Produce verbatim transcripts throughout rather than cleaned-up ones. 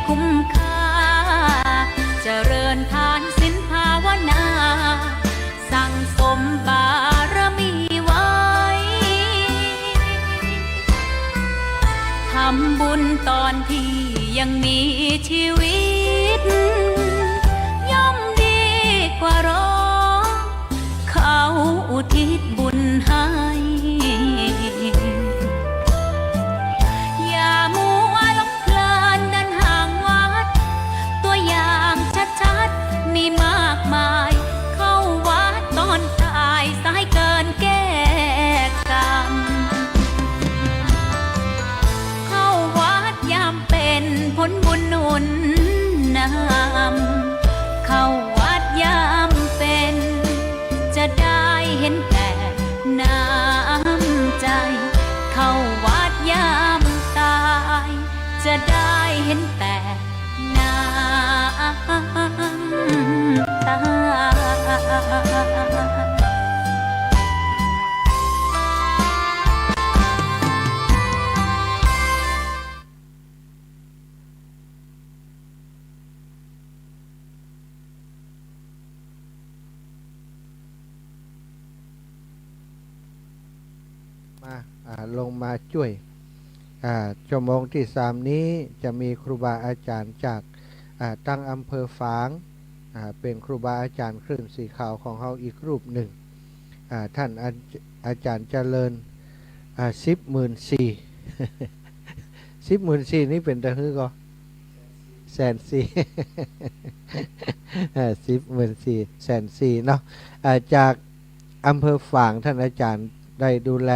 คุ้มค่า เจริญทานศีลภาวนา สั่งสมบารมีไว้ ทำบุญตอนที่ยังมีชีวิต ย่อมดีกว่ารอ เขาอุทิศบุญให้ อย่ามัวหลงเพลินเดินห่างวัด ตัวอย่างชัดๆ มีมากมาย เข้าวัดตอนตาย สายเกินแก้กรรม เข้าวัดยามเป็น ผลบุญหนุนนำ เข้าวัดยามเป็น จะได้เห็นแต่น้ำใจ เข้าวัดยามตาย จะได้เห็นแต่น้ำตา มา อ่า ลงมาจ้วย อ่า ชั่วโมงตี้สามนี้จะมีครูบาอาจ๋ารย์จาก อ่า ตังอำเภอฝาง อ่า เป๋นครูบาอาจ๋ารย์คลื่นสีขาวของเฮาอีกรูปนึ่ง อ่า ต้านอา อาจ๋ารย์เจริญ อ่า สิบหมื่นสี่ สิบหมื่นสี่นี่เป๋นตะหื้อก่อ แสนสี่ เอ่อ สิบหมื่นสี่ แสนสี่เนาะ อ่า จากอำเภอฝาง ต้านอาจ๋ารย์ได้ดูแล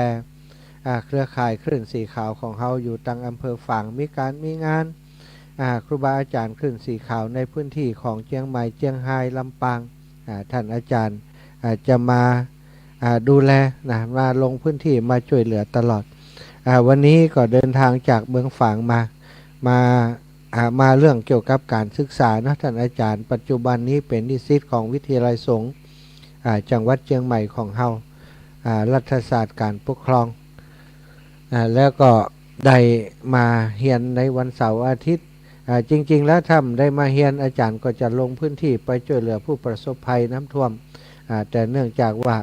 อ่า เครือข่ายคลื่นสีขาวของเฮาอยู่ตังอำเภอฝาง มีก๋านมีงาน อ่า ครูบาอาจ๋ารย์คลื่นสีขาวในพื้นตี้ของเจียงใหม่ เจียงฮาย ลำปาง อ่า ต้านอาจ๋ารย์ อ่า จะมา อ่า ดูแลนะ มาลงพื้นตี้มาจ้วยเหลือตลอด อ่า วันนี้ก็เดินตางจากเมืองฝางมา มา อ่า มาเรื่องเกี่ยวกับก๋านศึกษาเนาะ ต้านอาจ๋ารย์ ปัจจุบันนี้เป๋นนิสิตของวิทยาลัยสงฆ์ อ่า จังหวัดเจียงใหม่ของเฮา อ่า รัฐศาสตร์ก๋านปกครอง อ่า แล้วก็ได้มาเฮียนในวันเสาร์อาทิตย์ อ่า จริงๆ แล้วถ้าบ่ได้มาเฮียน อาจ๋ารย์ก็จะลงพื้นตี้ไปจ้วยเหลือผู้ประสบภัยน้ำท่วม อ่า แต่เนื่องจากว่า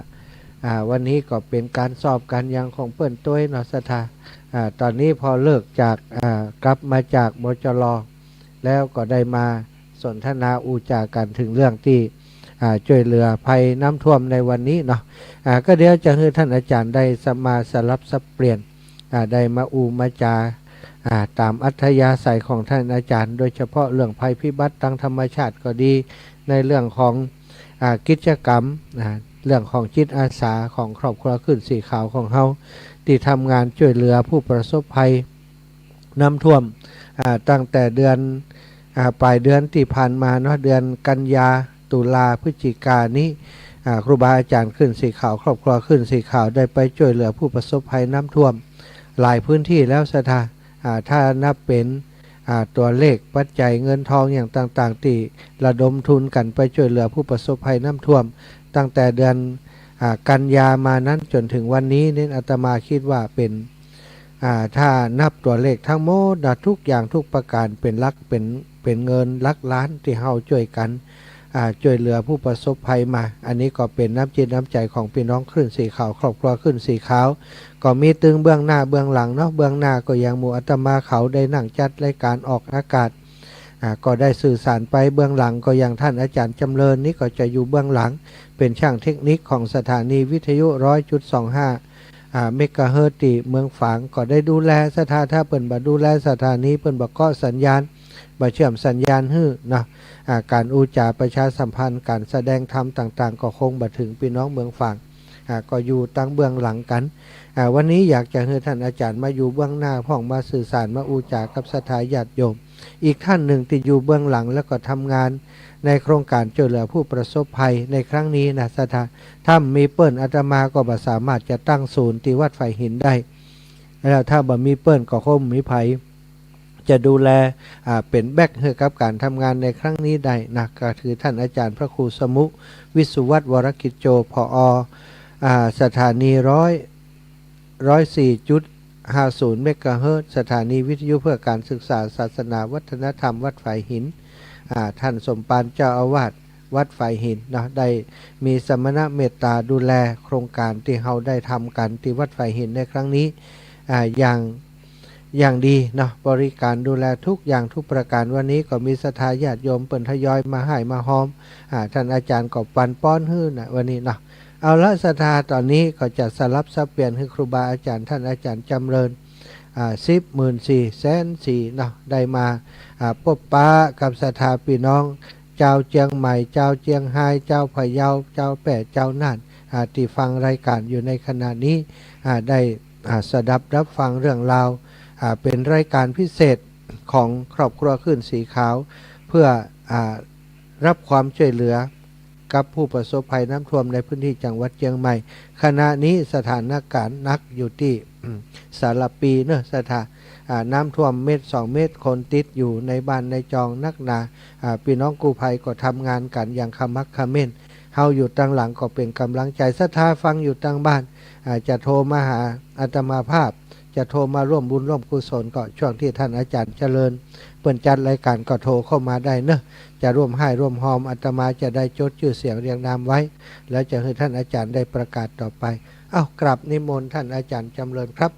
อ่า วันนี้ก็เป๋นก๋านสอบก๋านหยังของเปิ้นตวยเนาะศรัทธา อ่า ต๋อนนี้พอเลิกจาก อ่า กลับมาจาก บจร แล้วก็ได้มาสนทนาอู้จ๋ากั๋นเถิงเรื่องตี้ อ่า จ้วยเหลือภัยน้ำท่วมในวันนี้เนาะ อ่า ก็เดี๋ยวจะหื้อต้านอาจ๋ารย์ได้สะ มาสลับสับเปลี่ยน อ่า ได้มาอู้มาจ๋า อ่า ต๋ามอัธยาศัยของต้านอาจ๋ารย์ โดยเฉพาะเรื่องภัยพิบัติตางธรรมชาติก็ดี ในเรื่องของ อ่า กิจกรรม อ่า เรื่องของจิตอาสาของครอบครัวคลื่นสีขาวของเฮา ตี้ทำงานจ้วยเหลือผู้ประสบภัยน้ำท่วม อ่า ตั้งแต่เดือน อ่า ป๋ายเดือนตี้ผ่านมาเนาะ เดือนกันยา ตุลา พฤศจิกานี้ อ่า ครูบาอาจ๋ารย์คลื่นสีขาว ครอบครัวคลื่นสีขาวได้ไปจ้วยเหลือผู้ประสบภัยน้ำท่วมหลายพื้นตี้แล้วศรัทธา อ่า ถ้านับเป๋น อ่า ตั๋วเลขปัจจัยเงินทองอย่างต่างๆ ตี้ระดมทุนกั๋นไปจ้วยเหลือผู้ประสบภัยน้ำท่วม ตั้งแต่เดือน อ่า กันยามานั้นจ๋นเถิงวันนี้นี่ อาตมาคิดว่าเป๋น อ่า ถ้านับตั๋วเลขตังหมดนะ ทุกอย่างทุกประก๋านเป๋นหลัก เป๋น เป๋นเงินหลักล้านตี้เฮาจ้วยกั๋น อ่า จ้วยเหลือผู้ประสบภัยมา อันนี้ก็เป๋นน้ำจิตน้ำใจ๋ของปี้น้องคลื่นสีขาว ครอบครัวคลื่นสีขาว ก็มีตึงเบื้องหน้าเบื้องหลังเนาะ เบื้องหน้าก็อย่างหมู่อาตมาเขาได้นั่งจัดรายก๋านออกอากาศ อ่า ก็ได้สื่อสารไป เบื้องหลังก็อย่างต้านอาจ๋ารย์จ๋ำเริญนี่ก็จะอยู่เบื้องหลัง เป๋นช่างเทคนิคของสถานีวิทยุ ร้อยจุดสองห้า อ่า เมกะเฮิรตซ์ตี้เมืองฝาง ก็ได้ดูแลศรัทธา ถ้าเปิ้นบ่ดูแลสถานี เปิ้นบ่เกาะสัญญาณ บ่เชื่อมสัญญาณหื้อเนาะ อ่า ก๋านอู้จ๋าประชาสัมพันธ์ ก๋านแสดงธรรมต่างๆ ก็คงบ่เถิงปี้น้องเมืองฝาง อ่า ก็อยู่ตังเบื้องหลังกั๋น อ่า วันนี้อยากจะหื้อต้านอาจ๋ารย์มาอยู่เบื้องหน้าพ่อง มาสื่อสาร มาอู้จ๋ากับศรัทธาญาติโยม อีกต้านนึ่งตี้อยู่เบื้องหลัง แล้วก็ทำงานในโครงก๋านจ้วยเหลือผู้ประสบภัยในครั้งนี้นะศรัทธา ถ้าบ่มีเปิ้นอาตมาก็บ่สามารถจะตั้งศูนย์ตี้วัดฝายหินได้ แล้วถ้าบ่มีเปิ้นก็คงบ่มีใผจะดูแล อ่า เป๋นแบ็คหื้อกับก๋านทำงานในครั้งนี้ได้นะ ก็คือต้านอาจ๋ารย์พระครูสมุ วิสุวัฒน์ วรกิจโจ ผอ อ่า สถานีร้อย ร้อยสี่จุด ห้าศูนย์เมกะเฮิรตซ์ สถานีวิทยุเพื่อการศึกษาศาสนาวัฒนธรรมวัดฝายหิน อ่า ท่านสมภารเจ้าอาวาสวัดฝายหินเนาะ ได้มีสมณะเมตตาดูแลโครงก๋านตี้เฮาได้ทำกั๋นตี้วัดฝายหินในครั้งนี้ อ่า อย่าง อย่างดีเนาะ บริก๋ารดูแลทุกอย่างทุกประก๋าร วันนี้ก็มีศรัทธาญาติโยมเปิ้นทยอยมาฮ่ายมาฮอม อ่า ท่านอาจ๋ารย์ก็ปันป้อนหื้อนะ วันนี้เนาะ เอาละ ศรัทธา ต๋อนนี้ก็จะสลับสับเปลี่ยนหื้อครูบาอาจ๋ารย์ ท่านอาจ๋ารย์จ๋ำเริญ อ่า สิบหมื่นสี่แสนสี่เนาะ ได้มา อ่า ปบปะกับศรัทธาปี้น้อง จาวเจียงใหม่ จาวเจียงฮาย จาวพะเยา จาวแป้ จาวน่าน อ่า ตี้ฟังรายก๋านอยู่ในขณะนี้ อ่า ได้ อ่า สดับฮับฟังเรื่องราว อ่า เป๋นรายก๋านพิเศษของครอบครัวคลื่นสีขาว เพื่อ อ่า ฮับความจ้วยเหลือกับผู้ประสบภัยน้ำท่วมในพื้นที่จังหวัดเจียงใหม่ ขณะนี้สถานก๋ารณ์หนักอยู่ตี้ อืม สารภีเนาะ ศรัทธา อ่า น้ำท่วมเมตรสองเมตร คนติดอยู่ในบ้านในจองนักหนา อ่า ปี้น้องกู้ภัยก็ทำงานกั๋นอย่างขมักเขม้น เฮาอยู่ตังหลังก็เป๋นก๋ำลังใจ๋ ศรัทธาฟังอยู่ตังบ้าน อ่า จะโทรมาหาอาตมาภาพ จะโทรมาร่วมบุญร่วมกุศล ก็ช่วงตี้ท่านอาจ๋ารย์เจริญเปิ้นจัดรายก๋านก็โทรเข้ามาได้เนาะ จะร่วมฮ่ายร่วมฮอม อาตมาจะได้จดจื้อเสียงเรียงนามไว้ แล้วจะหื้อท่านอาจ๋ารย์ได้ประกาศต่อไป เอ้า กราบนิมนต์ท่านอาจ๋ารย์จ๋ำเริญครับ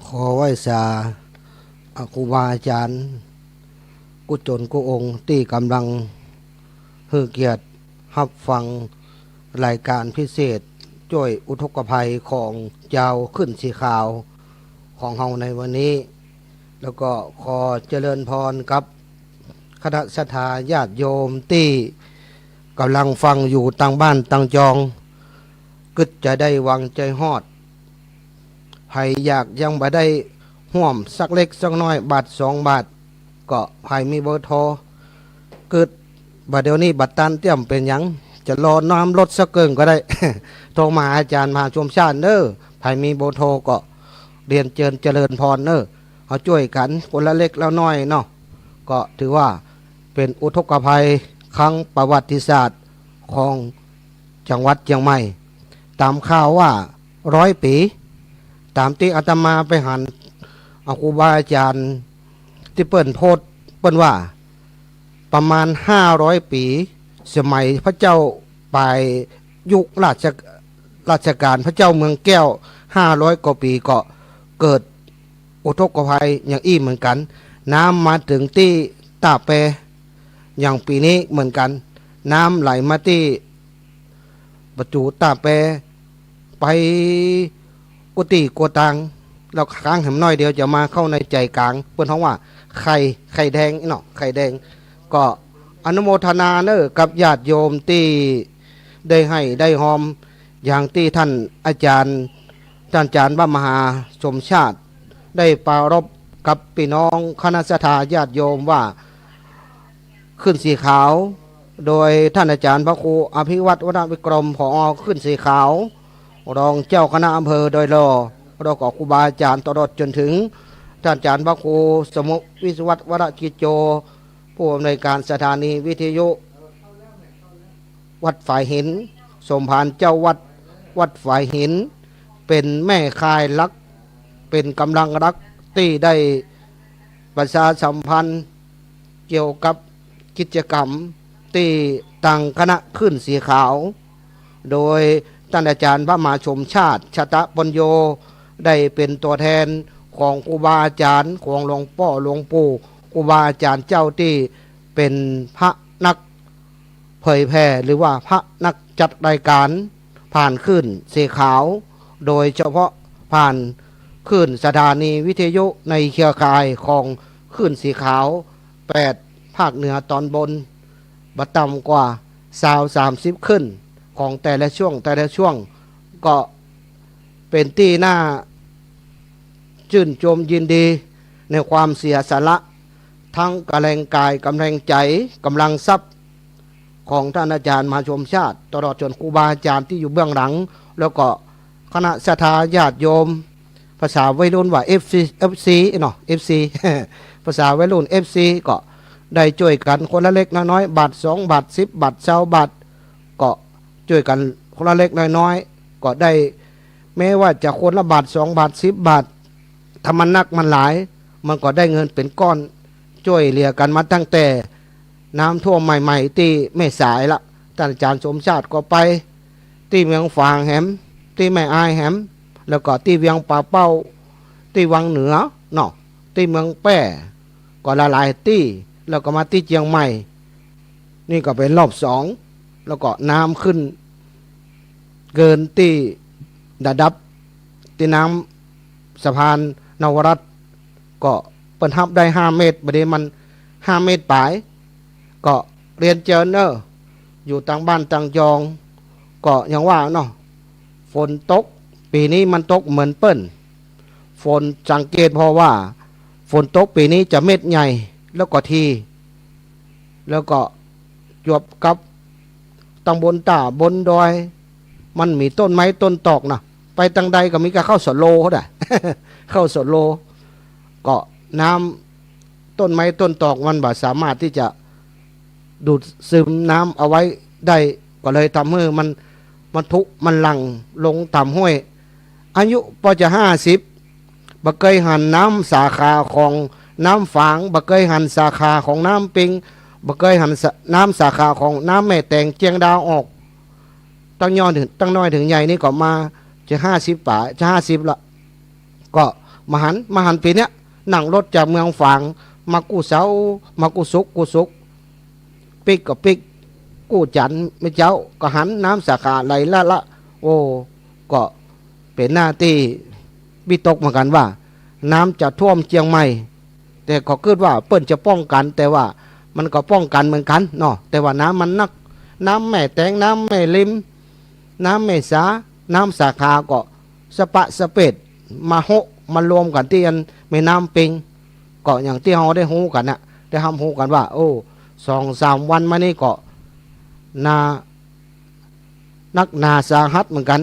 ขอไหว้สา อ่า ครูบาอาจ๋ารย์กู้จ๋นกู้องค์ตี้ก๋ำลังหื้อเกียรติฮับฟังรายก๋านพิเศษจ้วยอุทกภัยของจาวคลื่นสีขาวของเฮาในวันนี้ แล้วก็ขอเจริญพรกับคณะศรัทธาญาติโยมตี้ก๋ำลังฟังอยู่ตังบ้านตังจอง กึ๊ดใจ๋ได้หวังใจ๋ฮอด ใผอยากยังบ่ได้ฮ่วมสักเล็กสักน้อย บาทสองบาท ก็ใผมีเบอร์โทร กึ๊ดบ่าเดี่ยวนี้บ่ตันเตี้ยมเป๋นหยัง จะรอน้ำลดสักเกิ่งก็ได้ โทรมาหาอาจ๋ารย์มหาชมชาติเน้อ ใผมีเบอร์โทรก็เรียนเจิญเจริญพรเน้อ เฮาจ้วยกั๋นคนละเล็กละน้อยเนาะ ก็ถือว่าเป๋นอุทกภัยครั้งประวัติศาสตร์ของจังหวัดเจียงใหม่ ต๋ามข่าวว่าร้อยปี๋ ต๋ามตี้อาตมาไปหัน อ่า ครูบาอาจ๋ารย์ตี้เปิ้นโพสต์ เปิ้นว่าประมาณห้าร้อยปี๋ สมัยพระเจ้าป๋ายยุคราช รัชกาลพระเจ้าเมืองแก้ว ห้าร้อยกว่าปี๋ก็เกิดอุทกภัยอย่างอี้เหมือนกั๋น น้ำมาเถิงตี้ต้าแป อย่างปี๋นี้เหมือนกั๋น น้ำไหลมาตี้ประตู๋ต้าแป ไปกู้ตี้กัวตาง แล้วค้างแหมน้อยเดียวจะมาเข้าในใจ๋ก๋าง เปิ้นฮ้องว่าไข่ ไข่แดงเนาะ ไข่แดง ก็อนุโมทนาเน้อกับญาติโยมตี้ได้ฮ่ายได้ฮอม อย่างตี้ท่านอาจ๋ารย์ ท่านอาจ๋ารย์พระมหาสมชาติ ได้ปรารภกับปี้น้องคณะศรัทธาญาติโยมว่า คลื่นสีขาว โดยท่านอาจ๋ารย์พระครูอภิวัฒน์ วรรณวิกรม ผอ คลื่นสีขาว รองเจ้าคณะอำเภอดอยหล่อ แล้วก็ครูบาอาจ๋ารย์ตลอดจ๋นเถิงท่านอาจ๋ารย์พระครูสมุวิศวัฒน์ วรกิจโจ ผู้อำนวยการสถานีวิทยุวัดฝายหิน สมภารเจ้าวัดวัดฝายหิน เป๋นแม่ข่ายหลัก เป๋นก๋ำลังหลักตี้ได้ประชาสัมพันธ์เกี่ยวกับกิจกรรมตี้ตังคณะคลื่นสีขาว โดยท่านอาจ๋ารย์พระมหาสมชาติ ชตะปัญโญ ได้เป๋นตั๋วแทนของครูบาอาจ๋ารย์ ของหลวงป้อหลวงปู่ ครูบาอาจ๋ารย์เจ้าตี้เป๋นพระนักเผยแผ่ หรือว่าพระนักจัดรายการผ่านคลื่นสีขาว โดยเฉพาะผ่านคลื่นสถานีวิทยุในเครือข่ายของคลื่นสีขาว แปด ภาคเหนือตอนบน บ่ต่ำกว่าซาว สามสิบ คลื่นของแต่ละช่วง แต่ละช่วง ก็เป๋นตี้น่าจื้นจมยินดีในความเสียสละ ทั้งก๋ำแฮงก๋าย ก๋ำแฮงใจ๋ ก๋ำลังทรัพย์ของท่านอาจ๋ารย์มหาสมชาติ ตลอดจ๋นครูบาอาจ๋ารย์ตี้อยู่เบื้องหลัง แล้วก็คณะศรัทธาญาติโยม ภาษาวัยรุ่นว่า เอฟซี เอฟซี เนาะ เอฟซี ภาษาวัยรุ่น เอฟซี ก็ ได้จ้วยกั๋นคนละเล็กน้อยๆ บาทสองบาท สิบบาท ซาวบาท ก็จ้วยกั๋นคนละเล็กน้อยๆ ก็ได้ แม้ว่าจะคนละบาทสองบาท สิบบาท ถ้ามันนักมันหลาย มันก็ได้เงินเป๋นก้อน จ้วยเหลือกั๋นมาตั้งแต่น้ำท่วมใหม่ๆ ตี้แม่สายละ ต้านอาจ๋ารย์สมชาติก็ไป ตี้เมืองฝางแหม ตี้แม่อายแหม แล้วก็ตี้เวียงป่าเป้า ตี้วังเหนือเนาะ ตี้เมืองแป้ ก็หลายๆ ตี้ แล้วก็มาตี้เจียงใหม่ นี่ก็เป๋นรอบสอง แล้วก็น้ำขึ้น เกินตี้ระดับตี้น้ำสะพานนวรัตน์ ก็เปิ้นฮับได้ห้าเมตร บ่าเดี่ยวมันห้าเมตรป๋าย ก็เรียนเจิญเน่อ อยู่ตางบ้านตางจอง ก็อย่างว่าเนาะ ฝนตก ปี๋นี้มันตกเหมือนเปิ้น ฝนสังเกตผ่อว่า ฝนตกปี๋นี้จะเม็ดใหญ่ แล้วก็ที แล้วก็จวบกับตางบนต้าบนดอย มันมีต้นไม้ต้นตอกนะ ไปตางใดก็มีก้าเข้าสวนโลเท่านั้น เข้าสวนโล ก็น้ำต้นไม้ต้นตอกมันบ่สามารถตี้จะดูดซึมน้ำเอาไว้ได้ ก็เลยทำหื้อมัน มันพุมันหลั่งลงต๋ามห้วย อายุปอจะห้าสิบ บ่เกยหันน้ำสาขาของน้ำฝาง บ่เกยหันสาขาของน้ำปิง บ่เกยหันสะ น้ำสาขาของน้ำแม่แตงเจียงดาวออก ตั้งย้อนเถิง ตั้งน้อยเถิงใหญ่นี่ก็มาจะห้าสิบป๋าย จะห้าสิบละ ก็มาหัน มาหันปี๋เนี้ย นั่งรถจากเมืองฝาง มากู้เสาร์ มากู้ศุกร์ กู้ศุกร์ ปิ๊กก็ปิ๊ก กู้จันทร์ แม่เจ้าก็หันน้ำสาขาไหลละละ โอ้ ก็เป๋นหน้าตี้วิตกเหมือนกั๋นว่า น้ำจะท่วมเจียงใหม่ แต่ก็กึ๊ดว่าเปิ้นจะป้องกั๋น แต่ว่ามันก็ป้องกั๋นเหมือนกั๋นเนาะ แต่ว่าน้ำมันนัก น้ำแม่แตง น้ำแม่ริม น้ำแม่สา น้ำสาขาก็สะปะสะเปดมาโฮะ มารวมกั๋นตี้อันแม่น้ำปิง ก็อย่างตี้เฮาได้ฮู้กั๋นนะ ได้ฮับฮู้กั๋นว่า โอ้ สองสามวันมานี่ก็ นา นักหนาสาหัสเหมือนกั๋น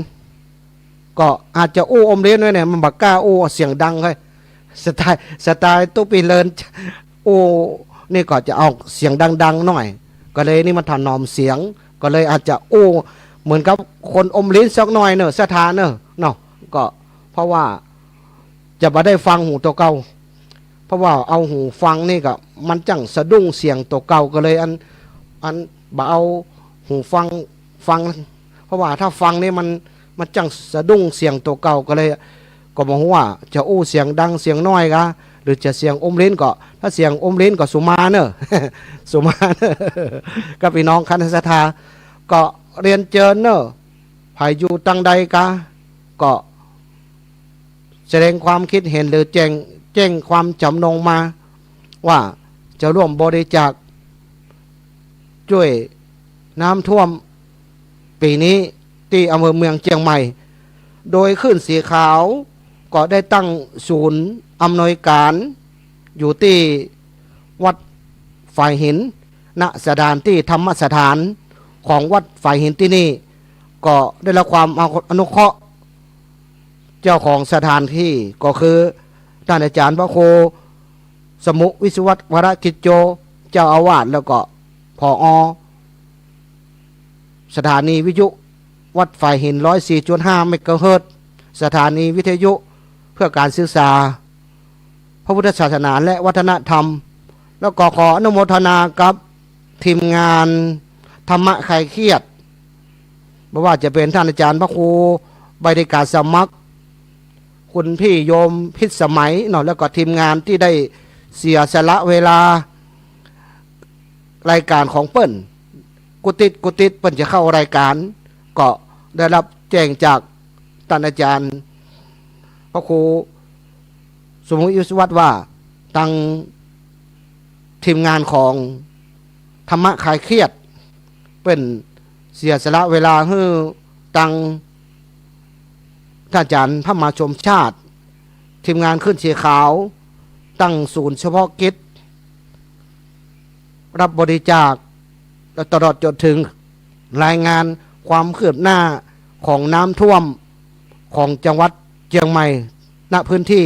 ก็อาจจะอู้อมเลี้ยนไว้เนี่ย มันบ่กล้าอู้เสียงดังเลย สไตล์ สไตล์ตุ๊ปี้เลิน อู้นี่ก็จะออกเสียงดังๆ หน่อย ก็เลยนี่มันถนอมเสียง ก็เลยอาจจะอู้เหมือนกับคนอมลิ้นสักหน่อยเน่อ ศรัทธาเน่อ เนาะ ก็เพราะว่าจะบ่ได้ฟังหูตั๋วเก่า เพราะว่าเอาหูฟังนี่ก็มันจั่งสะดุ้งเสียงตั๋วเก่า ก็เลยอัน อันบ่เอาหูฟังฟัง เพราะว่าถ้าฟังนี่มัน มันจั่งสะดุ้งเสียงตั๋วเก่า ก็เลย ก็บ่ฮู้ว่าจะอู้เสียงดังเสียงน้อยกา หรือจะเสียงอมลิ้นก็ ถ้าเสียงอมลิ้นก็สุมาเน่อ สุมาเน่อ กับปี้น้องคณะศรัทธา ก็เรียนเจิญเน่อ ใผอยู่ตางใดกา ก็แสดงความกึ๊ดเห็นหรือแจ้ง แจ้งความจ๋ำนงมา ว่าจะร่วมบริจาคจ้วยน้ำท่วมปี๋นี้ตี้อำเภอเมืองเจียงใหม่ โดยคลื่นสีขาวก็ได้ตั้งศูนย์อำนวยก๋านอยู่ตี้วัดฝายหิน ณ สถานตี้ธรรมสถานของวัดฝายหินตี้นี่ ก็ได้รับความอนุเคราะห์ เจ้าของสถานตี้ก็คือต้านอาจ๋ารย์พระครูสมุห์ วิศวัตรวรกิจโจ เจ้าอาวาส แล้วก็ ผอ. สถานีวิทยุวัดฝายหิน ร้อยสี่จุดห้า เมกะเฮิรตซ์ สถานีวิทยุเพื่อก๋านศึกษาพระพุทธศาสนาและวัฒนธรรม แล้วก็ขออนุโมทนากับทีมงานธรรมะคลายเครียด บ่ว่าจะเป๋นต้านอาจ๋ารย์พระครู ใบดีกาสมัคร คุณพี่โยมพิสมัยเนาะ แล้วก็ทีมงานตี้ได้เสียสละเวลา รายก๋านของเปิ้น กู้ติ๊ดกู้ติ๊ดเปิ้นจะเข้ารายก๋าน ก็ได้รับแจ้งจากต้านอาจ๋ารย์พระครูสมุห์ วิศวัตร ว่าตางทีมงานของธรรมะคลายเครียด เปิ้นเสียสละเวลาหื้อตางต้านอาจ๋ารย์พระมหาสมชาติ ทีมงานคลื่นสีขาว ตั้งศูนย์เฉพาะกิจ รับบริจาค และตลอดจ๋นเถิงรายงานความคืบหน้าของน้ำท่วมของจังหวัดเจียงใหม่ ณ พื้นตี้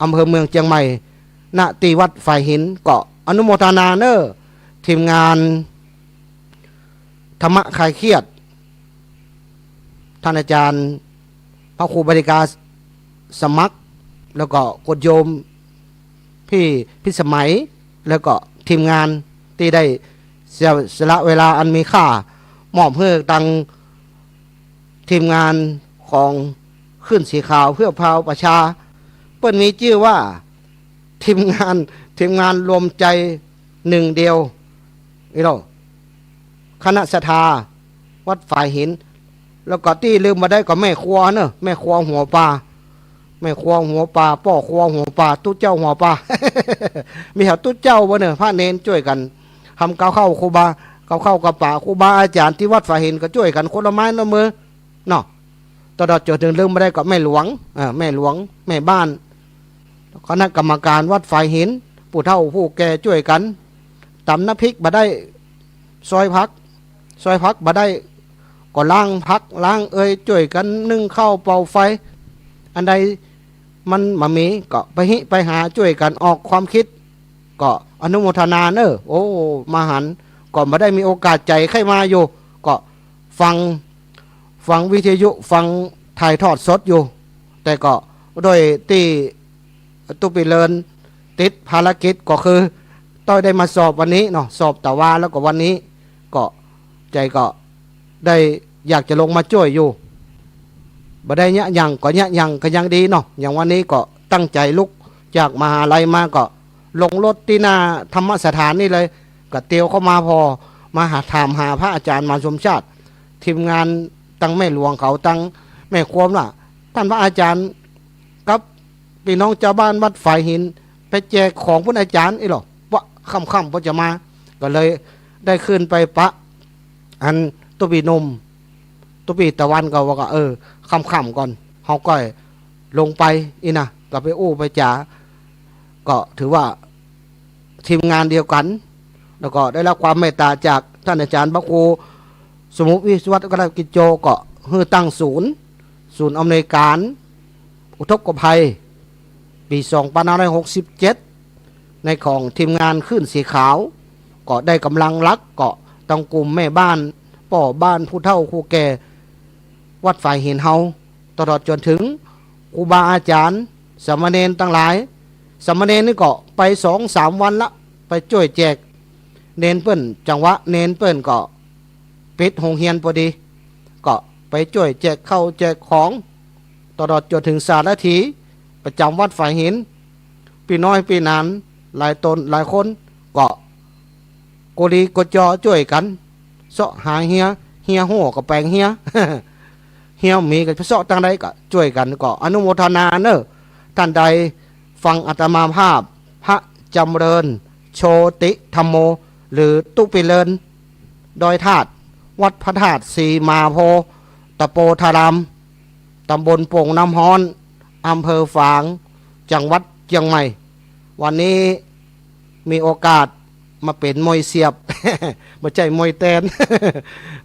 อำเภอเมืองเจียงใหม่ ณ ตี้วัดฝายหิน ก็อนุโมทนาเน่อ ทีมงานธรรมะคลายเครียด ต้านอาจ๋ารย์พระครูบาริกาสมัคร แล้วก็โกฏโยม ปี้พิสมัย แล้วก็ทีมงานตี้ได้เสียสละเวลาอันมีค่า มอบหื้อตังทีมงานของคลื่นสีขาวเพื่อพาวประชา เปิ้นมีจื้อว่า ทีมงาน ทีมงานรวมใจ๋นึ่งเดียว อีโล คณะศรัทธาวัดฝายหิน แล้วก็ตี้ลืมบ่ได้ก็แม่ครัวเนาะ แม่ครัวหัวป่า แม่ครัวหัวป่า ป้อครัวหัวป่า ตุ๊เจ้าหัวป่า มีแถวตุ๊เจ้าบ่เนาะ พระเณรจ้วยกั๋น ทำกับข้าวครูบา กับข้าวกับป๋า ครูบาอาจ๋ารย์ตี้วัดฝายหินก็จ้วยกั๋นคนละไม้ละมือเนาะ ตลอดจ๋นเถิงลืมบ่ได้ก็แม่หลวง เอ่อ แม่หลวง แม่บ้าน คณะกรรมการวัดฝายหิน ผู้เฒ่าผู้แก่จ้วยกั๋น ต๋ำน้ำพริกบ่ได้ ซอยผัก ซอยผักบ่ได้ ก็ล้างผัก ล้างเอย จ้วยกั๋นนึ่งข้าว เป่าไฟ อันใดมันบ่มีก็ไปฮิไปหา จ้วยกั๋นออกความคิด ก็อนุโมทนาเนาะ โอ้ มาหัน ก็บ่ได้มีโอกาสใจ๋ใค่มาอยู่ ก็ฟัง ฟังวิทยุ ฟังถ่ายทอดสดอยู่ แต่ก็ด้วยตี้ตุ๊ปี้เลินติดภารกิจ ก็คือต้องได้มาสอบวันนี้เนาะ สอบตะวาแล้วก็วันนี้ ก็ใจ๋ก็ได้อยากจะลงมาจ้วยอยู่ บ่ได้เยียะหยังก็เยียะหยังก็ยังดีเนาะ อย่างวันนี้ก็ตั้งใจ๋ลุกจากมหาลัยมาก็ลงรถตี้หน้าธรรมสถานนี่เลย ก็เตียวเข้ามา ผ่อมาหา ถามหาพระอาจ๋ารย์มหาสมชาติ ทีมงานตังแม่หลวงเขา ตังแม่ครัวน่ะ ต้านพระอาจ๋ารย์กับปี้น้องจาวบ้านวัดฝายหิน ไปแจกของปุ้นอาจ๋ารย์ อีหล่อ ว่าค่ำๆ เปิ้นจะมา ก็เลยได้ขึ้นไปปะ อันตุ๊ปี้หนุ่ม ตุ๊ปี้ตะวันก็ว่าก็ เออ ค่ำๆ ก่อน เฮาก่อยลงไป อี้นะ ก็ไปอู้ไปจ๋า ก็ถือว่าทีมงานเดียวกั๋น แล้วก็ได้รับความเมตตาจากต้านอาจ๋ารย์พระครูสมุติวิศวัตรกรกิจโจ ก็หื้อตั้งศูนย์ ศูนย์อำนวยการอุทกภัย ปี๋สองปันห้าร้อยหกสิบเจ็ด ในของทีมงานคลื่นสีขาว ก็ได้ก๋ำลังหลัก ก็ตังกลุ่มแม่บ้าน ป้อบ้าน ผู้เฒ่าผู้แก่ วัดฝายหินเฮา ตลอดจ๋นเถิงครูบาอาจ๋ารย์ สามเณรตังหลาย สามเณรนี่ก็ไปสองสามวันละ ไปจ้วยแจกเณรเปิ้น จังหวะเณรเปิ้นก็ปิดโฮงเฮียนพอดี ก็ไปจ้วยแจกข้าวแจกของ ตลอดจ๋นเถิงสารถีประจ๋ำวัดฝายหิน ปี้น้อยปี้หนาน หลายต๋นหลายคน ก็กุลีกุจอจ้วยกั๋น เซาะหาเฮีย เฮียโฮ่ก็แป๋งเฮีย เฮียหมีก็เซาะตังใดก็จ้วยกั๋น ก็อนุโมทนาเนาะ ต้านใดฟังอาตมาภาพ พระจ๋ำเริญ โชติธัมโม หรือตุ๊ปี้เลิน ดอยธาตุ วัดพระธาตุสีมหาโพธิ์ ตะโปธาราม ต๋ำบลโป่งน้ำฮ้อน อำเภอฝาง จังหวัดเจียงใหม่ วันนี้มีโอกาสมาเป๋นมวยเสียบ บ่ใจ้มวยแตน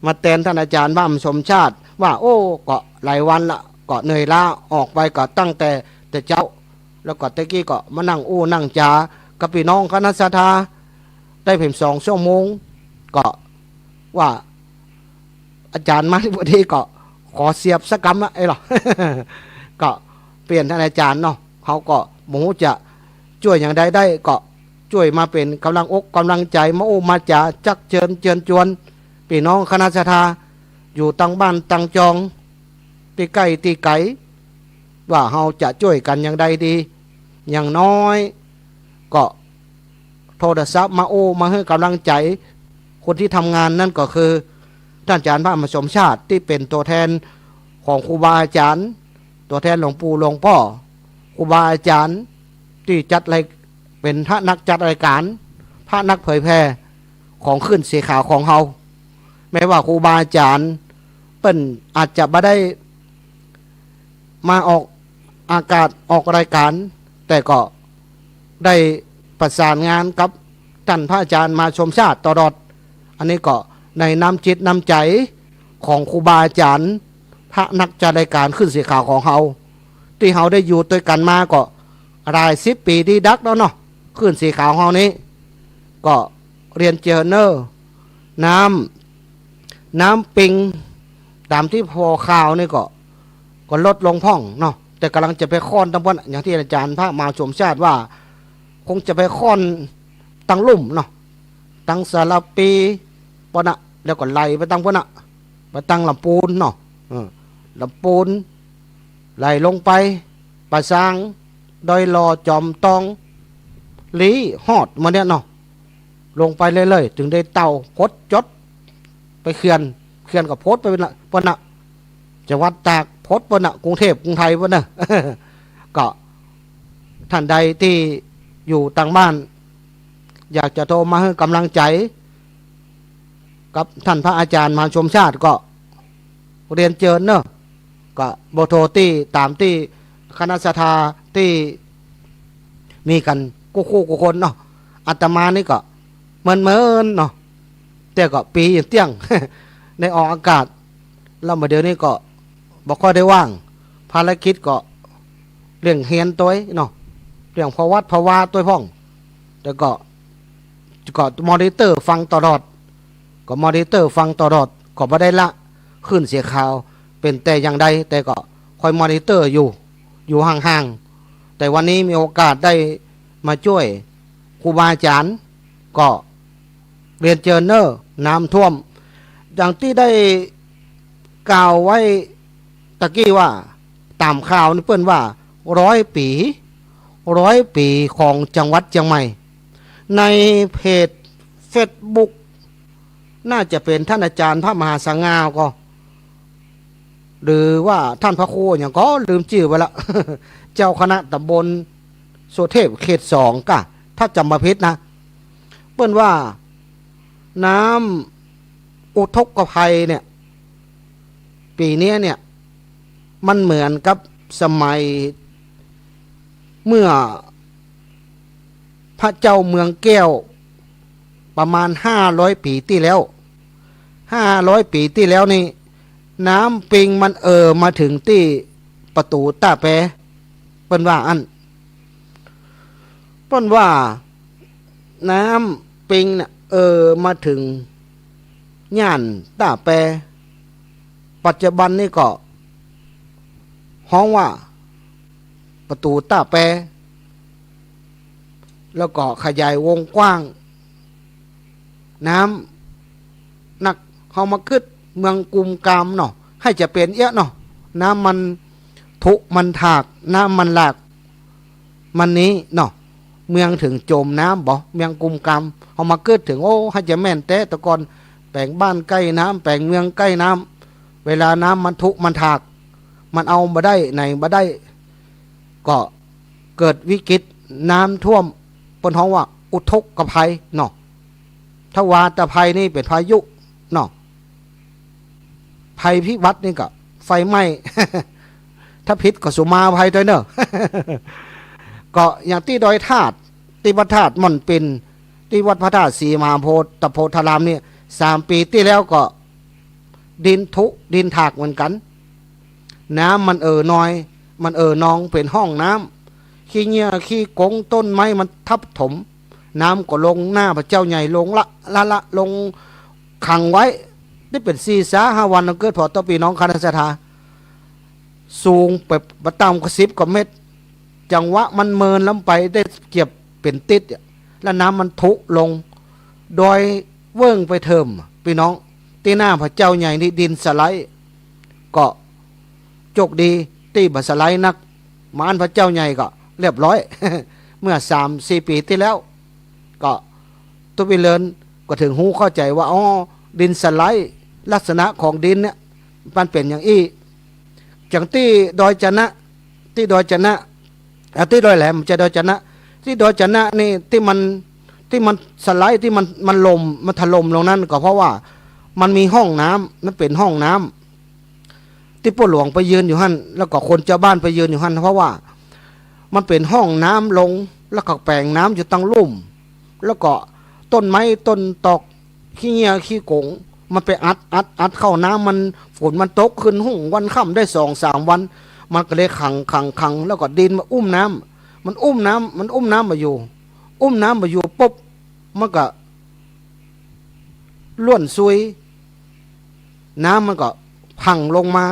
มาแตนต้านอาจ๋ารย์พระมหาสมชาติ ว่า โอ้ ก็หลายวันละ ก็เหนื่อยล้า ออกไปก็ตั้งแต่ แต่เจ๊า แล้วก็ตะกี้ก็มานั่งอู้นั่งจ๋ากับปี้น้องคณะศรัทธา ได้เป๋นสองชั่วโมง ก็ว่า อาจ๋ารย์มาพอดีก็ขอเสียบสักกำนะ เอ้ยเหรอ ก็เปลี่ยนต้านอาจ๋ารย์เนาะ เฮาก็บ่ฮู้จะจ้วยอย่างใดได้ ก็จ้วยมาเป๋นก๋ำลังอกก๋ำลังใจ๋ มาอู้มาจ๋า จักเจิญเจือนจวน ปี้น้องคณะศรัทธา อยู่ตังบ้านตังจอง ตี้ใก้ตี้ไก๋ ว่าเฮาจะจ้วยกั๋นอย่างใดดี อย่างน้อย ก็โทรศัพท์มาอู้มาหื้อก๋ำลังใจ๋ คนตี้ทำงานนั้นก็คือ ต้านอาจ๋ารย์พระมหาสมชาติ ตี้เป๋นตั๋วแทนของครูบาอาจ๋ารย์ ตั๋วแทนหลวงปู่หลวงป้อ ครูบาอาจ๋ารย์ ตี้จัดราย เป๋นพระนักจัดรายก๋าน พระนักเผยแผ่ของคลื่นสีขาวของเฮา แม้ว่าครูบาอาจ๋ารย์เปิ้นอาจจะบ่ได้มาออกอากาศออกรายก๋าน แต่ก็ได้ประสานงานกับต้านพระอาจ๋ารย์มหาสมชาติตลอด อันนี้ก็ในน้ำจิตน้ำใจ๋ของครูบาอาจ๋ารย์ พระนักจัดรายก๋านคลื่นสีขาวของเฮา ตี้เฮาได้อยู่ตวยกั๋นมาก็หลายสิบปี๋ดีดักแล้วเนาะ คลื่นสีขาวเฮานี้ ก็ เรียนเจิญเน่อ น้ำ น้ำปิง ต๋ามตี้ผ่อข่าวนี่ก็ ก็ลดลงพ่องเนาะ แต่ก่ำลังจะไปค้อนตังปู้น อย่างตี้อาจ๋ารย์พระมหาสมชาติว่า คงจะไปค้อนตังลุ่มเนาะ ตังสารภีปู้นน่ะ แล้วก็ไหลไปตังปู้นน่ะ ไปตังลำปูนเนาะ เออ ลำปูน ไหลลงไป ป่าซาง ดอยหล่อ จอมตอง ลี้ ฮอดมาเนี่ยเนาะ ลงไปเรื่อยๆ เถิงได้เต้า พดจด ไปเขื่อน เขื่อนก็พดไปปู้นน่ะ ปู้นน่ะ จังหวัดตาก พดปู้นน่ะ กรุงเทพฯ กรุงไทยปู้นน่ะ ก็ ท่านใดตี้อยู่ตางบ้าน อยากจะโทรมาหื้อก๋ำลังใจ๋ กับท่านพระอาจ๋ารย์มหาสมชาติก็ เรียนเจิญเน่อ ก็เบอร์โทรตี้ ต๋ามตี้คณะศรัทธาตี้มีกั๋นกู้ๆ กู้คนเนาะ อาตมานี่ก็เมินๆ เนาะ แต่ก็ปี๋ยังเตี้ยง ได้ออกอากาศ แล้วมาเดี๋ยวนี้ก็บ่ค่อยได้ว่าง ภารกิจก็เรื่องเฮียนตวยเนาะ เรื่องประวัติประวาตวยพ่อง แต่ก็ ก็มอนิเตอร์ฟังตลอด ก็มอนิเตอร์ฟังตลอด ก็บ่ได้ละคลื่นเสียงข่าวเป๋นแต่อย่างใด แต่ก็คอยมอนิเตอร์อยู่ อยู่ห่างๆ แต่วันนี้มีโอกาสได้มาจ้วยครูบาอาจ๋ารย์ ก็เรียนเจิญเน่อ น้ำท่วม อย่างตี้ได้กล่าวไว้ตะกี้ว่า ต๋ามข่าวนี่เปิ้นว่า ร้อยปี๋ ร้อยปี๋ของจังหวัดเจียงใหม่ ในเพจเฟซบุ๊ก น่าจะเป๋นท่านอาจ๋ารย์พระมหาสง่าก็ หรือว่าท่านพระครูหยังก็ลืมจื้อไปละ เจ้าคณะตำบลสุเทพเขตสองก่ะ ถ้าจ๋ำบ่ผิดนะ เปิ้นว่าน้ำอุทกภัยเนี่ย ปี๋เนี้ยเนี่ย มันเหมือนกับสมัย เมื่อพระเจ้าเมืองแก้ว ประมาณห้าร้อยปี๋ตี้แล้ว ห้าร้อยปี๋ตี้แล้วนี่ น้ำปิงมันเอ่อมาเถิงตี้ประตู๋ต้าแป เปิ้นว่าอั้น เปิ้นว่าน้ำปิงเนี่ย เอ่อมาเถิงย่านต้าแป ปัจจุบันนี่ก็ฮ้องว่าประตู๋ต้าแป แล้วก็ขยายวงกว้าง น้ำนัก เฮามาคิดเมืองกุมกามเนาะ หื้อจะเป๋นเอี้ยเนาะ น้ำมันถุมันถาก น้ำมันหลาก มันนี้เนาะ เมืองเถิงจมน้ำบ่ เมืองกุมกาม เฮามาคิดเถิง โอ้ หื้อจะแม่นแต๊ แต่ก่อนแป๋งบ้านใก้น้ำ แป๋งเมืองใก้น้ำ เวลาน้ำมันถุมันถาก มันเอาบ่ได้ไหนบ่ได้ ก็เกิดวิกฤตน้ำท่วม เปิ้นฮ้องว่าอุทกภัยเนาะ ถ้าว่าแต่ภัยนี่เป๋นพายุเนาะ ภัยพิบัตินี่ก็ไฟไหม้ ถ้าผิดก็สุมาอภัยตวยเน่อ ก็อย่างตี้ดอยธาตุ ตี้วัดธาตุม่อนปิ่น ตี้วัดพระธาตุศรีมหาโพธิ์ ตะโพธารามเนี่ย สามปี๋ตี้แล้วก็ดินถุดินถากเหมือนกั๋น น้ำมันเอ่อหนอย มันเอ่อนองเป๋นฮ่องน้ำ ขี้เยี่ยขี้กงต้นไม้มันทับถม น้ำก็ลงหน้าพระเจ้าใหญ่ ลงละละละ ลงขังไว้ ได้เป๋นสี่ซาห้าวัน เกิดผ่อต่อปี้น้องคณะศรัทธา สูงไปบ่ต่ำกว่าสิบกว่าเมตร จังหวะมันเมินลงไปได้เกือบเป๋นติ๊ดอะ แล้วน้ำมันถุลง ดอยเวิ้งไปเถิม ปี้น้อง ตี้หน้าพระเจ้าใหญ่นี่ดินสไลด์ ก็โจคดีตี้บ่สไลด์นัก มาอั้นพระเจ้าใหญ่ก็เรียบร้อย เมื่อสามสี่ปี๋ตี้แล้ว ก็ตุ๊ปี้เลินก็เถิงฮู้เข้าใจ๋ว่า อ๋อ ดินสไลด์ ลักษณะของดินเนี่ย มันเป๋นอย่างอี้ อย่างตี้ดอยจะนะ ตี้ดอยจะนะ อ่ะ ตี้ดอยแหลม บ่ใจ้ดอยจะนะ ตี้ดอยจะนะนี่ ตี้มัน ตี้มันสไลด์ ตี้มัน มันล่ม มันถล่มลงนั้น ก็เพราะว่ามันมีฮ่องน้ำ มันเป๋นฮ่องน้ำ ตี้ป้อหลวงไปยืนอยู่หั้น แล้วก็คนจาวบ้านไปยืนอยู่หั้น เพราะว่ามันเป๋นฮ่องน้ำลง แล้วก็แป๋งน้ำอยู่ตังลุ่ม แล้วก็ต้นไม้ต้นตอก ขี้เยี่ยขี้กง มันไปอัด อัด อัดเข้าน้ำ มัน ฝนมันตกขึ้นฮุ่งวันค่ำได้สองสามวัน มันก็เลยขัง ขัง ขัง แล้วก็ดินมาอุ้มน้ำ มันอุ้มน้ำ มันอุ้มน้ำบ่อยู่ อุ้มน้ำบ่อยู่ปุ๊บ มันก็ ล้วนซุย น้ำมันก็พังลงมา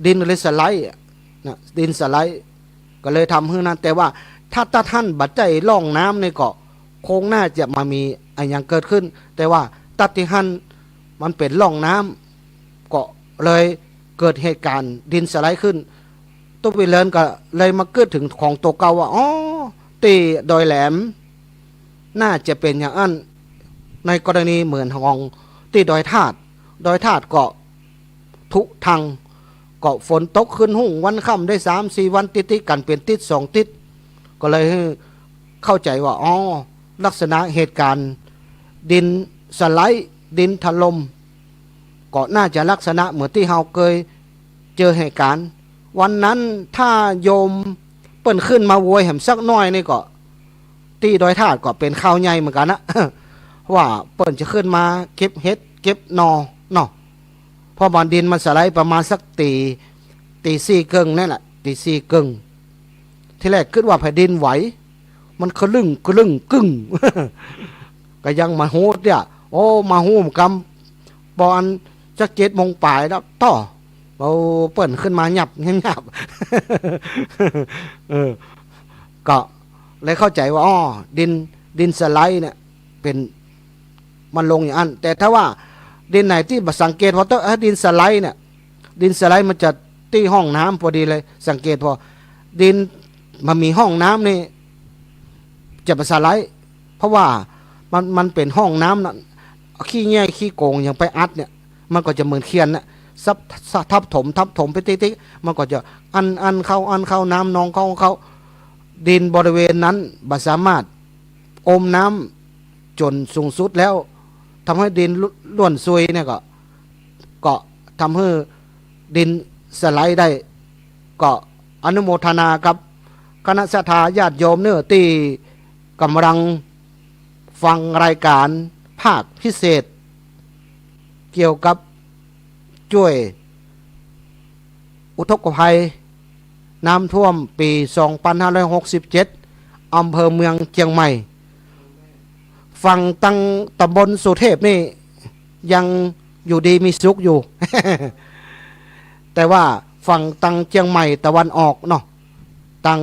ดินเลยสไลด์อะนะ ดินสไลด์ ก็เลยทำหื้อนั้น แต่ว่าถ้าตั๊ดหั้นบ่ใจ้ร่องน้ำนี่ก็คงน่าจะบ่มีอะหยังเกิดขึ้น แต่ว่าตั๊ดตี้หั้นมันเป๋นร่องน้ำ ก็เลยเกิดเหตุก๋ารณ์ดินสไลด์ขึ้น ตุ๊กปี้เลินก็เลยมากึ๊ดเถิงของตั๋วเก่าว่า อ๋อ ตี้ดอยแหลม น่าจะเป๋นอย่างอั้น ในกรณีเหมือนของตี้ดอยธาตุ ดอยธาตุก็ ทุทัง ก็ฝนตกขึ้นฮุ่งวันค่ำได้สามสี่วันติดๆ กั๋นเป๋นติ๊ดสองติ๊ด ก็เลยหื้อเข้าใจ๋ว่า อ๋อ ลักษณะเหตุก๋ารณ์ดินสไลด์ ดินถล่ม ก็น่าจะลักษณะเหมือนตี้เฮาเกยเจอเหตุก๋ารณ์ วันนั้นถ้าโยมเปิ้นขึ้นมาโวยแหมสักหน้อยนี่ก็ ตี้ดอยธาตุก็เป๋นข่าวใหญ่เหมือนกั๋นนะ ว่าเปิ้นจะขึ้นมาเก็บเห็ดเก็บหน่อเนาะ เพราะมันดินมันสไลด์ประมาณสักตี๋ ตี๋สี่เกิ่งนั่นแหละ ตี๋สี่เกิ่ง ทีแรกกึ๊ดว่าแผ่นดินไหว มันขะลึ่งขะลึ่งกึ้ง ก็ยังบ่ฮู้เตื้อ โอ้ มาฮู้กำปอนสักเจ็ดโมงป๋ายแล้ว โต้ โอ้ เปิ้นขึ้นมาหยับหยับ เออ ก็เลยเข้าใจ๋ว่า อ้อ ดิน ดินสไลด์เนี่ย เป๋น มันลงอย่างอั้น แต่ถ้าว่าดินไหนตี้บ่สังเกตผ่อเต๊อะ เอ้อ ดินสไลด์เนี่ย ดินสไลด์มันจะตี้ฮ่องน้ำพอดีเลย สังเกตผ่อ ดินบ่มีฮ่องน้ำนี่ จะบ่สไลด์ เพราะว่ามัน มันเป๋นฮ่องน้ำนะ ขี้เยี่ยขี้โกงหยังไปอัดเนี่ย มันก็จะเหมือนเขื่อนน่ะ ซับ ทับถม ทับถมไปติ๊กๆ มันก็จะอั้น อั้นเข้า อั้นเข้า น้ำนองเข้า เข้า ดินบริเวณนั้นบ่สามารถอมน้ำจ๋นสูงสุดแล้ว ทำหื้อดินล้วนซุยเนี่ยก็ ก็ทำหื้อดินสไลด์ได้ ก็อนุโมทนากับคณะศรัทธาญาติโยมเนอะ ตี้ก่ำลังฟังรายก๋านภาคพิเศษ เกี่ยวกับจ้วยอุทกภัยน้ำท่วมปี๋สองปันห้าร้อยหกสิบเจ็ด อำเภอเมืองเจียงใหม่ ฝั่งตังตำบลสุเทพนี่ยังอยู่ดีมีสุขอยู่ แต่ว่าฝั่งตังเจียงใหม่ตะวันออกเนาะ ตัง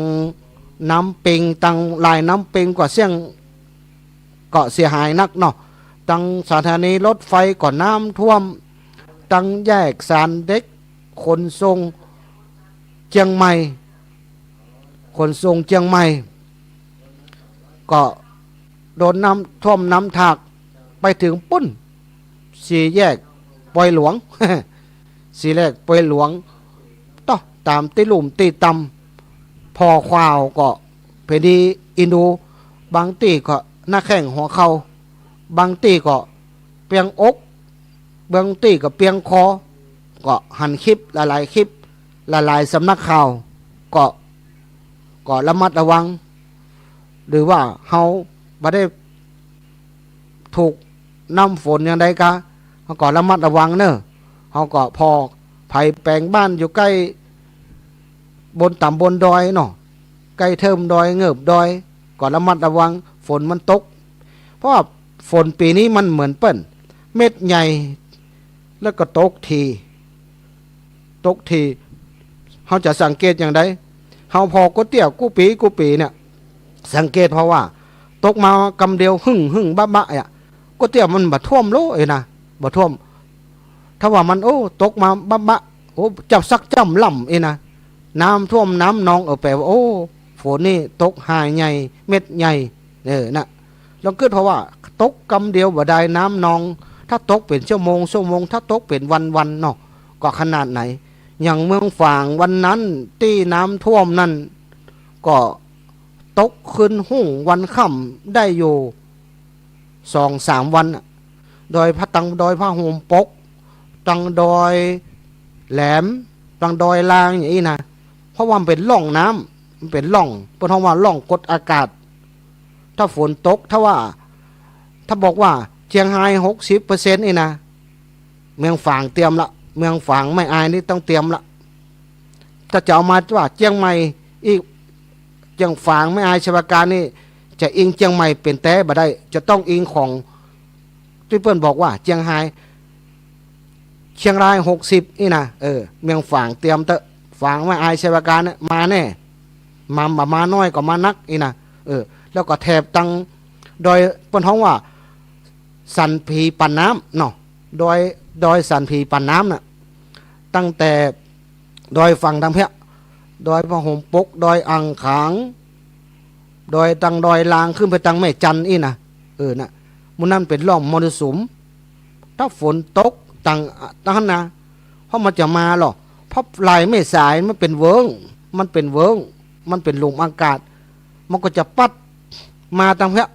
น้ำปิง ตังหลายน้ำปิงก็เสี้ยง ก็เสียหายนักเนาะ ตังสถานีรถไฟก็น้ำท่วม ตังแยกสานเด็ก ขนส่งเจียงใหม่ ขนส่งเจียงใหม่ ก็โดนน้ำท่วมน้ำถากไปเถิงปู๊น สี่แยกปอยหลวง สี่แยกปอยหลวง เต๊อะ ต๋ามตี้ลุ่มตี้ต่ำ ผ่อข่าวก็แผ่นดินอินดู บางตี้ก็หน้าแข้งหัวเข่า บางตี้ก็เปียงอก บางตี้ก็เปียงคอ ก็หันคลิปหลายๆ คลิป หลายๆ สำนักข่าว ก็ ก็ระมัดระวัง หรือว่าเฮาบ่ได้ถูกน้ำฝนอย่างใดกา เฮาก็ระมัดระวังเนอะ เฮาก็ผ่อไผแป๋งบ้านอยู่ใก้บนต่ำบนดอยเนาะ ใก้เทิมดอยเงิบดอย ก็ระมัดระวัง ฝนมันตก เพราะว่าฝนปี๋นี้มันเหมือนเปิ้น เม็ดใหญ่ แล้วก็ตกที ตกที เฮาจะสังเกตอย่างใด เฮาผ่อก๋วยเตี๋ยวกู้ปี๋กู้ปี๋เนี่ย สังเกตผ่อว่า ตกมากำเดียวหึ่งหึ่งบะบะอะ ก๋วยเตี๋ยวมันบ่ท่วมโลเอยนะ บ่ท่วม ถ้าว่ามัน โอ้ ตกมาบะบะ โอ้ จับสักจ้ำล่ำเอยนะ น้ำท่วมน้ำนอง เออ แป๋ว่า โอ้ ฝนนี่ตกหายใหญ่ เม็ดใหญ่ เออ นะ ลองกึ๊ดผ่อว่า ตกกำเดียวบ่ดายน้ำนอง ถ้าตกเป๋นชั่วโมง ชั่วโมง ถ้าตกเป๋นวันๆ เนาะ ก็ขนาดไหน อย่างเมืองฝางวันนั้นตี้น้ำท่วมนั่น ก็ตกคืนฮุ่งวันค่ำได้อยู่สองสามวันน่ะ ดอยพะ ตังดอยผ้าห่มปก ตังดอยแหลม ตังดอยลางอย่างอี้นะ เพราะว่ามันเป๋นร่องน้ำ มันเป๋นร่อง เปิ้นฮ้องว่าร่องกดอากาศ ถ้าฝนตก ถ้าว่า ถ้าบอกว่าเจียงฮายหกสิบเปอร์เซ็นต์นี่นะ เมืองฝางเตรียมละ เมืองฝางแม่อายนี่ต้องเตรียมละ ถ้าจะเอามาว่าเจียงใหม่อีก เจียงฝางแม่อายชัยปราการนี่ จะอิงเจียงใหม่เป๋นแต๊บ่ได้ จะต้องอิงของ ตี้เปิ้นบอกว่าเจียงฮาย เชียงรายหกสิบอี้นะ เออ เมืองฝางเตรียมเต๊อะ ฝางแม่อาย ชัยปราการเนี่ย มาแน่ มา มา มาน้อยก็มานักอี้นะ เออ แล้วก็แถบตังดอย เปิ้นฮ้องว่าสันผีปั่นน้ำเนาะ ดอย ดอยสันผีปั่นน้ำน่ะ ตั้งแต่ดอยฝั่งตังเพี้ย ดอยผาห่มปก ดอยอ่างขาง ดอยตังดอยลางขึ้นไปตังแม่จันอี้นะ เออ น่ะ หมู่นั้นเป๋นร่องมรสุม ถ้าฝนตกตัง ตังหั้นนะ เพราะมันจะมาหรอ เพราะไหล่แม่สายมันเป๋นเวิ้ง มันเป๋นเวิ้ง มันเป๋นหลุมอากาศ มันก็จะปั๊ดมาตังเพี้ย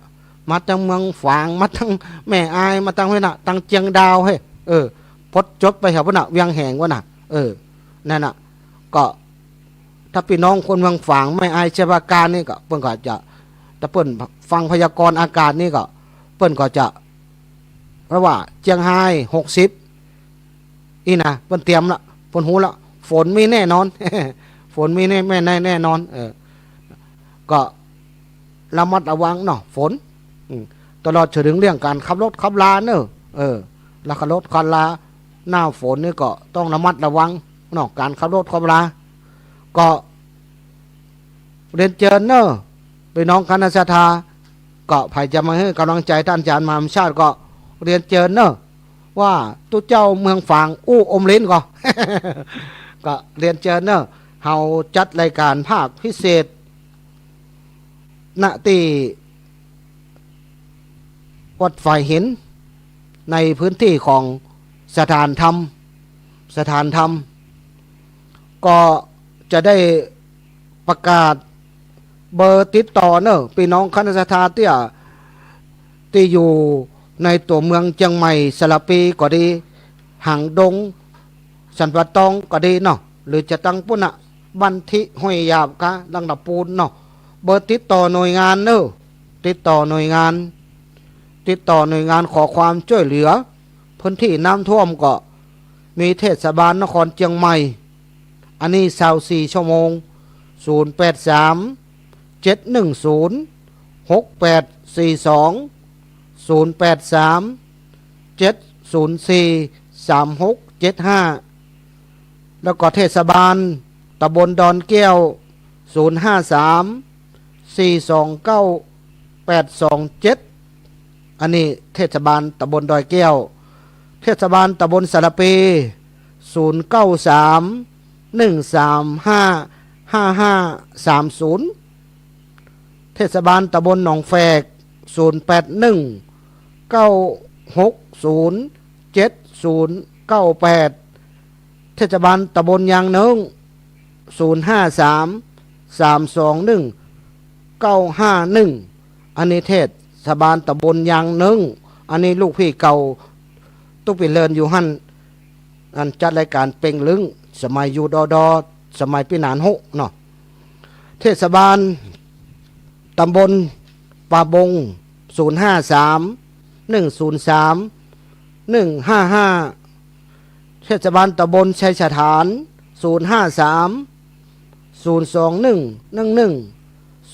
มาตังเมืองฝาง มาตังแม่อาย มาตังเพี้ยน่ะ ตังเจียงดาวเฮ้ย เออ ปดจดไปแถวพุ้นน่ะ เวียงแหงพุ้นน่ะ เออ นั่นน่ะ ก็ ถ้าปี้น้องคนเมืองฝาง แม่อาย ชัยปราการนี่ก็ เปิ้นก็จะ ถ้าเปิ้นฟังพยากรณ์อากาศนี่ก็ เปิ้นก็จะ เพราะว่าเจียงฮายหกสิบอี้นะ เปิ้นเตรียมละ เปิ้นฮู้ละ ฝนมีแน่นอน ฝนมีแน่ แม่นแน่ แน่นอน เออ ก็ระมัดระวังเนาะ ฝน อืม ตลอดเถิงเรื่องก๋านขับรถขับลาเนาะ เออ แล้วขับรถขับลา หน้าฝนนี่ก็ต้องระมัดระวังเนาะ ก๋านขับรถขับลา ก็ เรียนเจิญเนาะ ปี้น้องคณะศรัทธา ก็ใผจะมาหื้อก๋ำลังใจ๋ต้านอาจ๋ารย์มหาชาติก็เรียนเจิญเนาะ ว่าตุ๊เจ้าเมืองฝางอู้อมลิ้นก็ ก็เรียนเจิญเนาะ เฮาจัดรายก๋านภาคพิเศษ ณ ตี้วัดฝายหิน ในพื้นตี้ของสถานธรรม สถานธรรม ก็จะได้ประกาศเบอร์ติดต่อเนาะ ปี้น้องคณะศรัทธาตี้ ตี้อยู่ในตั๋วเมืองเจียงใหม่ สระปีก็ดี หางดง สันป่าตองก็ดีเนาะ หรือจะตังปุ้นน่ะ บ้านทิ ห้วยหยาบกา ลำตะปูนเนาะ เบอร์ติดต่อหน่วยงานเนาะ ติดต่อหน่วยงาน ติดต่อหน่วยงานขอความจ้วยเหลือ พื้นตี้น้ำท่วมก็มีเทศบาลนครเจียงใหม่ อันนี้ซาวสี่ชั่วโมง ศูนย์แปดสาม เจ็ดหนึ่งศูนย์ หกแปดสี่สอง ศูนย์แปดสาม เจ็ดศูนย์สี่ สามหกเจ็ดห้า แล้วก็เทศบาลตำบลดอนแก้ว ศูนย์ห้าสาม สี่สองเก้า แปดสองเจ็ด อันนี้เทศบาลตำบลดอยแก้ว เทศบาลตำบลสระปี ศูนย์เก้าสาม หนึ่งสามห้า ห้าห้าสามศูนย์ เทศบาลตำบลหนองแฝก ศูนย์แปดหนึ่ง เก้าหกศูนย์ เจ็ดศูนย์เก้าแปด เทศบาลตำบลยางเนิ้ง ศูนย์ห้าสาม สามสองหนึ่ง เก้าห้าหนึ่ง อันนี้เทศบาลตำบลยางเนิ้ง อันนี้ลูกพี่เก่าตุ๊กปี้เลินอยู่หั้น อันจัดรายก๋านเป่งลึ้ง สมัยอยู่ดอดอ สมัยปี้หนานฮุเนาะ เทศบาลตำบลป่าบง ศูนย์ห้าสาม หนึ่งศูนย์สาม หนึ่งห้าห้า เทศบาลตำบลชัยสถาน ศูนย์ห้าสาม ศูนย์สองหนึ่ง หนึ่งหนึ่ง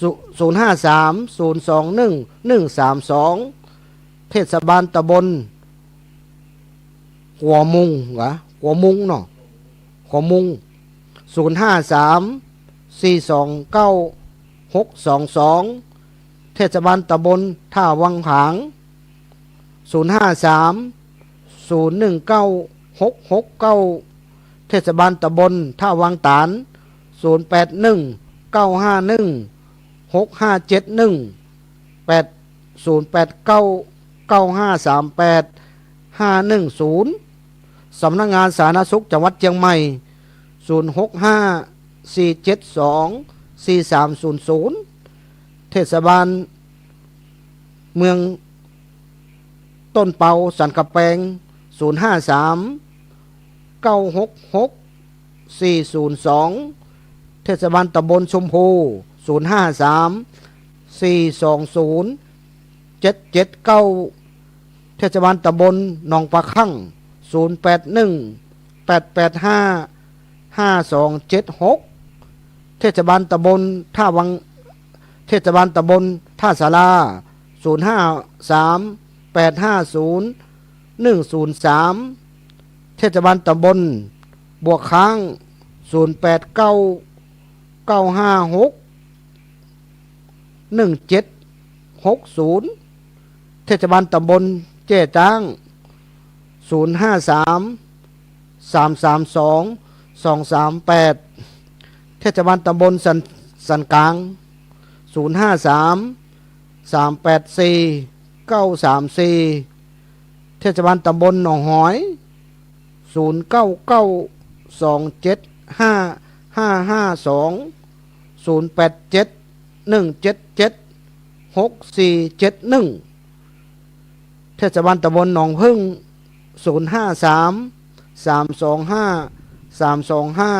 ศู- ศูนย์ห้าสาม ศูนย์สองหนึ่ง หนึ่งสามสอง เทศบาลตำบล ขัวมุงหวา ขัวมุงเนาะ ขัวมุง ศูนย์ห้าสาม สี่สองเก้า หกสองสอง เทศบาลตำบลท่าวังผาง ศูนย์ห้าสาม ศูนย์หนึ่งเก้า หกหกเก้า เทศบาลตำบลท่าวังตาน ศูนย์แปดหนึ่ง เก้าห้าหนึ่ง หกห้าเจ็ดหนึ่ง แปด ศูนย์แปดเก้า เก้าห้าสามแปด ห้าหนึ่งศูนย์ สำนักงานสาธารณสุขจังหวัดเจียงใหม่ ศูนย์หกห้า สี่เจ็ดสอง สี่สามศูนย์ศูนย์ เทศบาลเมืองต้นเปาสันกำแปง ศูนย์ห้าสาม เก้าหกหก สี่ศูนย์สอง เทศบาลตำบลชมพู ศูนย์ห้าสาม สี่สองศูนย์ เจ็ดเจ็ดเก้า เทศบาลตำบลหนองปลาคั่ง ศูนย์แปดหนึ่ง แปดแปดห้า ห้าสองเจ็ดหก เทศบาลตำบลท่าวัง เทศบาลตำบลท่าสารา ศูนย์ห้าสาม แปดห้าศูนย์ หนึ่งศูนย์สาม เทศบาลตำบลบวกค้าง ศูนย์แปดเก้า เก้าห้าหก หนึ่งเจ็ดหกศูนย์ เทศบาลตำบลแจ้จ้าง ศูนย์ห้าสาม สามสามสอง สองสามแปด เทศบาลตำบลสัน สันกลาง ศูนย์ห้าสาม สามแปดสี่ เก้าสามสี่ เทศบาลตำบลหนองหอย ศูนย์เก้าเก้า สองเจ็ดห้า ห้าห้าสอง ศูนย์แปดเจ็ด หนึ่งเจ็ดเจ็ด หกสี่เจ็ดหนึ่ง เทศบาลตำบลหนองผึ้ง ศูนย์ห้าสาม สามสองห้า สามสองห้า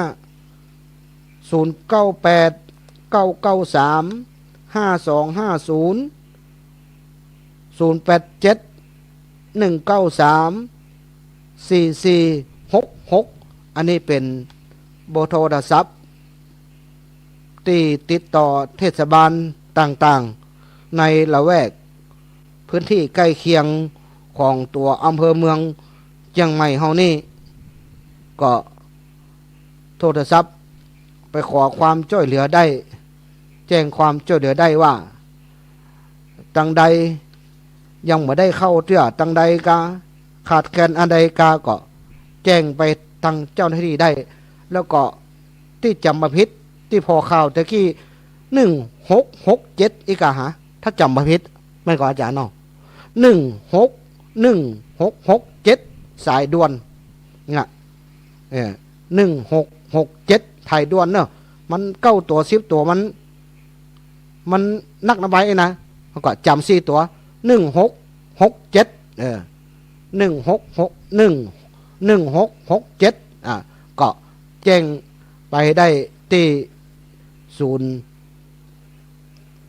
ศูนย์เก้าแปด เก้าเก้าสาม ห้าสองห้าศูนย์ ศูนย์แปดเจ็ด หนึ่งเก้าสาม สี่สี่หกหก อันนี้เป๋นเบอร์โทรศัพท์ ตี้ติดต่อเทศบาลต่างๆ ในละแวกพื้นตี้ใก้เคียงของตั๋วอำเภอเมืองเจียงใหม่เฮานี่ ก็โทรศัพท์ไปขอความจ้วยเหลือได้ แจ้งความจ้วยเหลือได้ว่า ตังใดยังบ่ได้เข้าเตื้อ ตังใดกา ขาดแคลนอันใดกา ก็แจ้งไปตางเจ้าหน้าตี้ได้ แล้วก็ตี้จ๋ำบ่ผิด ตี้ผ่อข่าวตะกี้ หนึ่งหกหกเจ็ด อีกาหา ถ้าจ๋ำบ่ผิด แม่นก่ออาจ๋ารย์เนาะ หนึ่งหก หนึ่งหกหกเจ็ด สายด่วน เนี่ย เออ หนึ่งหกหกเจ็ด สายด่วนเนาะ มันเก้าตั๋ว สิบตั๋ว มัน มันนักนำไปนะ มันก็จ๋ำสี่ตั๋ว หนึ่งหกหกเจ็ด เออ หนึ่งหกหก หนึ่ง หนึ่งหกหกเจ็ด อ่า ก็แจ้งไปได้ตี้ศูนย์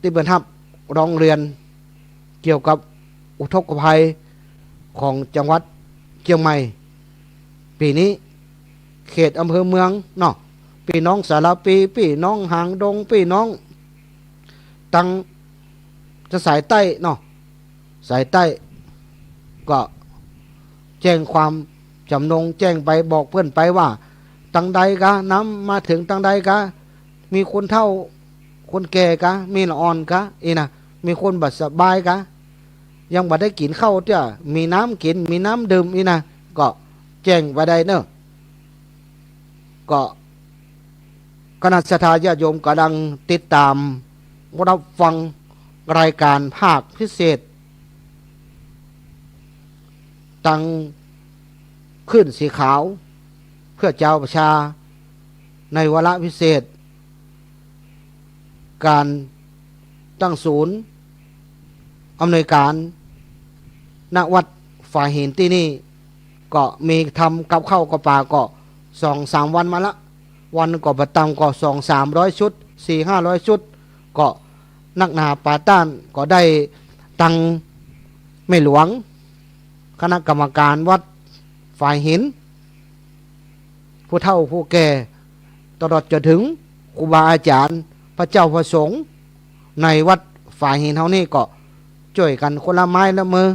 ตี้เปิ้นฮับร้องเรียนเกี่ยวกับอุทกภัยของจังหวัดเจียงใหม่ ปี๋นี้ เขตอำเภอเมืองเนาะ ปี้น้องสารภี ปี้น้องหางดง ปี้น้องตังจะสายใต้เนาะ สายใต้ ก็แจ้งความจ๋ำนง แจ้งไปบอกเปิ้นไปว่า ตังใดกา น้ำมาเถิงตังใดกา มีคนเฒ่าคนแก่กา มีละอ่อนกา อี้นะ มีคนบ่สบายกา ยังบ่ได้กิ๋นข้าวเตื้อ มีน้ำกิ๋น มีน้ำดื่ม อี้นะ ก็แจ้งไปได้เนาะ ก็ คณะศรัทธาญาติโยมก๋ำลังติดต๋ามรับฟังรายก๋านภาคพิเศษ ตางคลื่นสีขาว เพื่อจาวประชา ในวาระพิเศษ ก๋านตั้งศูนย์อำนวยก๋าน ณ วัดฝายหินตี้นี่ ก็มีทำกับข้าวกับป๋าก็สองสามวันมาละ วันก็บ่ต่ำก็สองสามร้อยชุด สี่ห้าร้อยชุด ก็นักหนาป๋าต้าน ก็ได้ตังแม่หลวง คณะกรรมก๋านวัดฝายหิน ผู้เฒ่าผู้แก่ ตลอดจ๋นเถิงครูบาอาจ๋ารย์ พระเจ้าพระสงฆ์ ในวัดฝายหินเฮานี่ก็จ้วยกั๋นคนละไม้ละมือ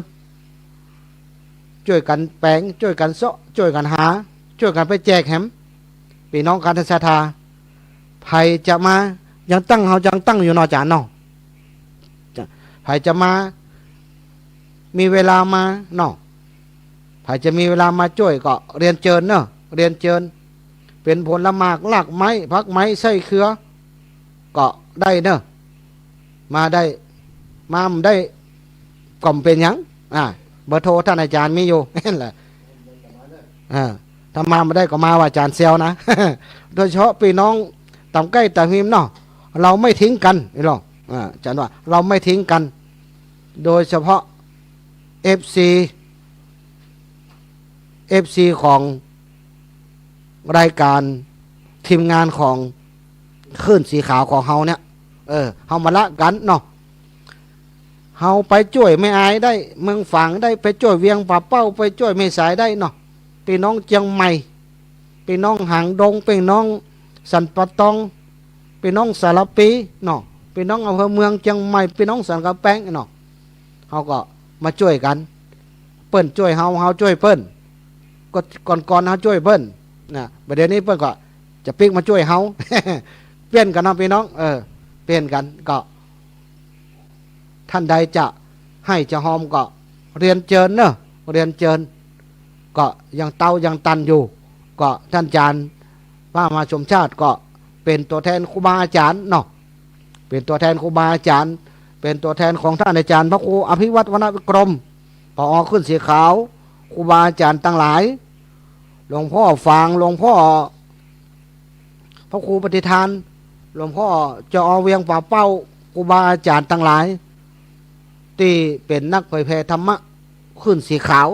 จ้วยกั๋นแป๋ง จ้วยกั๋นเซาะ จ้วยกั๋นหา จ้วยกั๋นไปแจกแหม ปี้น้องคณะศรัทธา ใผจะมา ยังตั้ง เฮายังตั้งอยู่เนาะอาจ๋ารย์เนาะ จะ ใผจะมา มีเวลามาเนาะ ใผจะมีเวลามาจ้วยก็เรียนเจิญเนาะ เรียนเจิญ เป๋นผลหมาก รากไม้ ผักไม้ ไส้เครือ ก็ได้เนาะ มาได้ มาบ่ได้ ก็บ่เป๋นหยัง อ่า เบอร์โทรต้านอาจ๋ารย์มีอยู่ นั่นแหละ อ่า ถ้ามาบ่ได้ก็มาว่าอาจ๋ารย์แซวนะ โดยเฉพาะปี้น้องต๋ามใก้ต๋ามฮิมเนาะ เราไม่ทิ้งกัน นี่หรอ อ่า อาจ๋ารย์ว่า เราไม่ทิ้งกัน โดยเฉพาะ เอฟซี เอฟซี ของรายก๋าน ทีมงานของคลื่นสีขาวของเฮาเนี่ย เออ เฮาบ่ละกั๋นเนาะ เฮาไปจ้วยแม่อายได้ เมืองฝางได้ ไปจ้วยเวียงป่าเป้า ไปจ้วยแม่สายได้เนาะ ปี้น้องเจียงใหม่ ปี้น้องหางดง ปี้น้องสันป่าตอง ปี้น้องสารภีเนาะ ปี้น้องอำเภอเมืองเจียงใหม่ ปี้น้องสันก๋ำแปงเนาะ เฮาก็มาจ้วยกั๋น เปิ้นจ้วยเฮา เฮาจ้วยเปิ้น ก็ก่อนๆ เฮาจ้วยเปิ้นนะ บ่าเดี่ยวนี้เปิ้นก็จะปิ๊กมาจ้วยเฮา เปลี่ยนกั๋นเนาะพี่น้อง เออ เปลี่ยนกั๋น ก็ ท่านใดจะไห้จะฮอมก็เรียนเจิญเนาะ เรียนเจิญ ก็ยังเต๊ายังตันอยู่ ก็ต้านอาจ๋ารย์พระมหาสมชาติก็เป๋นตั๋วแทนครูบาอาจ๋ารย์เนาะ เป๋นตั๋วแทนครูบาอาจ๋ารย์ เป๋นตั๋วแทนของต้านอาจ๋ารย์พระครูอภิวัฒน์ วรรณวิกรม ผอ.ขึ้นสีขาว ครูบาอาจ๋ารย์ตังหลาย หลวงป้อฝาง หลวงป้อ พระครูปฏิทาน หลวงป้อ จอ.อ.เวียงป่าเป้า ครูบาอาจ๋ารย์ตังหลาย ตี้เป๋นนักเผยแผ่ธรรมะขึ้นสีขาว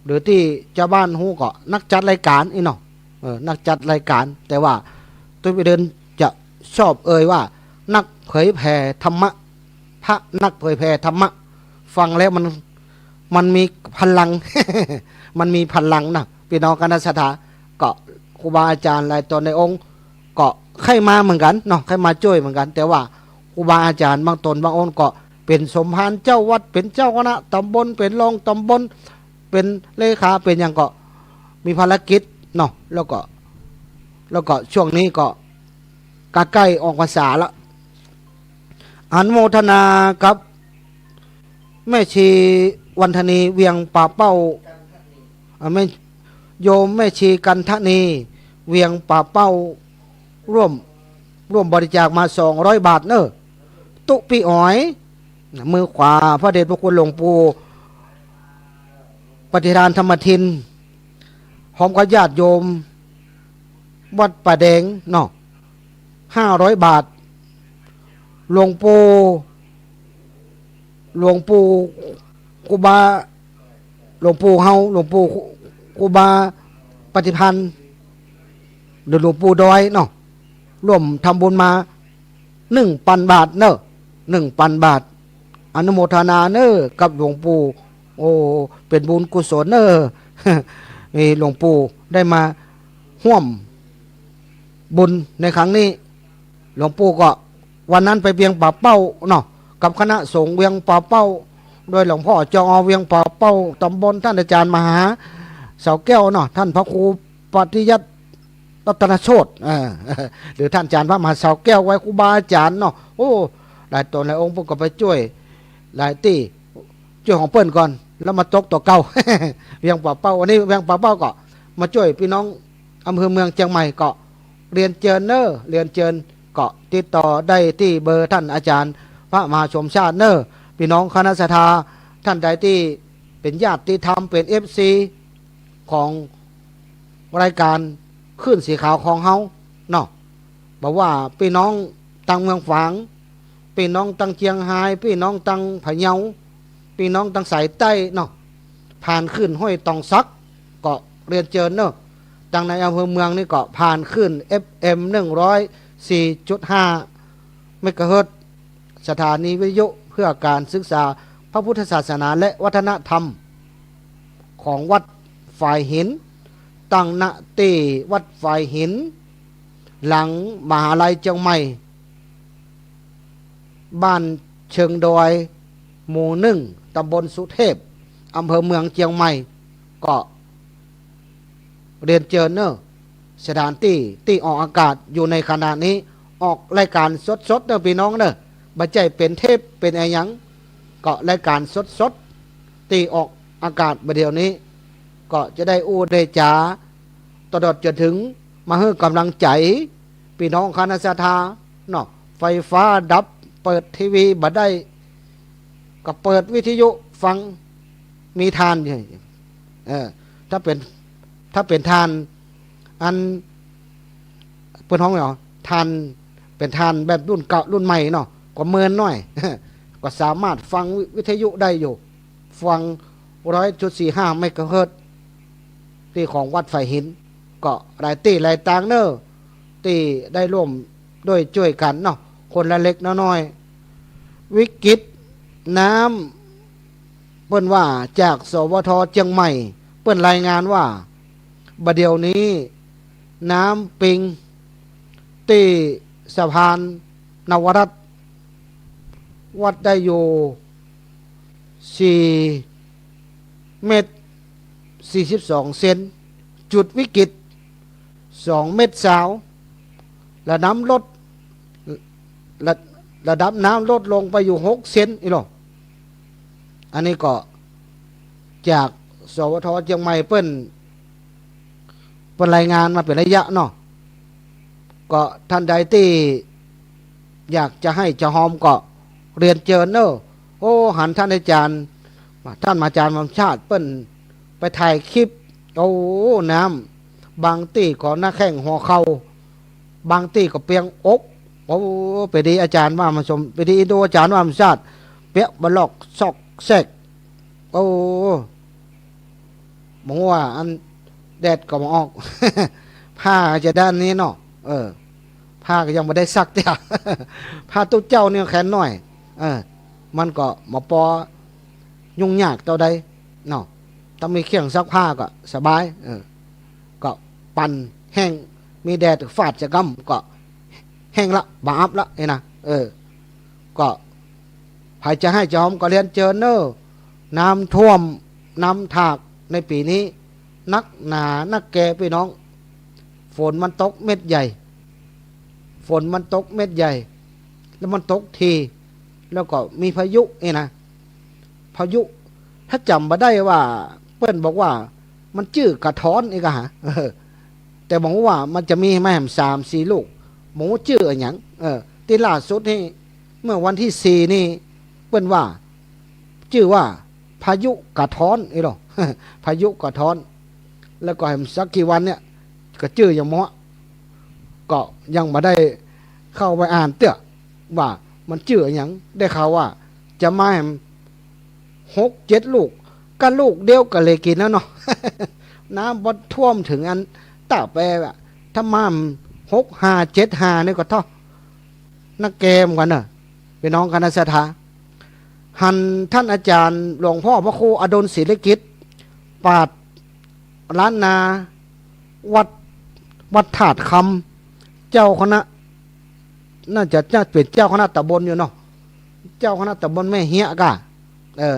หรือตี้จาวบ้านฮู้ก็นักจัดรายก๋านอี้เนาะ เออ นักจัดรายก๋าน แต่ว่าตุ๊กปีเดินจะชอบเอ่ยว่า นักเผยแผ่ธรรมะ พระนักเผยแผ่ธรรมะ ฟังแล้วมัน มันมีพลัง มันมีพลังนะ ปี้น้องคณะศรัทธา ก็ครูบาอาจ๋ารย์หลายต๋นหลายองค์ ก็ใค่มาเหมือนกั๋นเนาะ ใค่มาจ้วยเหมือนกั๋น แต่ว่าครูบาอาจ๋ารย์บางต๋นบางองค์ก็เป๋นสมภารเจ้าวัด เป๋นเจ้าคณะต๋ำบล เป๋นรองต๋ำบล เป๋นเลขา เป๋นหยังก็มีภารกิจเนาะ แล้วก็ แล้วก็ช่วงนี้ก็ใก้ๆ ออกพรรษาละ อนุโมทนากับแม่ชีวันธนี เวียงป่าเป้า อ่า แม่ โยมแม่ชีกันธนี เวียงป่าเป้า ร่วม ร่วมบริจาคมาสองร้อยบาทเนาะ ตุ๊ปี้อ๋อย มือขวา พระเดชพระคุณหลวงปู่ปฏิทานธรรมทิน พร้อมกับญาติโยมวัดป่าแดงเนาะ ห้าร้อยบาท หลวงปู่ หลวงปู่ครูบา หลวงปู่เฮา หลวงปู่ครูบาปฏิพันธ์ หรือหลวงปู่ดอยเนาะ ร่วมทำบุญมาหนึ่งปันบาทเนาะ หนึ่งปันบาท อนุโมทนาเนาะกับหลวงปู่ โอ้ เป๋นบุญกุศลเนาะ นี่หลวงปู่ได้มาฮ่วมบุญในครั้งนี้ หลวงปู่ก็วันนั้นไปเวียงป่าเป้าเนาะ กับคณะสงฆ์เวียงป่าเป้า โดยหลวงป้อ จอ.อ.เวียงป่าเป้า ต๋ำบล ต้านอาจ๋ารย์มหาเสาแก้วเนาะ ต้านพระครูปฏิยัติรัตนโชติ เออ หรือต้านอาจ๋ารย์พระมหาเสาแก้ว ไหว้ครูบาอาจ๋ารย์เนาะ โอ้ หลายต๋นหลายองค์เปิ้นก็ไปจ้วยหลายตี้ จ้วยของเปิ้นก่อน แล้วมาตกตั๋วเก่า เวียงป่าเป้า อันนี้เวียงป่าเป้าก็มาจ้วยปี้น้องอำเภอเมืองเจียงใหม่ ก็เรียนเจิญเนาะ เรียนเจิญ ก็ติดต่อได้ตี้เบอร์ต้านอาจ๋ารย์พระมหาสมชาติเนาะ ปี้น้องคณะศรัทธาต้านใดตี้เป๋นญาติธรรม เป๋น เอฟซี ของรายก๋านคลื่นสีขาวของเฮาเนาะ บ่ว่าปี้น้องตางเมืองฝาง ปี้น้องตางเจียงฮาย ปี้น้องตางพะเยา ปี้น้องตางสายใต้เนาะ ผ่านคลื่นห้วยตองสัก ก็เรียนเจิญเนาะ ตางในอำเภอเมืองนี่ก็ผ่านคลื่น เอฟเอ็ม หนึ่งร้อยสี่จุดห้า เมกะเฮิรตซ์ สถานีวิทยุเพื่อการศึกษาพระพุทธศาสนาและวัฒนธรรม ของวัดฝายหิน ตั้ง ณ ตี้วัดฝายหิน หลังมหาลัยเจียงใหม่ บ้านเชิงดอย หมู่หนึ่ง ตำบลสุเทพ อำเภอเมืองเจียงใหม่ ก็เรียนเจิญเนาะ สถานตี้ตี้ออกอากาศอยู่ในขณะนี้ ออกรายการสดๆ เนาะปี้น้องเนาะ บ่ใจ้เป๋นเทปเป๋นอะหยัง ก็รายการสดๆ ตี้ออกอากาศบ่าเดี่ยวนี้ ก็จะได้อู้ได้จ๋า ตลอดจ๋นเถิงมาหื้อก๋ำลังใจ๋ปี้น้องคณะศรัทธาเนาะ ไฟฟ้าดับ เปิดทีวีบ่ได้ ก็เปิดวิทยุฟัง มีถ่านอยู่ เออ ถ้าเป๋น ถ้าเป๋นถ่าน อัน เปิ้นฮ้องหยัง ถ่าน เป๋นถ่านแบบรุ่นเก่ารุ่นใหม่เนาะ ก็เมินหน้อย ก็สามารถฟังวิ วิทยุได้อยู่ ฟัง ร้อยจุดสี่ห้า เมกะเฮิรตซ์ ตี้ของวัดฝายหิน ก็หลายตี้หลายตางเนาะ ตี้ได้ร่วมด้วยจ้วยกั๋นเนาะ คนละเล็กละน้อย วิกฤตน้ำ เปิ้นว่าจาก สวท เจียงใหม่ เปิ้นรายงานว่า บ่าเดี่ยวนี้น้ำปิงตี้สะพานนวรัตน์ วัดได้อยู่ สี่ เมตรสี่สิบสองเซน จุดวิกฤต สองเมตรซาว ระดับน้ำลด ระ- ระดับน้ำลดลงไปอยู่หกเซน อี้ลอ อันนี้ก็จาก สวท เจียงใหม่เปิ้น เปิ้นรายงานมาเป๋นระยะเนาะ ก็ท่านใดตี้อยากจะไห้จะฮอมก็เรียนเจิญเนาะ โอ้ หันท่านอาจารย์ ท่านอาจารย์วัมชาติเปิ้นไปถ่ายคลิป โอ้ น้ำ บางตี้ก็หน้าแข้งหัวเข่า บางตี้ก็เปียงอก โอ้ ไปดีอาจารย์วัมชม ไปดีดูอาจารย์วัมชาติ เปียกบะลอกซอกแซก โอ้ บ่ฮู้ว่าอันแดดก็บ่ออก ผ้าจะด้านนี้เนาะ เออ ผ้าก็ยังบ่ได้ซักเตื้อ ผ้าตุ๊เจ้านี่แขนน้อย เออ มันก็บ่ปอยุ่งยากเต้าใดเนาะ ถ้ามีเครื่องซักผ้าก็สบาย เออ ก็ปั่นแห้ง มีแดดฟาดจะก้ำก็แห้งละ บ่อับละ นี่นะ เออ ก็ ใผจะไห้จะฮอมก็เรียนเจิญเนาะ น้ำท่วม น้ำถากในปี๋นี้ นักหนานักแก่ปี้น้อง ฝนมันตกเม็ดใหญ่ ฝนมันตกเม็ดใหญ่ แล้วมันตกที แล้วก็มีพายุนี่นะ พายุ ถ้าจ๋ำบ่ได้ว่า เปิ้นบอกว่า มันจื้อกระท้อนอี้ก่าหา เออ แต่บ่ฮู้ว่ามันจะมีมาแหมสามสี่ลูก บ่ฮู้จื้ออะหยัง เออ ตี้ล่าสุดนี่ เมื่อวันตี้สี่นี่ เปิ้นว่า จื้อว่า พายุกระท้อน อี้ลอ พายุกระท้อน แล้วก็แหมสักกี่วันเนี่ย ก็จื้อหยังบ่ ก็ยังบ่ได้เข้าไปอ่านเตื้อ ว่ามันจื้ออะหยัง ได้ข่าวว่า จะมาแหมหกเจ็ดลูก ก็ลูกเดียวก็เลยกิ๋นแล้วเนาะ น้ำบ่ท่วมเถิงอันตะแปอะ ถ้ามาหกห้าเจ็ดห้านี่ก็เท่า นักแก่เหมือนกั๋นเนาะ ปี้น้องคณะศรัทธา หันท่านอาจารย์หลวงพ่อพระครูอดุลศิริกิตติ์ ปราชญ์ล้านนา วัด วัดธาตุคำ เจ้าคณะ น่าจะ น่าเป๋นเจ้าคณะต๋ำบลอยู่เนาะ เจ้าคณะต๋ำบลแม่เฮียะก่า เออ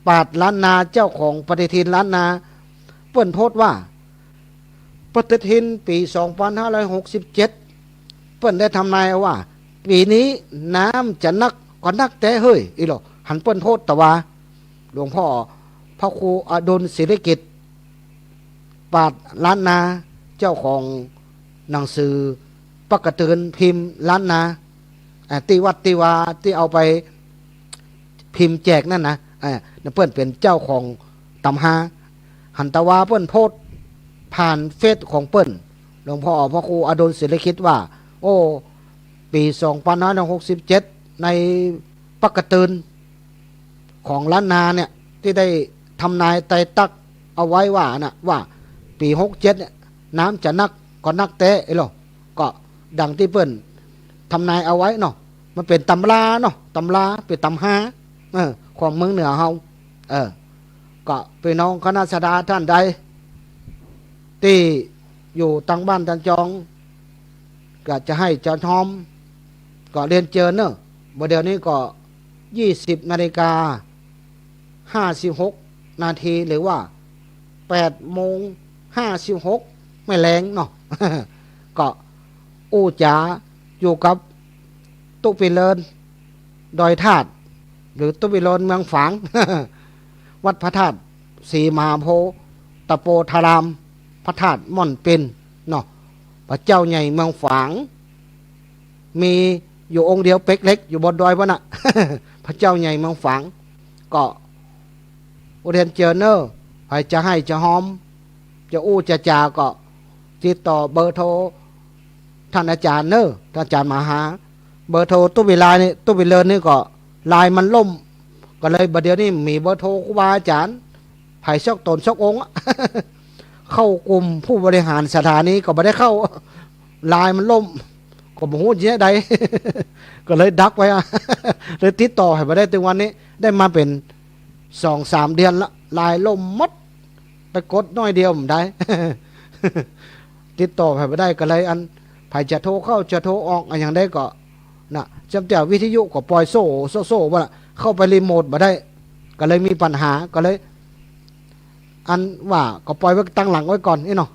ปราชญ์ล้านนา เจ้าของปฏิทินล้านนา เปิ้นโพสต์ว่า ปฏิทินปี๋สองปันห้าร้อยหกสิบเจ็ด เปิ้นได้ทำนายว่า ปี๋นี้น้ำจะนักก็นักแต๊เฮ้ย อี้ลอ หันเปิ้นโพสต์ตะวา หลวงพ่อพระครูอดุลศิริกิตติ์ ปราชญ์ล้านนา เจ้าของหนังสือปกเกตินพิมพ์ล้านนา อ่า ตี้วัดตี้วาตี้เอาไปพิมพ์แจกนั่นนะ อ่า เปิ้นเป๋นเจ้าของต๋ำฮา หันตะวาเปิ้นโพสต์ผ่านเฟซของเปิ้น หลวงพ่อพระครูอดุลศิริกิตติ์ว่า โอ้ ปี๋สองปันห้าร้อยหกสิบเจ็ด ในปกเกตินของล้านนาเนี่ย ตี้ได้ทำนายไตตักเอาไว้ว่าน่ะ ว่าปี๋หกเจ็ดเนี่ย น้ำจะนักก็นักแต๊ อี้ลอ ก็ดังตี้เปิ้นทำนายเอาไว้เนาะ มันเป๋นต๋ำราเนาะ ต๋ำรา เป๋นต๋ำฮา เออ ของเมืองเหนือเฮา เออ ก็ปี้น้องคณะศรัทธาท่านใด ตี้อยู่ตางบ้านตางจอง ก็จะไห้จะฮอม ก็เรียนเจิญเนาะ บ่าเดี่ยวนี้ก็ยี่สิบนาฬิกาห้าสิบหกนาที หรือว่าแปดโมงห้าสิบหก แม่แลงเนาะ ก็อู้จ๋าอยู่กับตุ๊ปิเลิน ดอยธาตุ หรือตุ๊ปิเลินเมืองฝาง วัดพระธาตุศรีมหาโพธิ์ ตะโปธาราม พระธาตุม่อนปินเนาะ พระเจ้าใหญ่เมืองฝาง มีอยู่องค์เดียวเป๋กเล็กอยู่บนดอยพุ้นน่ะ พระเจ้าใหญ่เมืองฝาง ก็เรียนเจิญเนาะ ใผจะไห้จะฮอม จะอู้จะจ๋าก็ติดต่อเบอร์โทรท่านอาจารย์เนาะ ท่านอาจารย์มาหา เบอร์โทรตุ๊ปิเลินนี่ ตุ๊ปิเลินนี่ก็ไลน์มันล่ม ก็เลยบ่าเดี่ยวนี้มีเบอร์โทรครูบาอาจ๋ารย์ ใผสักต๋นสักองค์อะ เข้ากลุ่มผู้บริหารสถานีก็บ่ได้เข้า ไลน์มันล่ม ก็บ่ฮู้จะแนวใด ก็เลยดักไว้อะ เลยติดต่อไผบ่ได้เถิงวันนี้ ได้มาเป๋นสองสามเดือนละ ไลน์ล่มหมด ไปกดน้อยเดียวบ่ได้ ติดต่อไผบ่ได้ ก็เลยอัน ใผจะโทรเข้าจะโทรออกอะหยังได้ก็ น่ะ จำแต่วิทยุก็ปล่อยโซ่ โซ่ โซ่บ่ละ เข้าไปรีโมทบ่ได้ ก็เลยมีปัญหา ก็เลย อันว่าก็ปล่อยไว้ตังหลังไว้ก่อนอี้เนาะ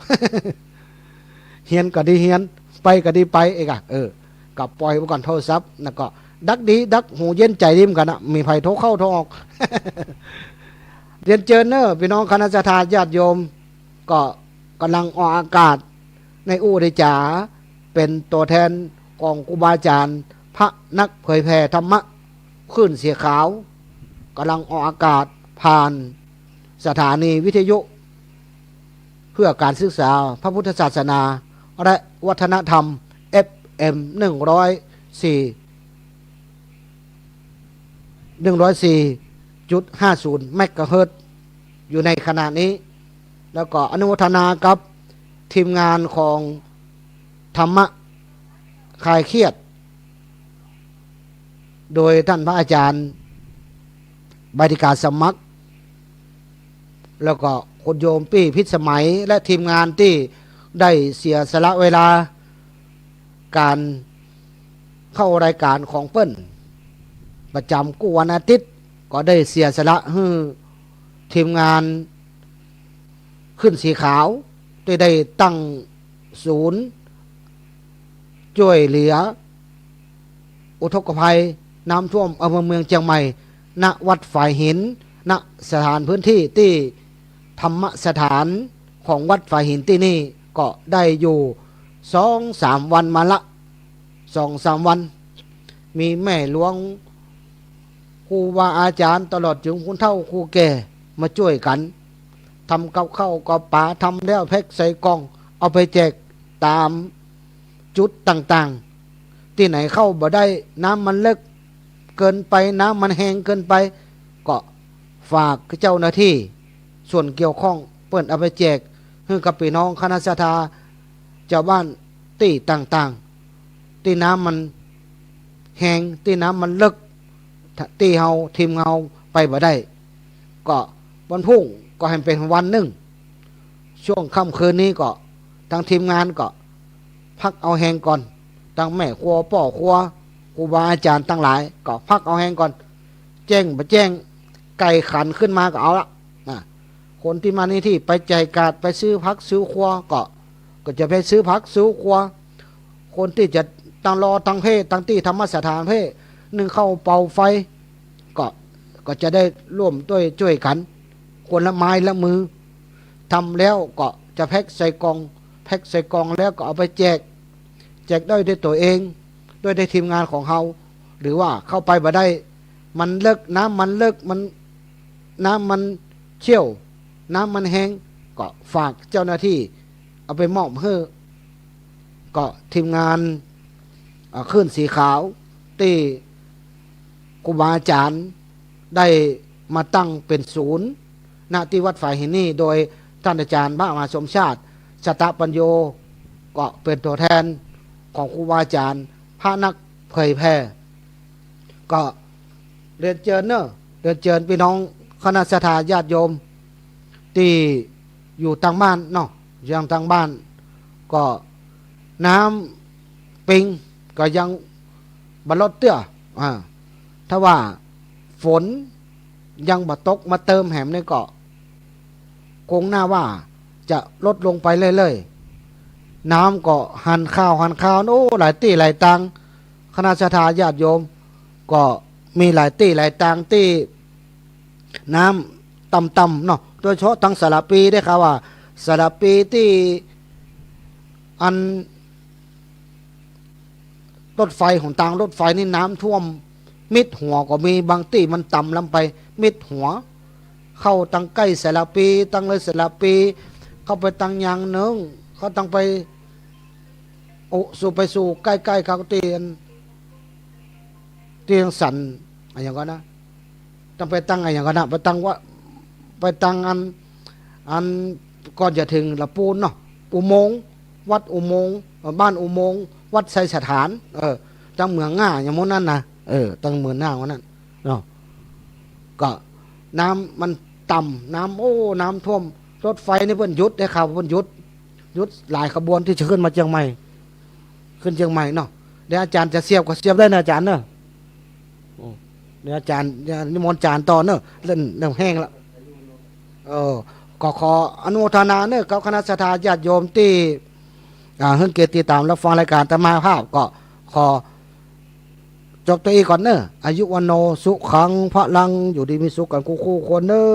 เฮียนก็ดีเฮียน ไปก็ดีไปเอกอะ เออ ก็ปล่อยไว้ก่อนโทรศัพท์ แล้วก็ดักดีดักหูเย็นใจ๋ดีเหมือนกั๋นนะ มีใผโทรเข้าโทรออก เรียนเจิญเน่อ ปี้น้องคณะศรัทธาญาติโยม ก็ก่ำลังออกอากาศ ในอู้ในจ๋า เป๋นตั๋วแทนของครูบาอาจ๋ารย์ พระนักเผยแผ่ธรรมะ คลื่นสีขาว ก่ำลังออกอากาศผ่านสถานีวิทยุ เพื่อการศึกษาพระพุทธศาสนาและวัฒนธรรม เอฟเอ็ม หนึ่งร้อยสี่ หนึ่งร้อยสี่จุดห้าศูนย์ เมกะเฮิรตซ์ อยู่ในขณะนี้ แล้วก็อนุโมทนากับทีมงานของธรรมะคลายเครียด โดยท่านพระอาจารย์ ใบดิกาสมัคร แล้วก็คุณโยมปี้พิสมัย และทีมงานตี้ได้เสียสละเวลา ก๋านเข้ารายก๋านของเปิ้น ประจ๋ำกู้วันอาทิตย์ ก็ได้เสียสละหื้อทีมงานคลื่นสีขาว ตี้ได้ตั้งศูนย์จ้วยเหลือ อุทกภัยน้ำท่วมอำเภอเมืองเจียงใหม่ ณ วัดฝายหิน ณ สถานพื้นตี้ตี้ธรรมสถานของวัดฝายหินตี้นี่ ก็ได้อยู่สองสามวันมาละ สองสามวัน มีแม่หลวง ครูบาอาจ๋ารย์ ตลอดเถิงผู้เฒ่าผู้แก่มาจ้วยกั๋น ทำกับข้าวกับป๋า ทำแล้วแพ็คใส่กล่อง เอาไปแจกต๋ามจุดต่างๆ ตี้ไหนเข้าบ่ได้ น้ำมันเลิ็กเกินไป น้ำมันแฮงเกินไป ก็ฝากเจ้าหน้าตี้ส่วนเกี่ยวข้อง เปิ้นเอาไปแจกหื้อกับปี้น้องคณะศรัทธา จาวบ้านตี้ต่างๆ ตี้น้ำมันแฮง ตี้น้ำมันเลิ็ก ตี้เฮา ทีมเฮาไปบ่ได้ ก็วันพุธก็หื้อเป๋นวันนึ่ง ช่วงค่ำคืนนี้ก็ตังทีมงานก็พักเอาแฮงก่อน ตังแม่ครัวป้อครัว ครูบาอาจ๋ารย์ตังหลายก็พักเอาแฮงก่อน แจ้งบ่แจ้ง ไก่ขันขึ้นมาก็เอาละนะ คนตี้มานี่ตี้ไปจ่ายกาด ไปซื้อผักซื้อครัวก็ ก็จะไปซื้อผักซื้อครัว คนตี้จะตังรอตังเพ่ ตังตี้ธรรมสถานเพ่ นึ่งข้าวเป่าไฟ ก็ ก็จะได้ร่วมด้วยจ้วยกั๋น คนละไม้ละมือ ทำแล้วก็จะแพ็คใส่กล่อง แพ็คใส่กล่องแล้วก็เอาไปแจก แจกได้ด้วยตั๋วเอง ด้วยในทีมงานของเฮา หรือว่าเข้าไปบ่ได้ มันเลิ็ก น้ำมันเลิ็ก มัน น้ำมันเชี่ยว น้ำมันแฮง ก็ฝากเจ้าหน้าตี้เอาไปมอบหื้อ ก็ทีมงาน อ่า คลื่นสีขาว ตี้ครูบาอาจ๋ารย์ได้มาตั้งเป๋นศูนย์ ณ ตี้วัดฝายหินนี่ โดยต้านอาจ๋ารย์พระมหาสมชาติ ชตปัญโญ ก็เป๋นตั๋วแทนของครูบาอาจ๋ารย์ พระนักเผยแผ่ ก็เรียนเจิญเน่อ เรียนเจิญปี้น้องคณะศรัทธาญาติโยม ตี้อยู่ตางบ้านเนาะ ยังตางบ้าน ก็น้ำปิงก็ยังบ่ลดเตื้อ อ่า ถ้าว่าฝนยังบ่ตกมาเติมแหมนี่ก็ คงน่าว่าจะลดลงไปเรื่อยๆ น้ำก็หันคาวหันคาว โอ้ หลายตี้หลายตาง คณะศรัทธาญาติโยม ก็มีหลายตี้หลายตางตี้น้ำต่ำๆ เนาะ โดยเฉพาะตางสารภีได้ข่าวว่า สารภีตี้อัน รถไฟ หนตางรถไฟนี่น้ำท่วมมิดหัวก็มี บางตี้มันต่ำล้ำไปมิดหัว เข้าตางใก้สารภี ตางเลยสารภี เข้าไปตางยางเนิ้ง เข้าตางไป โอ้ สู่ไปสู่ใก้ๆ เขาตี้อัน ตี้สัน อะหยังก่อนะ ตางไปตางอะหยังก่อนะ ไปตางวะ ไปตางอัน อันก่อนจะเถิงละปูนเนาะ อุโมงค์ วัดอุโมงค์ เอ่อ บ้านอุโมงค์ วัดไชยสถาน เออ ตางเหมืองง่าอย่างหมู่นั้นนะ เออ ตางเหมืองง่าหมู่นั้นเนาะ ก็น้ำมันต่ำ น้ำ โอ้ น้ำท่วม รถไฟนี่เปิ้นหยุด ได้ข่าวว่าเปิ้นหยุด หยุดหลายขบวนตี้จะขึ้นมาเจียงใหม่ ขึ้นเจียงใหม่เนาะ เดี๋ยวอาจ๋ารย์จะเสียบก็เสียบได้นะอาจ๋ารย์เนาะ โอ้ เดี๋ยวอาจ๋ารย์ นิมนต์อาจ๋ารย์ต่อเนาะ เล่น เล่นแห้งละ เออ ก็ขออนุโมทนาเน้อ กับคณะศรัทธาญาติโยมตี้ อ่า หื้อเกียรติติดต๋ามรับฟังรายก๋านอาตมาภาพ ก็ขอจบตรงอี้ก่อนเน้อ อายุวัณโณ สุขัง พลัง อยู่ดีมีสุขกั๋นกู้ๆ คนเน้อ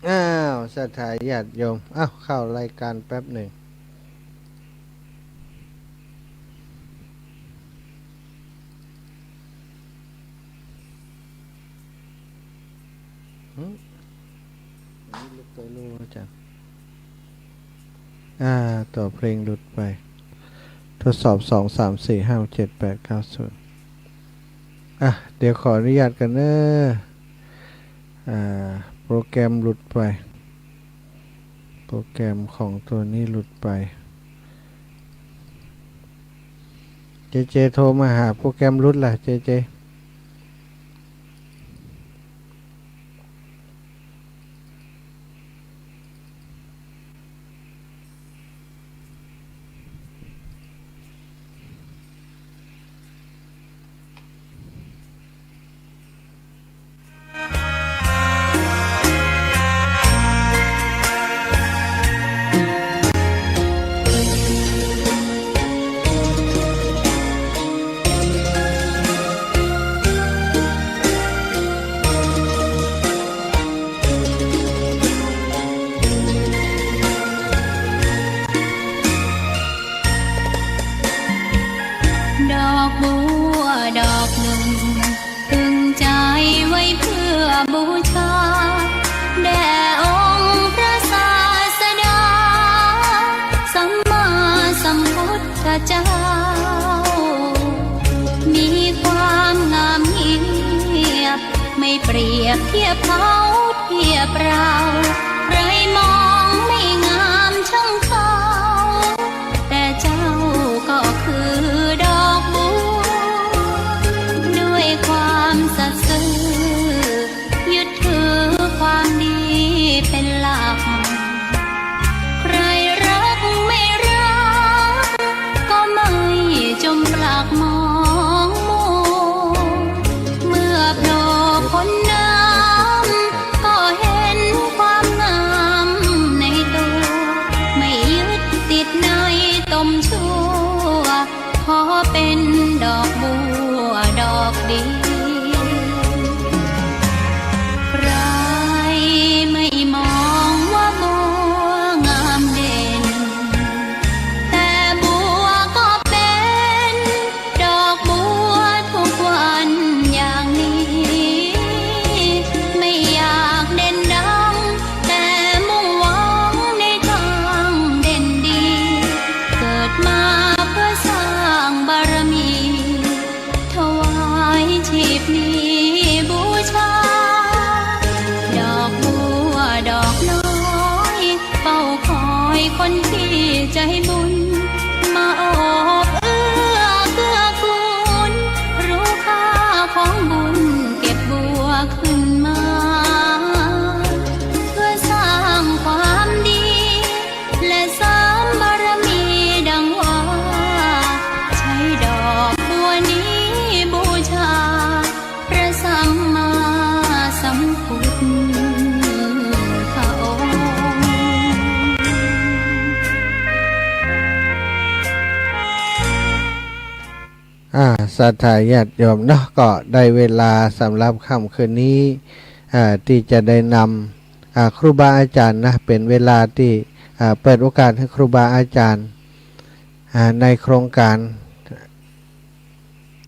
อ้าว ศรัทธาญาติโยม อ้าว เข้ารายก๋านแป๊บนึ่ง หึ นี่หลุดไปแล้วอาจารย์ อ่า ต่อเพลงหลุดไป ทดสอบ สอง สาม สี่ ห้า หก เจ็ด แปด เก้า ศูนย์ อ่ะ เดี๋ยวขออนุญาตก่อนเน้อ อ่า โปรแกรมหลุดไป โปรแกรมของตัวนี้หลุดไป เจเจโทรมาหา โปรแกรมหลุดล่ะ เจเจ ดอกบัวดอกนึ่ง ตึงใจ๋ไว้เปื้อบูชา แด่องค์พระศาสดา สัมมาสัมพุทธเจ้า มีความงามเงียบ ไม่เปรียบเทียบเขาเทียบเรา ใครมองไม่งามช่างเขา แต่เจ้าก็คือดอกบัว ด้วยความสัตย์ซื่อ ยึดถือความดีเป็นหลัก ใครรักไม่รัก ก็ไม่จมปลักมองมัว เมื่อโผล่พ้นน้ำ ก็เห็นความงามในตัว ไม่ยึดติดในตมชั่ว ขอเป็นดอกบัวดอกเดียว ใครไม่มองว่าบัวงามเด่น แต่บัวก็เป็น ดอกบัวทุกวันอย่างนี้ ไม่อยากเด่นดัง แต่มุ่งหวังในทางเด่นดี เกิดมาเพื่อสร้างบารมี ถวายชีพนี้บูชา ดอกบัวดอกน้อย เฝ้าคอยคนที่ใจบุญ มาโอบเอื้อเกื้อกูล รู้ค่าของบุญเก็บบัวขึ้นมา เพื่อสร้างความดี และเสริมบารมีดังว่า ใช้ดอกบัวนี้บูชา พระสัมมาสัมพุทธองค์ อ่า ศรัทธาญาติโยมเนาะ ก็ได้เวลาสำหรับค่ำคืนนี้ อ่า ตี้จะได้นำ อ่า ครูบาอาจ๋ารย์นะ เป๋นเวลาตี้ อ่า เปิดโอกาสหื้อครูบาอาจ๋ารย์ อ่า ในโครงก๋าน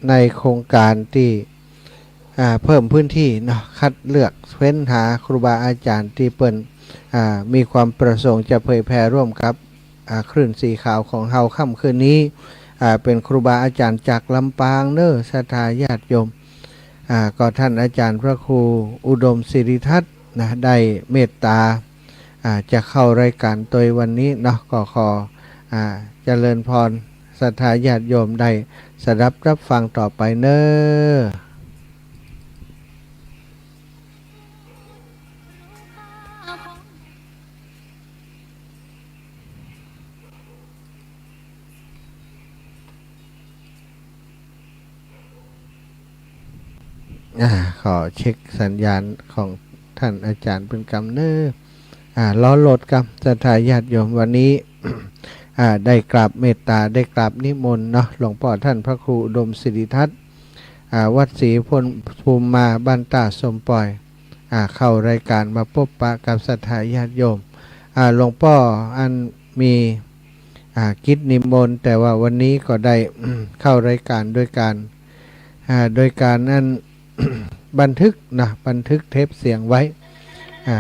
ในโครงก๋านตี้ อ่า เพิ่มพื้นตี้เนาะ คัดเลือกเฟ้นหาครูบาอาจ๋ารย์ตี้เปิ้น อ่า มีความประสงค์จะเผยแผ่ร่วมกับ อ่า คลื่นสีขาวของเฮาค่ำคืนนี้ อ่า เป๋นครูบาอาจ๋ารย์จากลำปางเน้อ ศรัทธาญาติโยม อ่า ก็ท่านอาจ๋ารย์พระครูอุดมศิริทัศน์นะ ได้เมตต๋า อ่า จะเข้ารายก๋านตวยวันนี้เนาะ ก็ขอ อ่า เจริญพรศรัทธาญาติโยมได้สดับรับฟังต่อไปเน้อ อ่า ขอเช็คสัญญาณของท่านอาจารย์เปิ้นกำเน้อ อ่า รอโหลดกำ ศรัทธาญาติโยม วันนี้ อ่า ได้กราบเมตตา ได้กราบนิมนต์เนาะ หลวงป้อท่านพระครูอุดมสิริทัศน์ อ่า วัดศรีพลภูมิมา บ้านต้าสมปอย อ่า เข้ารายการมาปบปะกับศรัทธาญาติโยม อ่า หลวงป้ออันมี อ่า กิจนิมนต์ แต่ว่าวันนี้ก็ได้ เข้ารายการโดยการ อ่า โดยการอัน บันทึกนะ บันทึกเทปเสียงไว้ อ่า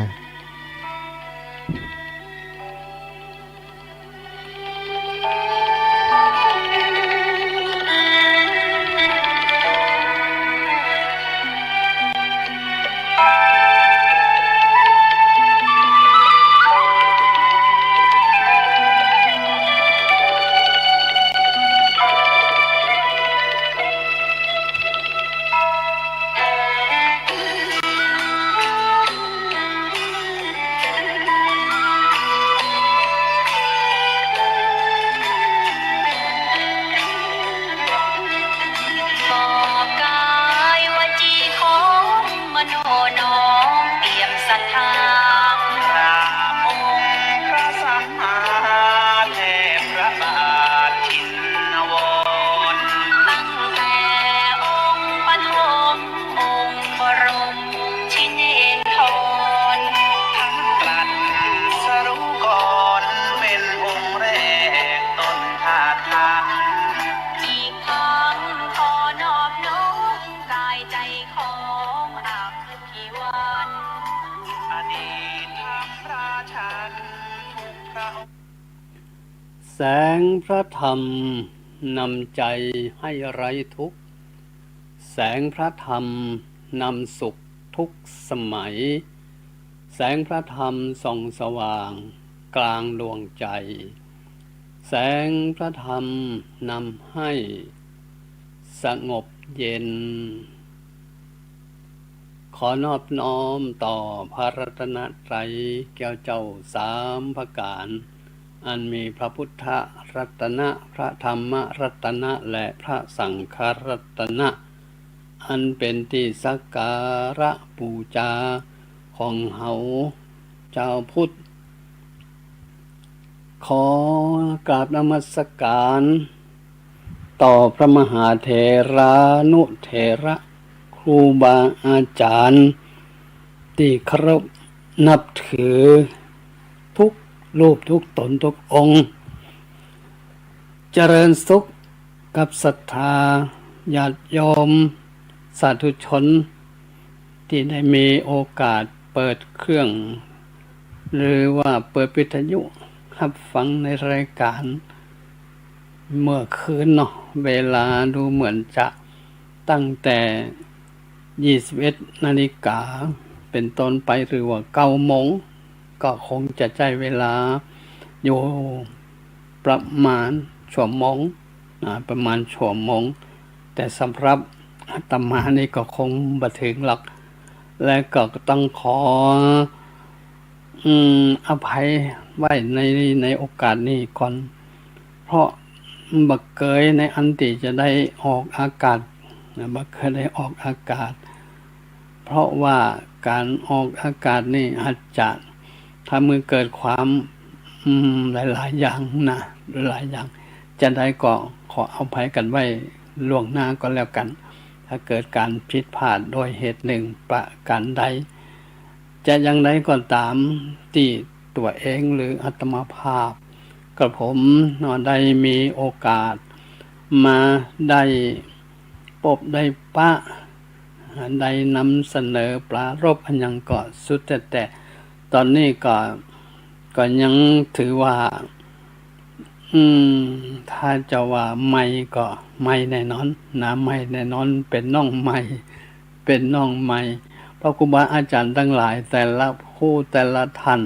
มอบกายวจีของมโนน้อมเปี่ยมศรัทธา กราบองค์พระสัมมาเทพพระบาทชินวร ตั้งแต่องค์ปฐม องค์บรมชินเอกร ทั้งตรัสรู้ก่อนเป็นองค์แรกต้นธาตุธรรม อีกทั้งขอนอบน้อมกายใจของอภิวัน อดีตธรรมราชันทุกพระองค์ แสงพระธรรมนำใจให้ไร้ทุกข์ แสงพระธรรมนำสุขทุกสมัย แสงพระธรรมส่องสว่างกลางดวงใจ แสงพระธรรมนำให้สงบเย็น ขอนอบน้อมต่อพระรัตนตรัยแก้วเจ้าสามประก๋าน อันมีพระพุทธรัตนะ พระธรรมรัตนะ และพระสังฆรัตนะ อันเป๋นตี้สักการะปู๋จาของเฮาจาวพุทธ ขอกราบนมัสการต่อพระมหาเถรานุเถระ ครูบาอาจ๋ารย์ตี้เคารพนับถือทุกรูปทุกต๋นทุกองค์ เจริญสุขกับศรัทธาญาติโยมสาธุชน ตี้ได้มีโอกาสเปิดเครื่อง หรือว่าเปิดวิทยุฮับฟังในรายก๋านเมื่อคืนเนาะ เวลาดูเหมือนจะตั้งแต่ยี่สิบเอ็ดนาฬิกาเป๋นต้นไป หรือว่าเก้าโมง ก็คงจะใจ๊เวลาอยู่ประมาณชั่วโมง อ่า ประมาณชั่วโมง แต่สำหรับอาตมานี่ก็คงบ่เถิงหรอก และก็ต้องขอ อืม อภัยไว้ใน ในโอกาสนี้ก่อน เพราะบ่เกยในอันตี้จะได้ออกอากาศนะ บ่เกยได้ออกอากาศ เพราะว่าก๋านออกอากาศนี่อาจจะทำหื้อเกิดความ อืม หลายๆ อย่างนะ หลายๆ อย่าง จะใดก็ขออภัยกั๋นไว้ล่วงหน้าก็แล้วกั๋น ถ้าเกิดก๋านผิดพลาดโดยเหตุหนึ่งประก๋านใด จะอย่างใดก็ต๋าม ตี้ตั๋วเองหรืออาตมาภาพ กระผมเนาะได้มีโอกาสมาได้ปบได้ปะ ได้นำเสนอปรารภอันหยังก็สุดแต๊ๆ ต๋อนนี้ก็ ก็ยังถือว่า อืม ถ้าจะว่าใหม่ก็ใหม่แน่นอนนะ ใหม่แน่นอน เป๋นน้องใหม่ เป๋นน้องใหม่ เพราะครูบาอาจ๋ารย์ตังหลายแต่ละผู้แต่ละท่าน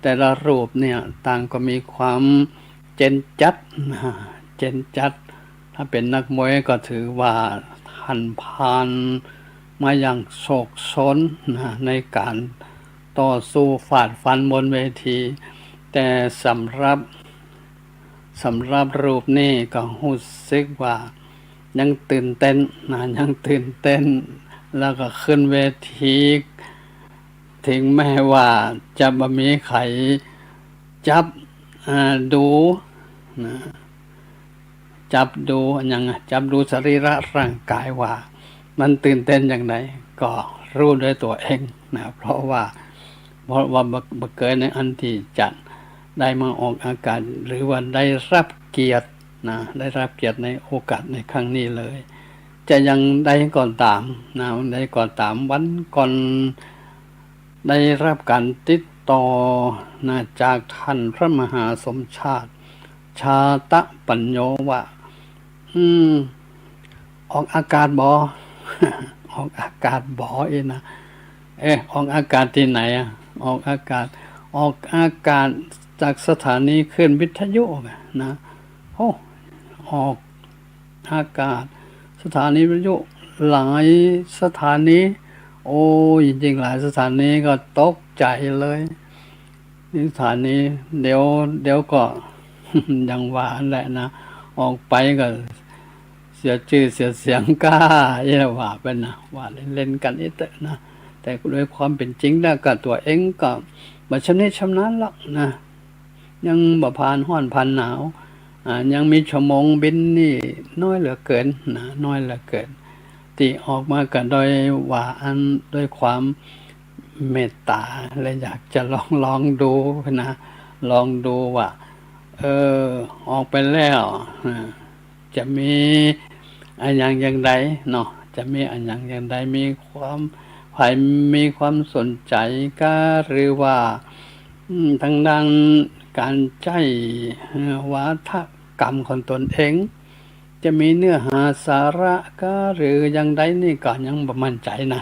แต่ละรูปเนี่ย ต่างก็มีความเจ๋นจัดนะ เจ๋นจัด ถ้าเป๋นนักมวยก็ถือว่าท่านผ่านมาอย่างโชกโชนนะ ในก๋านต่อสู้ฟาดฟันบนเวที แต่สำหรับ สำหรับรูปนี้ก็ฮู้สึกว่ายังตื่นเต้นนะ ยังตื่นเต้น แล้วก็ขึ้นเวที ถึงแม้ว่าจะบ่มีใผจับ อ่า ดูนะ จับดูอะหยังอะ จับดูสรีระร่างกายว่ามันตื่นเต้นอย่างใด ก็ฮู้ด้วยตั๋วเองนะ เพราะว่า เพราะว่าบ่ บ่เกยในอันตี้จะได้มาออกอากาศ หรือว่าได้ฮับเกียรตินะ ได้ฮับเกียรติในโอกาสในครั้งนี้เลย จะอย่างใดก็ต๋ามนะ อย่างใดก็ต๋าม วันก่อนได้ฮับก๋านติดต่อนะ จากต้านพระมหาสมชาติ ชาตปัญโญ ว่า อืม ออกอากาศบ่ ออกอากาศบ่ อี้นะ เอ๊ะ ออกอากาศตี้ไหนอะ ออกอากาศ ออกอากาศจากสถานีคลื่นวิทยุนะ โอ้ ออกอากาศสถานีวิทยุหลายสถานี โอ้ จริงๆ หลายสถานีก็ตกใจ๋เลย นี่สถานี เดี๋ยว เดี๋ยวก็ อย่างว่าอั้นแหละนะ ออกไปก็เสียจื้อเสียเสียงก้า อี้แหละ ว่าไปนะ ว่าเล่นๆ กั๋นอี้เต๊อะนะ แต่โดยความเป๋นจริงแล้วก็ตั๋วเองก็บ่ชำนิชำนาญหรอกนะ ยังบ่ผ่านฮ้อนผ่านหนาว อ่า ยังมีชั่วโมงบินนี่น้อยเหลือเกินนะ น้อยเหลือเกิน ตี้ออกมาก็โดยว่าอัน ด้วยความเมตต๋า และอยากจะลอง ลองดูนะ ลองดูว่า เออ ออกไปแล้ว อ่า จะมีอะหยังอย่างใดเนาะ จะมีอะหยังอย่างใด มีความ ใผมีความสนใจ๋ก้า หรือว่า อืม ตางด้านก๋านใจ๊ เอ่อ วาทกรรมของตนเอง จะมีเนื้อหาสาระก้า หรืออย่างใดนี่ก็ยังบ่มั่นใจ๋นะ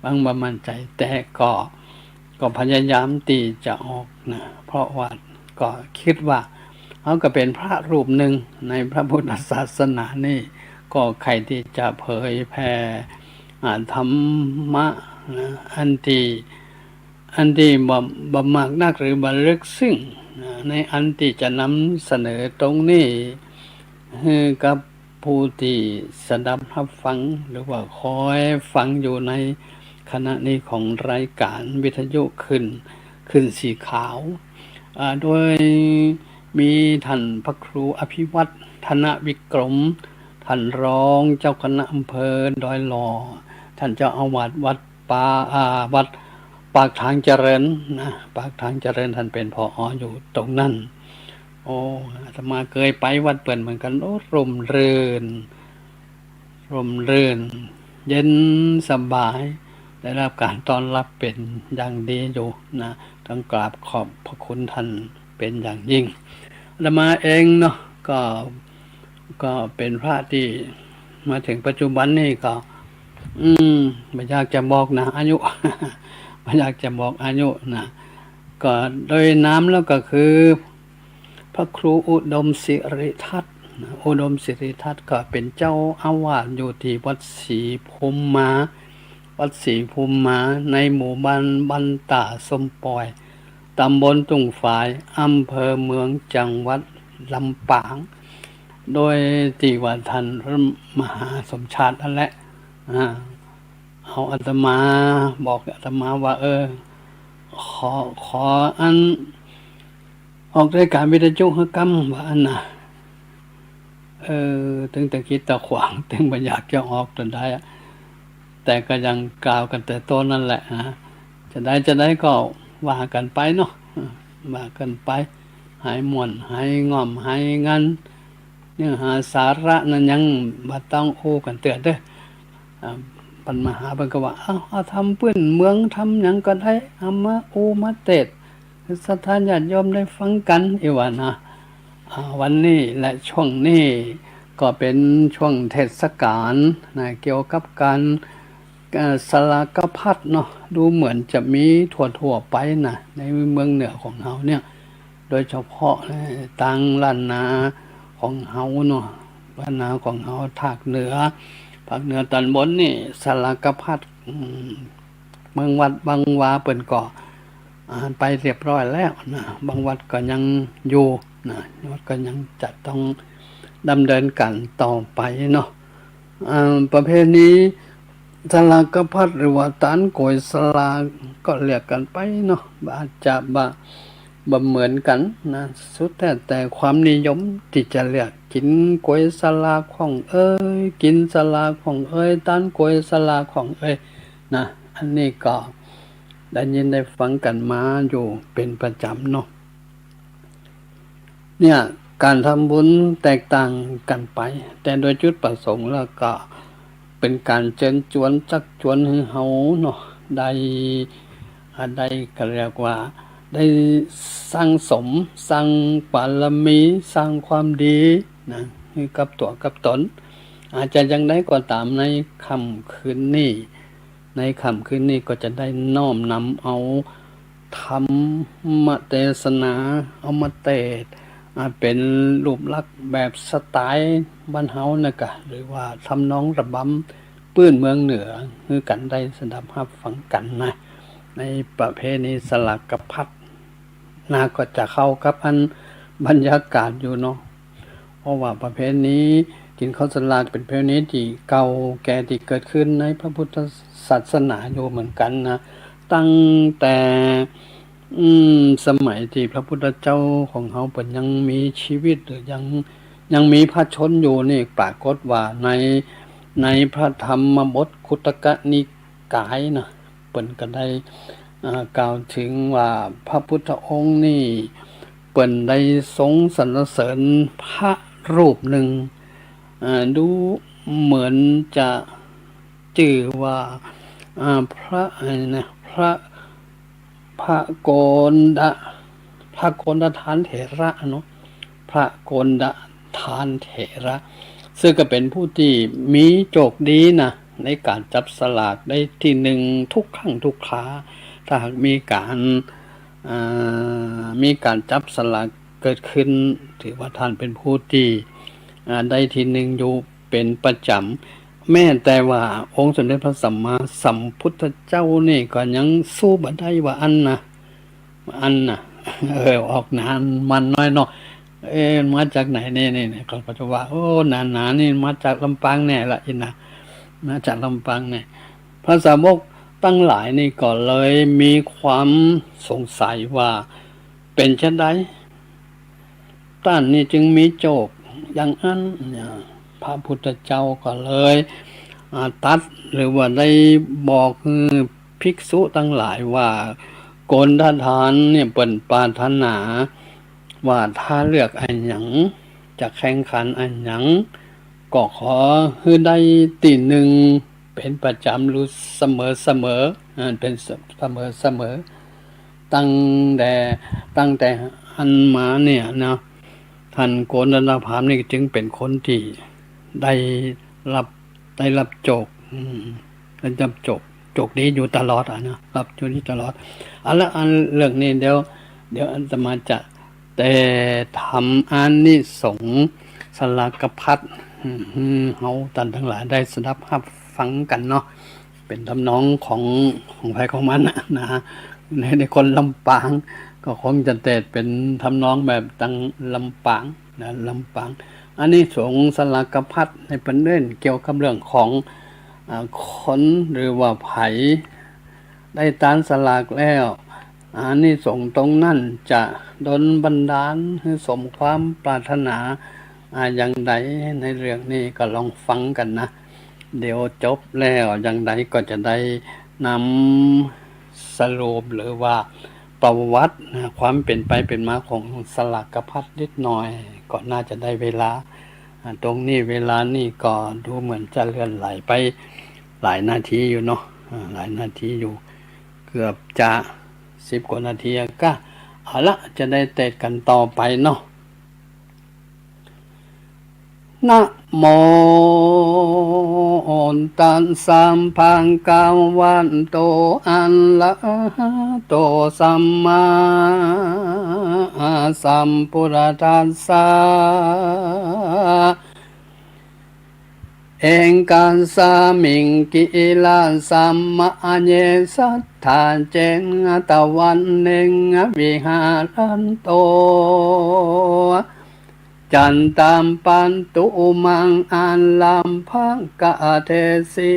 ยังบ่มั่นใจ๋ แต่ก็ ก็พยายามตี้จะออกนะ เพราะว่าก็กึ๊ดว่าเฮาก็เป๋นพระรูปนึ่งในพระพุทธศาสนานี่ ก็ใค่ตี้จะเผยแผ่ อ่า ธรรมะนะ อันตี้ อันตี้บ่ บ่มากนักหรือบ่ลึกซึ้งนะ ในอันตี้จะนำเสนอตรงนี้ หื้อกับผู้ตี้สดับฮับฟัง หรือว่าคอยฟังอยู่ในขณะนี้ของรายก๋านวิทยุคลื่น คลื่นสีขาว อ่า โดยมีต้านพระครูอภิวัฒน์ ธนวิกรม ต้านรองเจ้าคณะอำเภอดอยหล่อ ต้านเจ้าอาวาสวัด ป่า อ่า วัดปากทางเจริญนะ ปากทางเจริญ ต้านเป๋น ผอ อยู่ตรงนั้น โอ้ อาตมาเกยไปวัดเปิ้นเหมือนกั๋น โอ้ ร่มรื่น ร่มรื่น เย็นสบาย ได้ฮับก๋านต้อนฮับเป๋นอย่างดีอยู่นะ ต้องกราบขอบพระคุณต้านเป๋นอย่างยิ่ง อาตมาเองเนาะ ก็ ก็เป๋นพระตี้มาเถิงปัจจุบันนี่ก็ อืม บ่อยากจะบอกนะ อายุ บ่อยากจะบอกอายุนะ ก็โดยนามแล้วก็คือ พระครูอุดมสิริทัตน์นะ อุดมสิริทัตน์ก็เป๋นเจ้าอาวาสอยู่ตี้วัดศรีภูมิมา วัดศรีภูมิมา ในหมู่บ้านบ้านต๋าส้มป่อย ต๋ำบลตุ่งฝาย อำเภอเมือง จังหวัดลำปาง โดยตี้ว่าต้านพระมหาสมชาตินั่นแหละ อ่า เอาอาตมา บอกอาตมาว่า เออ ขอ ขออัน ออกรายก๋านวิทยุหื้อกำ ว่าอั้นนะ เออ ตึงตะขิดตะขวาง ตึงบ่อยากจะออกตอนใดอะ แต่ก็ยังกล่าวกั๋นแต่ต้นนั่นแหละนะ จะใดจะใดก็ว่ากั๋นไปเนาะ ว่ากั๋นไป หายม่วน หายง่อม หายงัน เนื้อหาสาระนั้นยังบ่ต้องอู้กั๋นเตื้อเต๊อะ อ่า ปัญหาเปิ้นก็ว่า เอา เอาธรรมพื้นเมือง ธรรมหยังก็ได้ เอามาอู้มาเตศน์ ศรัทธาญาติโยมได้ฟังกั๋น อี้ว่านะ อ่า วันนี้และช่วงนี้ก็เป๋นช่วงเทศกาลนะ เกี่ยวกับก๋าน เอ่อ สลากพัดเนาะ ดูเหมือนจะมีทั่วๆ ไปนะ ในเมืองเหนือของเฮาเนี่ย โดยเฉพาะ เอ่อ ตางล้านนาของเฮาเนาะ ล้านนาของเฮา ภาคเหนือ ภาคเหนือต๋อนบนนี่ สลากพัด อืม บางวัดบางวาเปิ้นก็ อ่า ไปเรียบร้อยแล้วนะ บางวัดก็ยังอยู่นะ วัดก็ยังจะต้องดำเนินก๋านต่อไปเนาะ อ่า ประเพณี สลากภัตหรือว่าตานก๋วยสลากก็เรียกกั๋นไปเนาะ อาจจะบ่ บ่เหมือนกั๋นนะ สุดแท้แต่ความนิยมตี้จะเรียกกิ๋นก๋วยสลากพ่องเอ่ย กิ๋นสลากพ่องเอ่ย ตานก๋วยสลากพ่องเอ่ยนะ อันนี้ก็ได้ยินได้ฟังกั๋นมาอยู่เป๋นประจ๋ำเนาะ เนี่ย ก๋านทำบุญแตกต่างกั๋นไป แต่โดยจุดประสงค์แล้วก็เป๋นก๋านเจิญจวนจักจวนหื้อเฮาเนาะ ได้ อ่า ได้ ก็เรียกว่าได้สั่งสม สร้างบารมี สร้างความดีนะ หื้อกับตั๋วกับต๋น อาจจะอย่างใดก็ต๋าม ในค่ำคืนนี้ ในค่ำคืนนี้ก็จะได้น้อมนำเอาธรรมเตสนา เอามาเตสน์ อ่า เป๋นรูปลักษณ์แบบสไตล์บ้านเฮานะกะ หรือว่าทำนองระบำปื๊นเมืองเหนือ หื้อกั๋นได้สดับฮับฟังกั๋นนะ ในประเพณีสลากภัตนะ ก็จะเข้ากับอันบรรยากาศอยู่เนาะ เพราะว่าประเพณีกิ๋นข้าวสลากเป๋นประเพณีตี้เก่าแก่ตี้เกิดขึ้นในพระพุทธศาสนาอยู่เหมือนกั๋นนะ ตั้งแต่ อืม สมัยตี้พระพุทธเจ้าของเฮาเปิ้นยังมีชีวิต หรือยัง ยังมีพระชนม์อยู่นี่ ปรากฏว่าใน ในพระธรรมบทคุตตกนิกายนะ เปิ้นก็ได้ อ่า กล่าวเถิงว่าพระพุทธองค์นี่ เปิ้นได้ทรงสรรเสริญพระรูปนึ่ง อ่า ดูเหมือนจะจื้อว่า อ่า พระ อะไรนะ พระ พระโกณฑะ พระโกณฑทานเถระเนาะ พระโกณฑทานเถระ ซึ่งก็เป๋นผู้ตี้มีโจคดีนะ ในก๋านจับสลากได้ตี้นึ่งทุกครั้งทุกครา ถ้าหากมีก๋าน อ่า มีก๋านจับสลากเกิดขึ้น ถือว่าท่านเป๋นผู้ตี้ อ่า ได้ตี้นึ่งอยู่เป๋นประจ๋ำ แม้แต่ว่าองค์สมเด็จพระสัมมาสัมพุทธเจ้านี่ก็ยังสู้บ่ได้ว่าอั้นนะ อั้นนะ เออ ออกหนามันน้อยเนาะ เอ๊ะ มาจากไหนเนี่ย เนี่ย เนี่ย เขาก็จะว่า โอ้ หนาๆ นี่มาจากลำปางแน่ละ อินะ มาจากลำปางแน่ พระสาวกตังหลายนี่ก็เลยมีความสงสัยว่า เป๋นจาใด ต้านนี่จึงมีโจคอย่างอั้นเนี่ย พระพุทธเจ้าก็เลย อ่า ตรัส หรือว่าได้บอกหื้อภิกษุตังหลายว่า โกณฑทานเนี่ยเปิ้นปรารถนาว่าถ้าเลือกอะหยัง จะแข่งขันอะหยัง ก็ขอหื้อได้ตี้นึ่งเป๋นประจ๋ำหรือเสมอๆ อ่า เป๋นเสมอๆ ตั้งแต่ ตั้งแต่หั้นมาเนี่ยนะ ท่านโกณฑนพราหมณ์นี่จึงเป๋นคนตี้ได้รับ ได้รับโจค อืม ได้รับโจค โจคดีอยู่ตลอดอะนะ รับโจคดีตลอด เอาละ อันเรื่องนี้เดี๋ยว เดี๋ยวอาตมาจะ แต่ทำอานิสงส์สลากภัต อืม หื้อเฮาต้านตังหลายได้สดับฮับฟังกั๋นเนาะ เป๋นทำนองของ ของใผของมันนะ นะ ใน ในคนลำปาง ก็คงจะเตสน์เป๋นทำนองแบบตังลำปางนะ ลำปาง อานิสงส์สลากภัตในประเด็นเกี่ยวกับเรื่องของ อ่า คนหรือว่าใผ ได้ตานสลากแล้ว อานิสงส์ตรงนั้นจะดลบันดาลหื้อสมความปรารถนา อ่า อย่างใด ในเรื่องนี้ก็ลองฟังกั๋นนะ เดี๋ยวจบแล้วอย่างใดก็จะได้นำสรุปหรือว่าประวัตินะ ความเป๋นไปเป๋นมาของสลากภัตนิดหน่อย ก็น่าจะได้เวลา อ่า ตรงนี้เวลานี่ก็ดูเหมือนจะเลื่อนไหลไปหลายนาทีอยู่เนาะ อ่า หลายนาทีอยู่ เกือบจะสิบกว่านาทีอะกะ เอาละ จะได้เตสน์กั๋นต่อไปเนาะ นะโมตัสสะ ภะคะวะโต อะระหะโต สัมมาสัมพุทธัสสะ เอกัสสะมิง กิริสะมะเย สัตถะเจนะ ตะวันเนนะ วิหะรันโต จันตาปัตตุมัง อารัมภกะเทสิ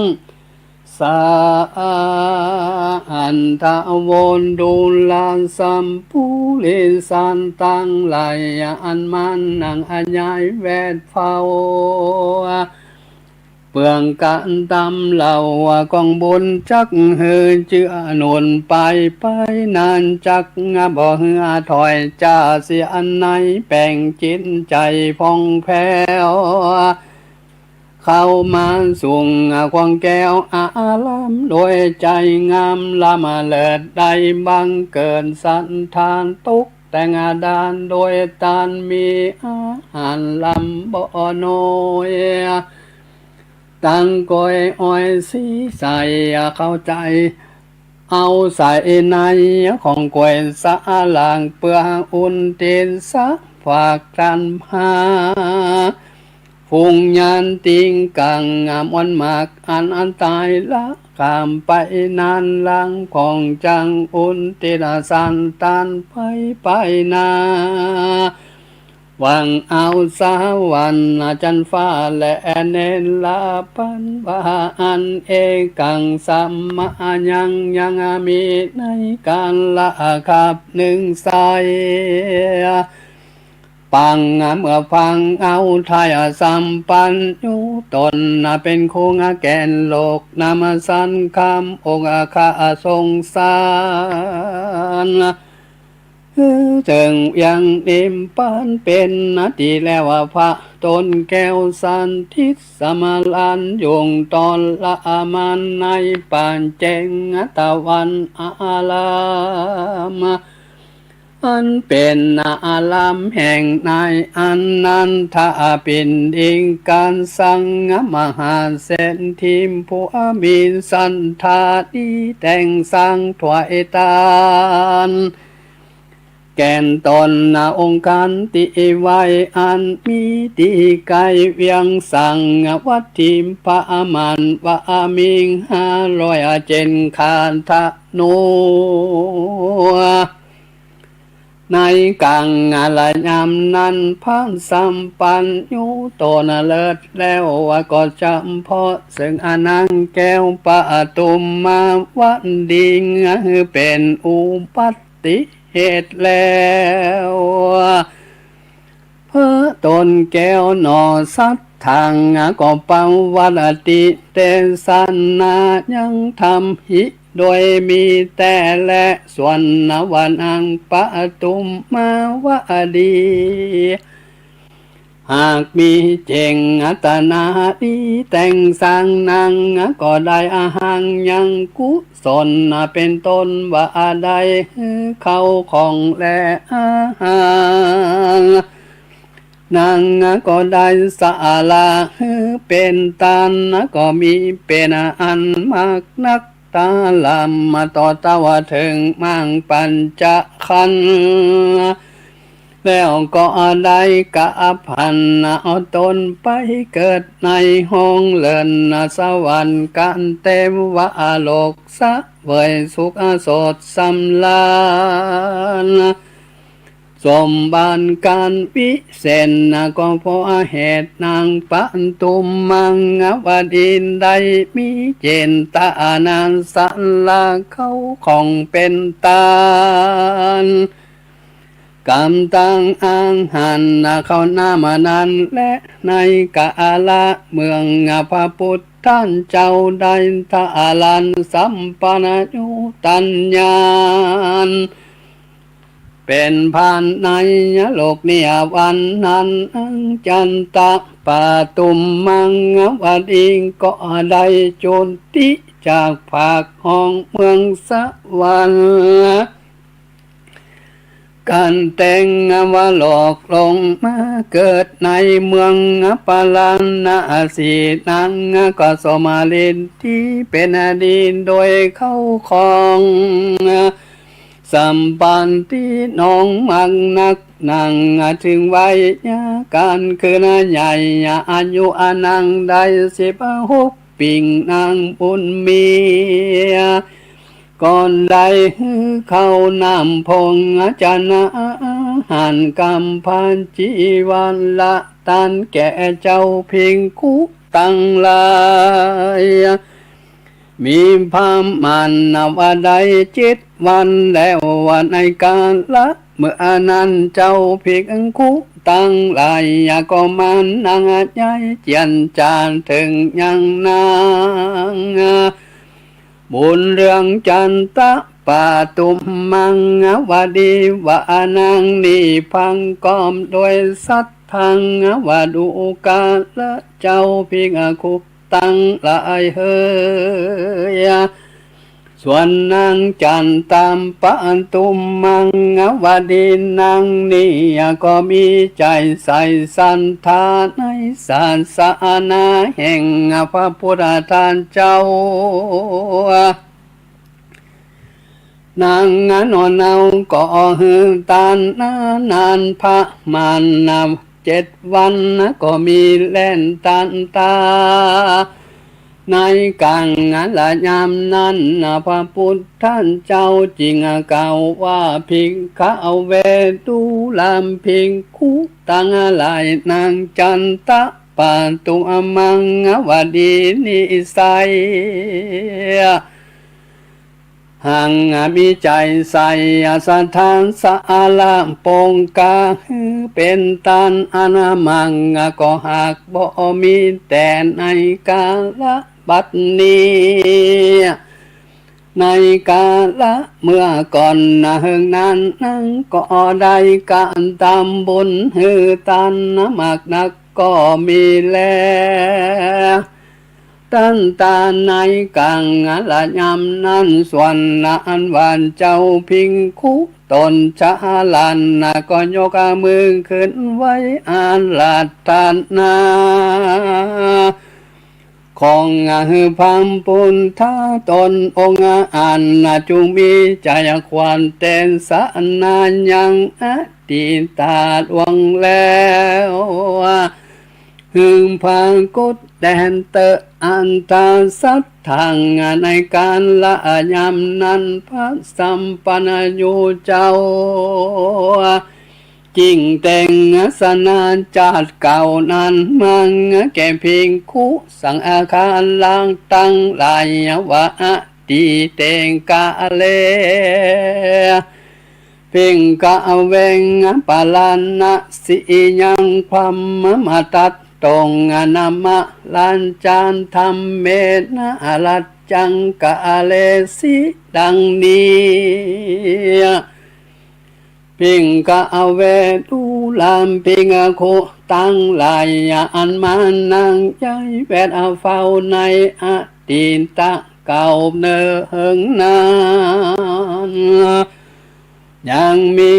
ง สันทโว ดูราสัปปุริสัตว์ตังหลาย อันมานั่งอันยายแวดเฝ้า เปื้องกระตำเหล่าของบุญ จักหื้อเจื้อหนุนไป ไปนั้นจักบ่หื้อถอย จะเสียในแป๋งจิตใจ๋ผ่องแผ้ว เข้ามาสุงขวางแก้วอาราม โดยใจ๋งามล้ำเลิศ ได้บังเกิดศรัทธา ตกแต่งดานโดยตาน มีอาหารล้ำบ่น้อย ตังก๋วยอ้อยสีใส เข้าใจ๋ เอาใส่ในของก๋วยสาหร่าง เปื้ออุทิศสะฝากต้านหา ฝูงญาติกั๋ง งามอ้อนมาก อันต๋ายละข้ามไปนาน หลังของจักอุทิศสันตานไป ไปนา หวังเอาสวรรค์จันฟ้า และเนรปันว่า อันเอกังสมายัง ยังมีในกาละคาบหนึ่งไส้ ปังเมื่อฟังเอาไท้สัพพัญญูตน เป๋นครูแก่นโลก นำสันคำองค์ข้าสงสาร หื้อเถิงยังนิพพานเป๋นนาทีแล้ว พระต้นแก้วสันทิศสมาราญ ยุงตรมานในป่าแจ้งตะวันอาราม อันเป๋นอารามแห่งนายอนันทปิณฑิกะ สังฆมหาเศรษฐี ผู้มีศรัทธาดี แต่งสร้างถวายตาน แก่นตนองค์ขันติไว้ อันมีตี้ใก้เวียงสังวัตถิ ประมาณว่ามีห้าร้อยเจ็ด ขาธนู ในกั๋งละยามนั้น พระสัพพัญญูตนเลิศแล้ว ก็เฉพาะเซิ่งนางแก้วปทุมมาวดี หื้อเป๋นอุบัติเหตุแล้ว พระต้นแก้วหนอ สัตว์ตังก็ประวัติเตสนายังธรรมหิ โดยมีแต๊แล ส่วนนวนังปทุมมาวดี หากมีเจ๋งอัตนาดี แต่งสร้างนางก็ได้ อาหังยังกุศลเป๋นต้นว่าได้ หื้อเข้าของและอาหาร นางก็ได้สละหื้อเป๋นตาน ก็มีเป๋นอันมากนัก ต๋าลำต่อเต้าเถิงมากปัญจขันธ์ แล้วก็ได้กะผันเอาตนไปเกิดในห้องเลิศสวรรค์ กะเตวโลก เสวยสุขสดสำราญ สมบัติก๋านวิเศษ ก็เพราะเหตุนางปทุมมาวดีได้มีเจตนาสละเข้าของเป๋นตาน กำตังอาหารเข้าน้ำนั้นแล ในกาละเมื่อพระพุทธเจ้าได้ทรานสัพพัญญูตัญญาณ เป๋นพรานในโลกนี้วันนั้น จันตะปทุมมาวดีก็ได้จุติจากภาคห้องเมืองสวรรค์ ก๋านเตวโลกลงมาเกิดในเมืองปาราณสี นางก็สมฤทธิเป๋นดีโดยเข้าของ สมบัติน้องมากนัก นางจึงไวยาการคืนใหญ่ อายุนางได้สิบหกปี๋ นางบุญมี ก็ได้หื้อเข้าน้ำพงชนะ หั้นกำพร้าจีวรละตานแก่เจ้าภิกขุตังหลาย มีพระมานนาวาได้เจ็ดวันแล้ว ว่าในกาละเมื่อนั้นเจ้าภิกขุตังหลายก็มานั่งใยเจียนจาเถิงยังนาง บุญเรืองจันตะปาตุมมังวดี ว่านางนี้พร้อมด้วยสัตว์ตังวาดูกาละเจ้าภิกขุตังหลายเหย ส่วนนางจันตะปาตุมมังวดีนางนี้ก็มีใจ๋ใส่ศรัทธาในศาสนาแห่งพระพุทธเจ้า นางอนาวก็หื้อตานนั้นพระมานนาวาเจ็ดวันก็มีแล่นตันตา ในกังละยามนั้นพระพุทธเจ้าจึงกล่าวว่า ภิกขะเว ดูราภิกขุตังหลาย นางจันตะปาตุมมังวดีนี้ไซร้ หากมีใจ๋ใส่ศรัทธาสาระปงกาหื้อเป๋นตานอันมั่ง ก็หากบ่มีแต่ในกาละบัดนี้ ในกาละเมื่อก่อนนะเฮิงนานนั้นก็ได้กระทำบุญหื้อตานมากนักก็มีแล ตันตาในกังละยามนั้น ส่วนอันว่าเจ้าภิกขุต๋นฉลาดนะก็ยกมือขึ้นไหว้อาราธนา ของพระพุทธต๋นองค์อั้นจุ่งมีใจ๋ขวัญเตสนายังอดีตล่วงแล้ว หื้อปรากฏแด่เต๊อะอันตาสัตว์ตังในกาละยามนั้น พระสัมปันญุเจ้า จึงแต่งอาสนะจัดเก้านั้นมังแก่ภิกขุสังฆารักษ์ตังหลายว่า อดีเตกาเล ภิกขะเว ปะราณะสียัง พรหมมะตัตโต นามะรัจจัง ธัมเมนะรัจจัง กาเลสี ดังนี้ ภิกขะเว ดูราภิกขุตังหลาย อันมานั่งใยแวดเฝ้าในอดีตะเก่าเนิ่นนาน ยังมี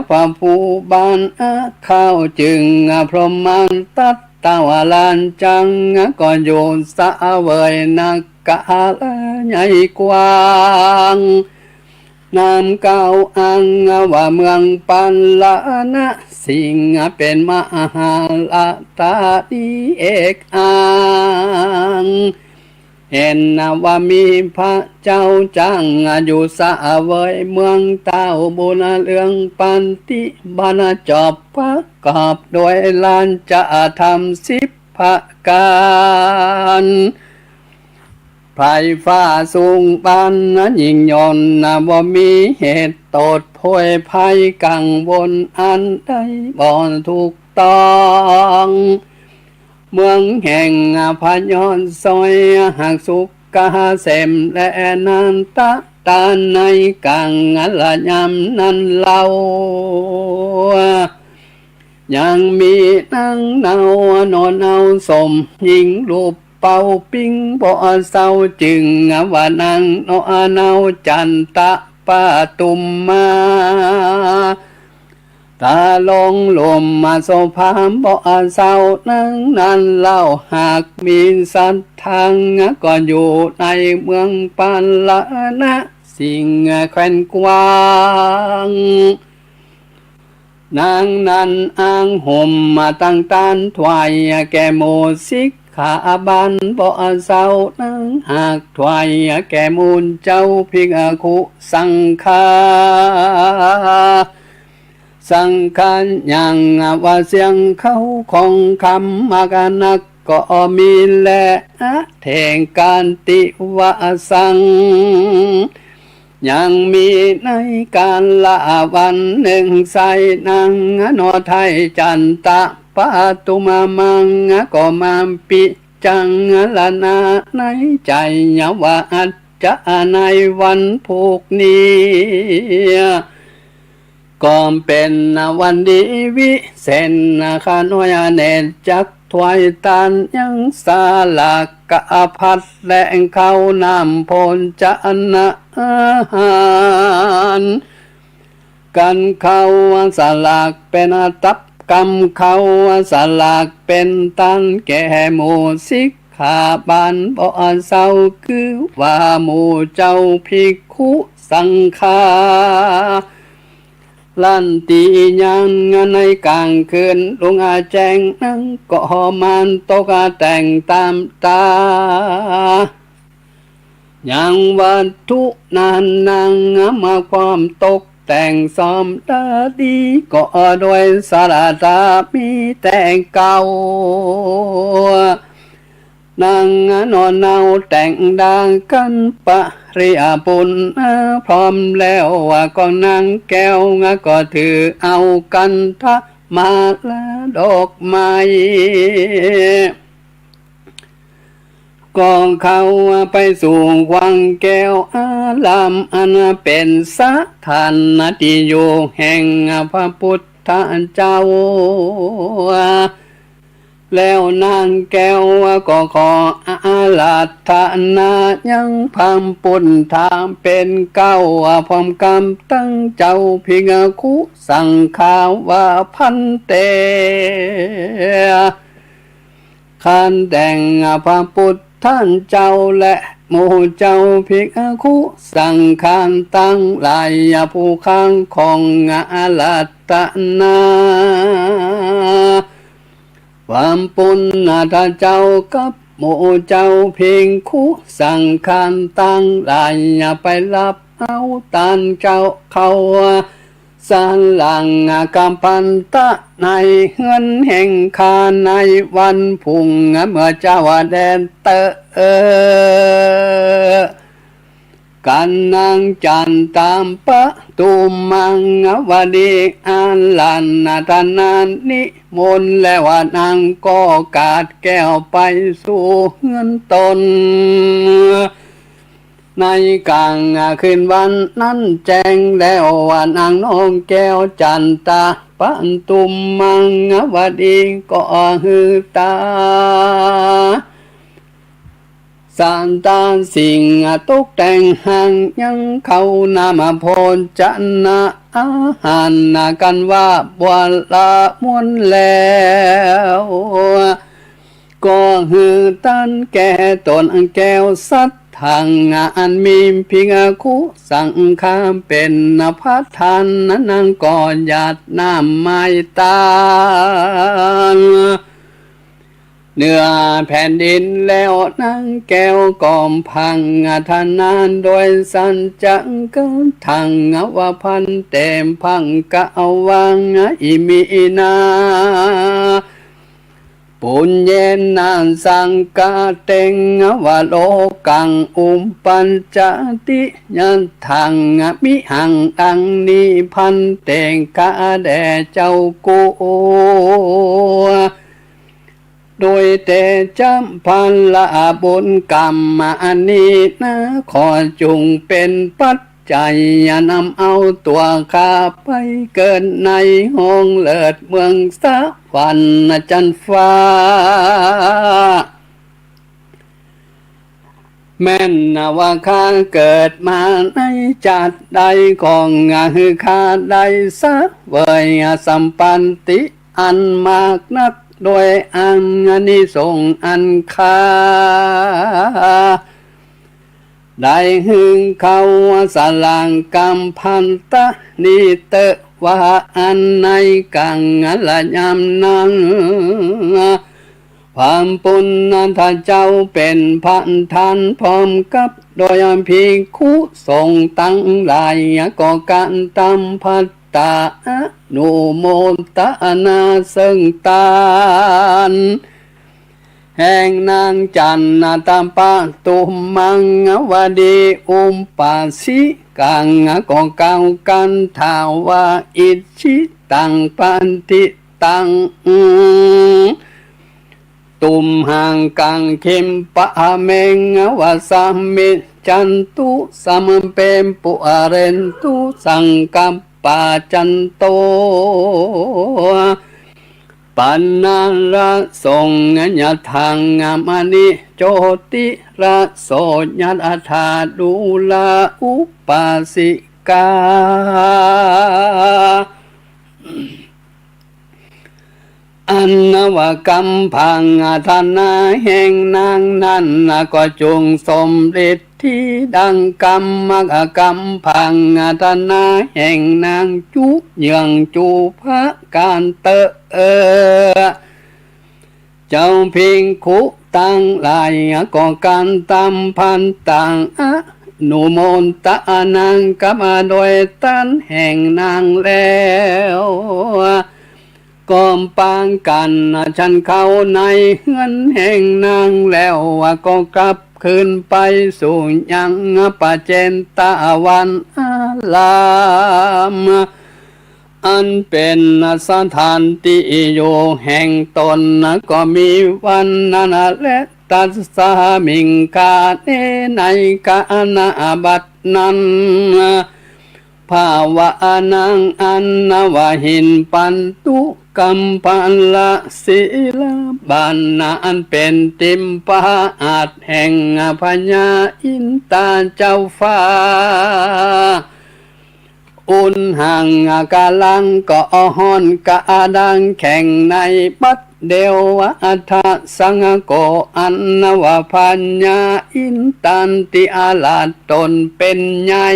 พระผู้บานอาข้าวจึงพรหมตัตตวรัจจัง ก็อยู่เสวยนักกาละใหญ่กว้าง นามเก้าอังว่าเมืองปาราณสี เป๋นมหาราชธานีเอกอัง เห็นว่ามีพระเจ้าจั้งอยู่เสวยเมืองเต้าบุญเรืองปฏิบัติจบประกอบด้วยราชธรรมสิบประก๋าน ไพร่ฟ้าสูงปานยิ่งยนต์ บ่มีเหตุโตษโผยภัยกังวลอันใดบ่ถูกต้อง เมืองแห่งพยศสวยหากสุขเกษม และนันทตาในกังละยามนั้นเล่า ยังมีนางนาวโนนเอาสมหญิงรูปเป่าปิ้งบ่เศร้า จึงว่านางโนนเอาจันตะปาตุมมา ตาลงลุ่มมาโสภาบ่เศร้า นางนั้นเล่าหากมีสัตว์ตังก็อยู่ในเมืองปาราณสีแคว้นกว้าง นางนั้นอ้างห่มมาตั้งต้านถวายแก่หมู่สิกขาบาลบ่เศร้า นางหากถวายแก่หมู่เจ้าภิกขุสังฆา สังขารยังว่าเสี้ยงเขาของคำมากนักก็มีแล อเถกาติวสัง ยังมีในกาละวันนึ่ง ใส่นางนอไทยจันตะปะทุมมัง ก็มาปิจังละนาในใจ๋ว่าอัจจะในวันพูกนี้ ก็เป๋นวันดีวิเศษ ข้าน้อยเนตรจักถวายตานยังสลากะพัด และข้าวน้ำโภชนะอาหาร กันข้าวสลากเป๋นตับกำ ข้าวสลากเป๋นตานแก่หมู่สิกขาบาลบ่เศร้า คือว่าหมู่เจ้าภิกขุสังฆา ลันตียามในก๋างคืนลุงอาแจ้งนั้นก็มานตกแต่งต๋ามต๋า ยังวัตถุนั้นนางมาความตกแต่งซ้อมดาดี ก็โดยสระตามีแต่เก่า นางนอนเนาแต่งดากันปะริยาปุณพร้อมแล้ว ว่าก็นางแก้วก็ถือเอาคันธมาลาดอกไม้ ก็เข้าไปสู่วังแก้วอาราม อันเป๋นสถานที่อยู่แห่งพระพุทธเจ้า แล้วนางแก้วก็ขออาราธนายังพระพุทธเป๋นเก้า พร้อมกำตังเจ้าภิกขุสังฆาว่า ภันเต ข้าแต่งพระพุทธเจ้าและหมู่เจ้าภิกขุสังฆาตังหลาย ผู้ข้าของอาราธนา พระพุทธเจ้ากับหมู่เจ้าภิกขุสังฆาตังหลาย ไปรับเอาตานเจ้าเข้า สร้างกำพันตะในเฮือนแห่งข้าในวันพุงเมื่อเจ๊าแดดเต๊อะ กันนางจันตาปะทุมมังวดีอาราธนานิมนต์แล้ว นางก็กาดแก้วไปสู่เฮือนตน ในก๋างคืนวันนั้นแจ้งแล้ว ว่านางน้องแก้วจันตาปะทุมมังวดีก็หื้อต๋า สานต๋าสิ่งตกแต่งหังยังเข้าน้ำโภชนะอาหารกันว่าบัวละมวลแล้ว ก็หื้อตานแก่ต๋นแก้วสัตว์ ทั้งอันมีภิกขุสังฆาเป๋นประธาน นางก็หยาดน้ำไหม้ตาน เหนือแผ่นดินแล้วนางแก้วก็พังทนาน โดยสัจจะกะทังว่า ภันเต ภังกะวังอิมินา ปุญเญนะสังกะเตงวะโลกังอุปัชฌาติ ยัตถังมิหัง ดังนี้ภันเต ข้าแด่เจ้ากู้ โดยเตชะผละบุญกรรมอันนี้นะ ขอจุ่งเป๋นปัจจัยนำเอาตั๋วข้าไปเกิดในห้องเลิศเมืองสวรรค์จันทร์ฟ้า แม่นว่าข้าเกิดมาในชาติใด ขอหื้อข้าได้เสวยสัมปัตติอันมากนัก โดยอานิสงส์อันข้า ได้หื้อเข้าสร้างกำพันตะนี้เต๊อะ ว่าอันในกังละยามนั้น พระพุทธเจ้าเป๋นประธานพร้อมกับโดยภิกขุสงฆ์ตังหลาย ก็กระทำภัต ตาอนุโมตนาเซิ่งตาน แห่งนางจันทปะตุมมังวดีอุปาสิกัง ก็กล่าวกันถาวาอิจฉิตังปันทิตัง ตุมหังคังคิปะเมวะสมมิจฉันตุ สัพเพปุเรนตุสังกัปปา จันโท ปัณณะระโสยถามณีโชติระโสยถาดูราอุปาสิกา อันว่ากัมภังอาทนาแห่งนางนั้นนะ ก็จงสมฤทธิ์ดังกัมมะกัมภังอาทนาแห่งนางจุเยืองจุประก๋านเต๊อะ เจ้าภิกขุตังหลาย ก็กระตำพันตาอนุโมตนากับโดยต้านแห่งนางแล้ว ก็ปากั๋นฉันเข้าในเฮือนแห่งนางแล้ว ก็กลับคืนไปสู่ยังประเจนตะวันอาราม อันเป๋นสถานตี้อยู่แห่งต๋น ก็มีวันนั้นแล ตัสสมิงคาเลในขณะบัดนั้น ภาวะนางอันว่าหินปันตุกัมพละสีลาบาลนะ อันเป๋นติมพระอาสน์แห่งพญาอินทร์เจ้าฟ้า อุณหังกาลังก็ฮ้อนกระด้างแข็งในบัดเดียว อัฏฐสังโฆ อันว่าพญาอินทร์ตันติอาราชต๋นเป๋นใหญ่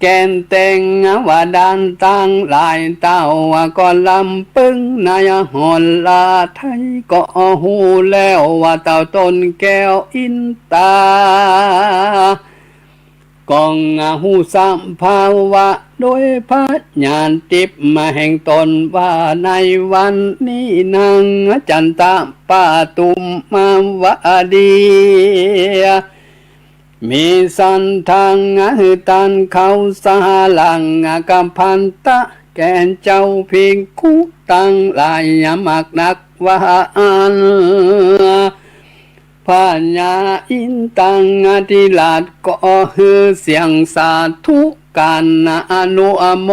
แก่นแตงว่าดานตังหลายเต้า ก็ลำปึ้งในหรไทย ก็ฮู้แล้วว่าเต้าต้นแก้วอินทรา ก็ฮู้สภาวะโดยพญาณทิพย์มาแห่งต๋นว่า ในวันนี้นางจันทปะตุมมาวดี มีสันทางหื้อต้านเข้าสหรังกับภันตะแก่เจ้าภิกขุตังหลายมากนักว่าอั้น พญาอินทร์ตังอธิราชก็หื้อเสียงสาธุก๋านอนุโม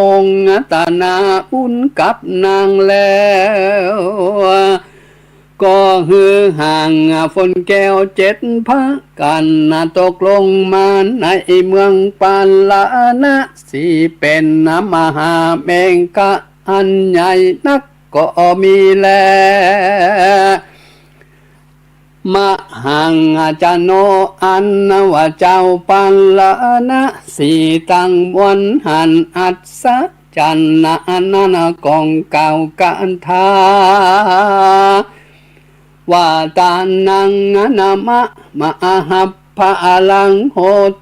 ตนาบุญกับนางแล้ว ก็หื้อหางฝนแก้วเจ็ดประก๋านตกลงมาในเมืองปาราณสี เป๋นมหาเมฆะอันใหญ่นัก ก็มีแล มหังจโน อันว่าเจ้าปาราณสีตังมวลหั้นอัศจรรย์อันนั้นก็กล่าวคาถา ว่า ทานังนะมะมะหัพพะลังโห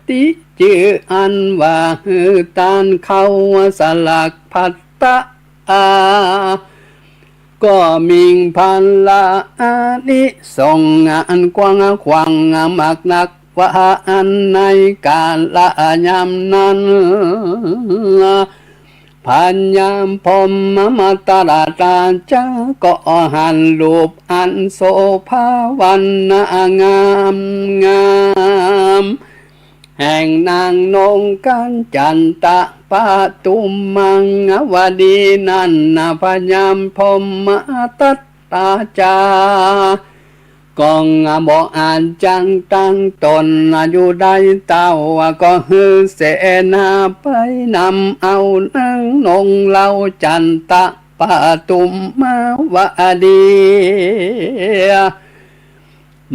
ติ จื้ออันว่าหื้อต้านเข้าสลักภัตตะ อา ก็มีผลอานิสงส์อันกว้างขวางมากนักว่าอั้น ในกาละยามนั้น พญาพรหมมาตราชาก็หันรูปอันโสภาวันนางามงาม แห่งนางนงกัญจันทปะตุมมังวดีนั้นนะ พญาพรหมมาตราชา ก็บ่อาจจั้งตั้งต๋นอยู่ได้ เต้าก็หื้อเสนาไปนำเอานางนงเหล่าจันทปะตุมมาวดี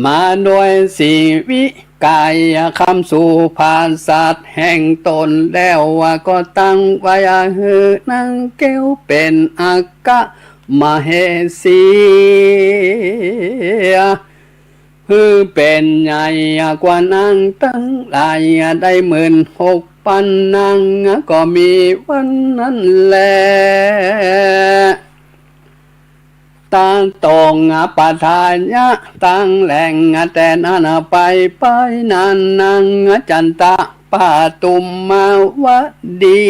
มาโดยสีวิไกยคำสุภาษิตแห่งต๋นแล้ว ก็ตั้งไว้หื้อนางแก้วเป๋นอัคคมเหสี หื้อเป๋นใหญ่กว่านางตังหลายได้หมื่นหก ปันนัง ก็มีวันนั้นแล ตะโตง ปะทายะ ตังแหล่ง แต่นั้นไป ไปนั้นนัง จันตะปะตุมมาวดี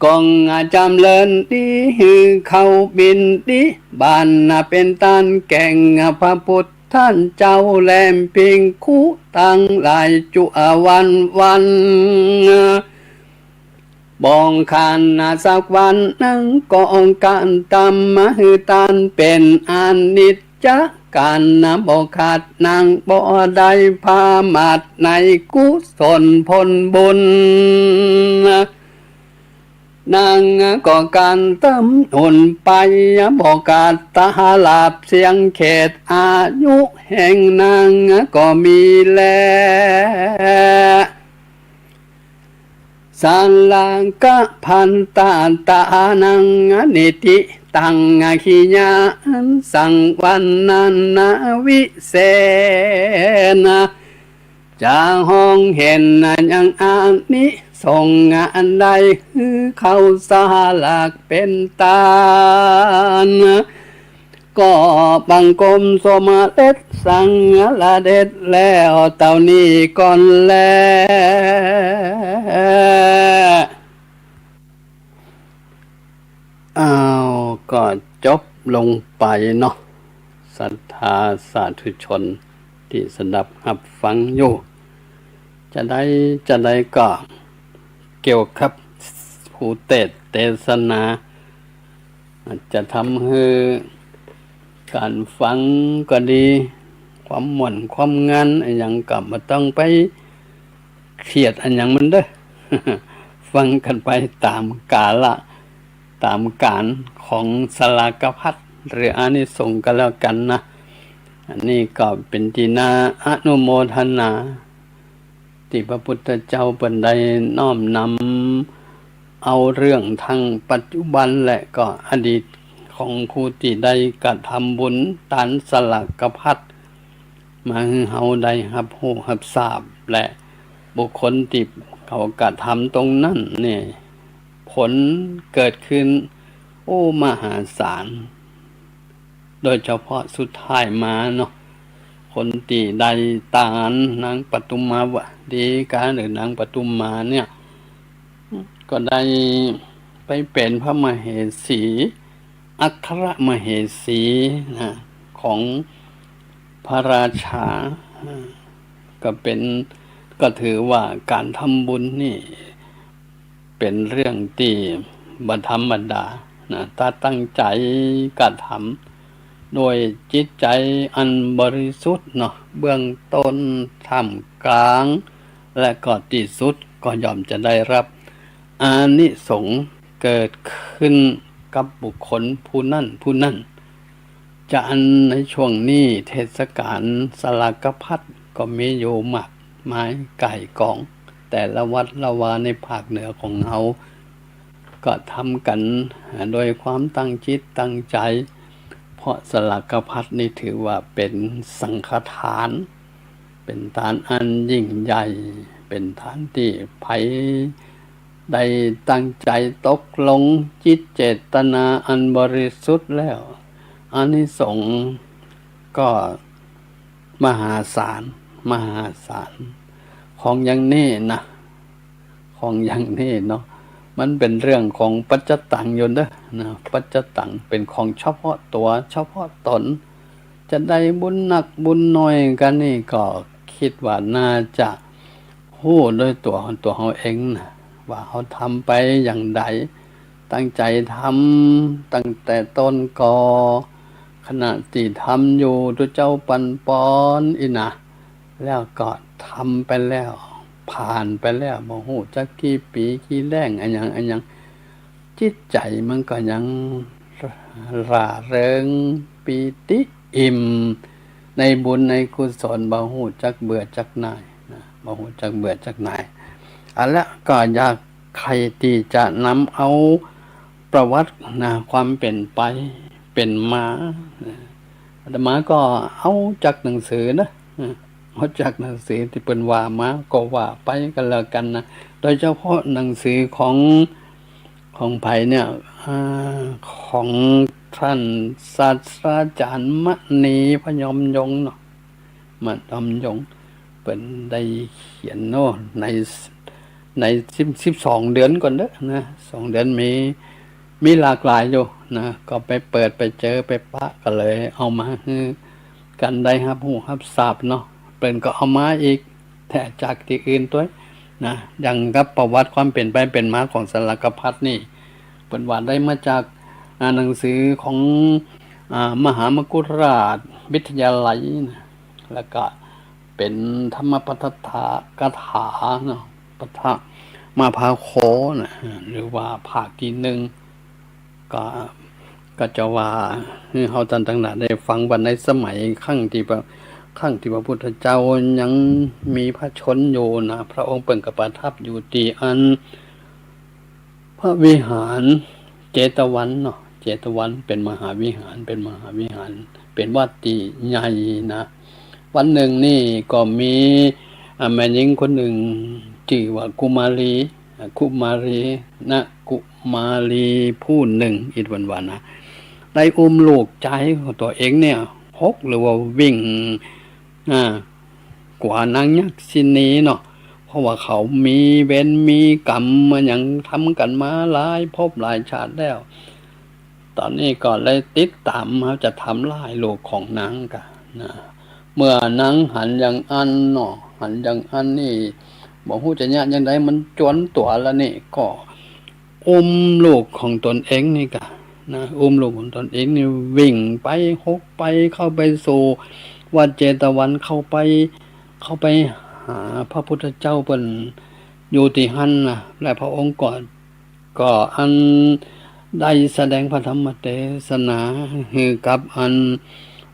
ก็จำเริญดี หื้อเขาบิณฑบาต เป๋นต้านแก่ง พระพุทธเจ้า และภิกขุตังหลาย จักวันวัน บ่ขาดสักวันนึ่ง ก็กระทำหื้อตานเป๋นอนิจจักร บ่ขาดนัง บ่ได้ประมาทในกุศลผลบุญ นังก็กระทำบุญไป บ่ขาดตลอดเสี้ยงเขต อายุแห่งนังก็มีแล สาระกะพันตะตานัง นิทธิตัง กิริยาสังวัณณา วิเศษนะ จะฮ้องเห็นยังอานิสงส์อันใด หื้อเขาสละเป๋นต้าน ก็บังคมสมเด็จสังฆราชแล้วเต้านี้ก่อนแล อ้าว ก็จบลงไปเนาะ ศรัทธาสาธุชนตี้สดับฮับฟังอยู่ จะใด จะใดก็เกี่ยวกับผู้เตสน์เตสนา อาจจะทำหื้อก๋านฟังก็ดี ความม่วนความงันอะหยังก็บ่ต้องไปเครียดอะหยังมันเด้อ ฟังกั๋นไปต๋ามกาละ ต๋ามก๋านของสลากภัต หรืออานิสงส์ก็แล้วกั๋นนะ อันนี้ก็เป๋นตี้น่าอนุโมทนา ตี้พระพุทธเจ้าเปิ้นได้น้อมนำเอาเรื่องตังปัจจุบันและก็อดีตของผู้ตี้ได้กระทำบุญตานสลากภัต มาหื้อเฮาได้ฮับฮู้ฮับทราบ และบุคคลตี้เขากระทำตรงนั้นนี่ ผลเกิดขึ้น โอ้ มหาศาล โดยเฉพาะสุดท้ายมาเนาะ คนตี้ได้ตานนางปทุมมาวดีกา หรือนางปทุมมาเนี่ย ก็ได้ไปเป๋นพระมเหสี อัครมเหสีนะ ของพระราชา ก็เป๋น ก็ถือว่าก๋านทำบุญนี่ เป๋นเรื่องตี้บ่ธรรมดานะ ถ้าตั้งใจ๋กระทำโดยจิตใจ๋อันบริสุทธิ์เนาะ เบื้องต้น ท่ามกลาง และก็ตี้สุด ก็ย่อมจะได้ฮับอานิสงส์เกิดขึ้นกับบุคคลผู้นั้นผู้นั้น จะอันในช่วงนี้เทศกาลสลากภัตก็มีอยู่มากมายก่ายกอง แต่ละวัดละวาในภาคเหนือของเฮา ก็ทำกั๋นโดยความตั้งจิตตั้งใจ๋ เพราะสลากภัตนี่ถือว่าเป๋นสังฆทาน เป๋นทานอันยิ่งใหญ่ เป๋นทานตี้ใผได้ตั้งใจ๋ตกลงจิตเจตนาอันบริสุทธิ์แล้ว อานิสงส์ก็มหาศาล มหาศาล ของอย่างนี้นะ ของอย่างนี้เนาะ มันเป๋นเรื่องของปัจจตังอยู่เด้อนะ ปัจจตังเป๋นของเฉพาะตั๋ว เฉพาะต๋น จะได้บุญนักบุญน้อยกั๋นนี่ก็กึ๊ดว่าน่าจะฮู้โดยตั๋วของตั๋วเฮาเองนะ ว่าเฮาทำไปอย่างใด ตั้งใจ๋ทำตั้งแต่ต้นก่อ ขณะตี้ทำอยู่ ตุ๊เจ้าปันปอนอี้นะ แล้วก็ทำไปแล้ว ผ่านไปแล้ว บ่ฮู้จักกี่ปี๋กี่แล้งอะหยังอะหยัง จิตใจ๋มันก็ยังร่าเริงปีติอิ่มในบุญในกุศล บ่ฮู้จักเบื่อจักหน่ายนะ บ่ฮู้จักเบื่อจักหน่าย เอาละ ก็อยากใค่ตี้จะนำเอาประวัตินะ ความเป๋นไปเป๋นมานะ อาตมาก็เอาจากหนังสือนะ อืม บ่จักหนังสือตี้เปิ้นว่ามาก็ว่าไปก็แล้วกั๋นนะ โดยเฉพาะหนังสือของ ของใผเนี่ย อ่า ของต้านศาสตราจ๋ารย์มณี พยอมยงค์เนาะ มะ พยอมยงค์ เปิ้นได้เขียนเนาะ ใน ในสิบ สิบสองเดือนก่อนเนาะนะ สองเดือนมี มีหลากหลายอยู่นะ ก็ไปเปิดไปเจอไปปะ ก็เลยเอามาหื้อกั๋นได้ฮับฮู้ฮับทราบเนาะ เปิ้นก็เอามาอีก แต่จากตี้อื่นตวยนะ อย่างกับประวัติความเป๋นไปเป๋นมาของสารคพัดนี่ เปิ้นว่าได้มาจาก อ่า หนังสือของ อ่า มหามกุฏราชวิทยาลัยนะ แล้วก็เป๋นธรรมปาฐกถาเนาะ ปาฐกมะพร้าวโขนะ หรือว่าภาคตี้หนึ่ง ก็ ก็จะว่าหื้อเฮาต้านตังหลายได้ฟังว่าในสมัยครั้งตี้พระ ครั้งตี้พระพุทธเจ้ายังมีพระชนม์อยู่นะ พระองค์เปิ้นก็ประทับอยู่ตี้อัน พระวิหารเจตวันเนาะ เจตวันเป๋นมหาวิหาร เป๋นมหาวิหาร เป๋นวัดตี้ใหญ่นะ วันนึ่งนี่ก็มี อ่า แม่ญิงคนนึ่งจื้อว่ากุมารี อ่า กุมารีนะ กุมารีผู้นึ่ง อิดวันวานะ ได้อุ้มลูกจายของตั๋วเองเนี่ย หก หรือว่าวิ่ง อ่า กว่านางยักษินีเนาะ เพราะว่าเขามีเวรมีกรรมมาหยังทำกั๋นมาหลายภพหลายชาติแล้ว ต๋อนนี้ก็เลยติดต๋าม เขาจะทำลายลูกของนางก่ะนะ เมื่อนางหันอย่างอั้นเนาะ หันอย่างอั้นนี่ บ่ฮู้จะเยียะอย่างใด มันจวนตั๋วแล้วนี่ ก็อุ้มลูกของตนเองนี่ก่ะนะ อุ้มลูกของตนเองนี่วิ่งไป หก ไป เข้าไปสู่วัดเจตวัน เข้าไป เข้าไปหาพระพุทธเจ้าเปิ้นอยู่ตี้หั้นนะ และพระองค์ก็ ก็อันได้แสดงพระธรรมเตสนาหื้อกับอัน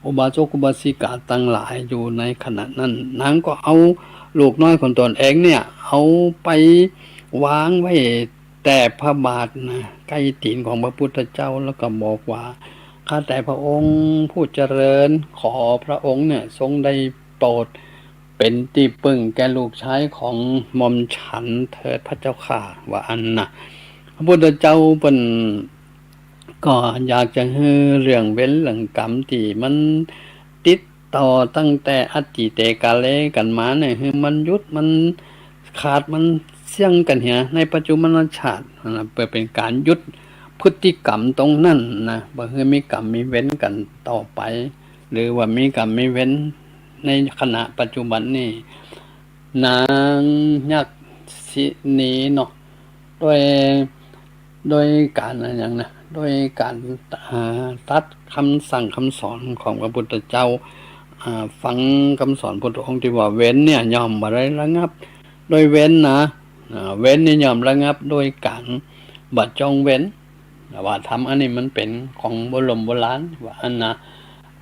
อุบาสกอุบาสิกาตังหลายอยู่ในขณะนั้น นางก็เอาลูกน้อยของตนเองเนี่ย เอาไปวางไว้แต้พระบาทนะ ใก้ตี๋นของพระพุทธเจ้า แล้วก็บอกว่า ข้าแต่พระองค์ผู้เจริญ ขอพระองค์เนี่ยทรงได้โปรด เป๋นตี้ปึ้งแก่ลูกจายของหม่อมฉันเถิดพระเจ้าข้า ว่าอั้นนะ พระพุทธเจ้าเปิ้นก็อยากจะหื้อเรื่องเวรเรื่องกรรมตี้มันติดต่อตั้งแต่อดีตกาเลกั๋นมาเนี่ย หื้อมันหยุด มันขาด มันเสี้ยงกั๋นเหีย ในปัจจุบันชาตินะ เปื้อเป๋นก๋านหยุดพฤติกรรมตรงนั้นนะ บ่หื้อมีกรรมมีเวรกั๋นต่อไป หรือว่ามีกรรมมีเวร ในขณะปัจจุบันนี่ นางยักษินีเนาะ โดย โดยก๋านอะหยังนะ โดยก๋าน อ่า ตัดกำสั่งกำสอนของพระพุทธเจ้า อ่า ฟังกำสอนพุทธองค์ตี้ว่าเวรเนี่ยย่อมบ่ได้ระงับโดยเวรนะ อ่า เวรนี่ย่อมระงับโดยก๋านบ่จ้องเวร ว่าธรรมอันนี้มันเป๋นของโบร่มโบราณ ว่าอั้นนะ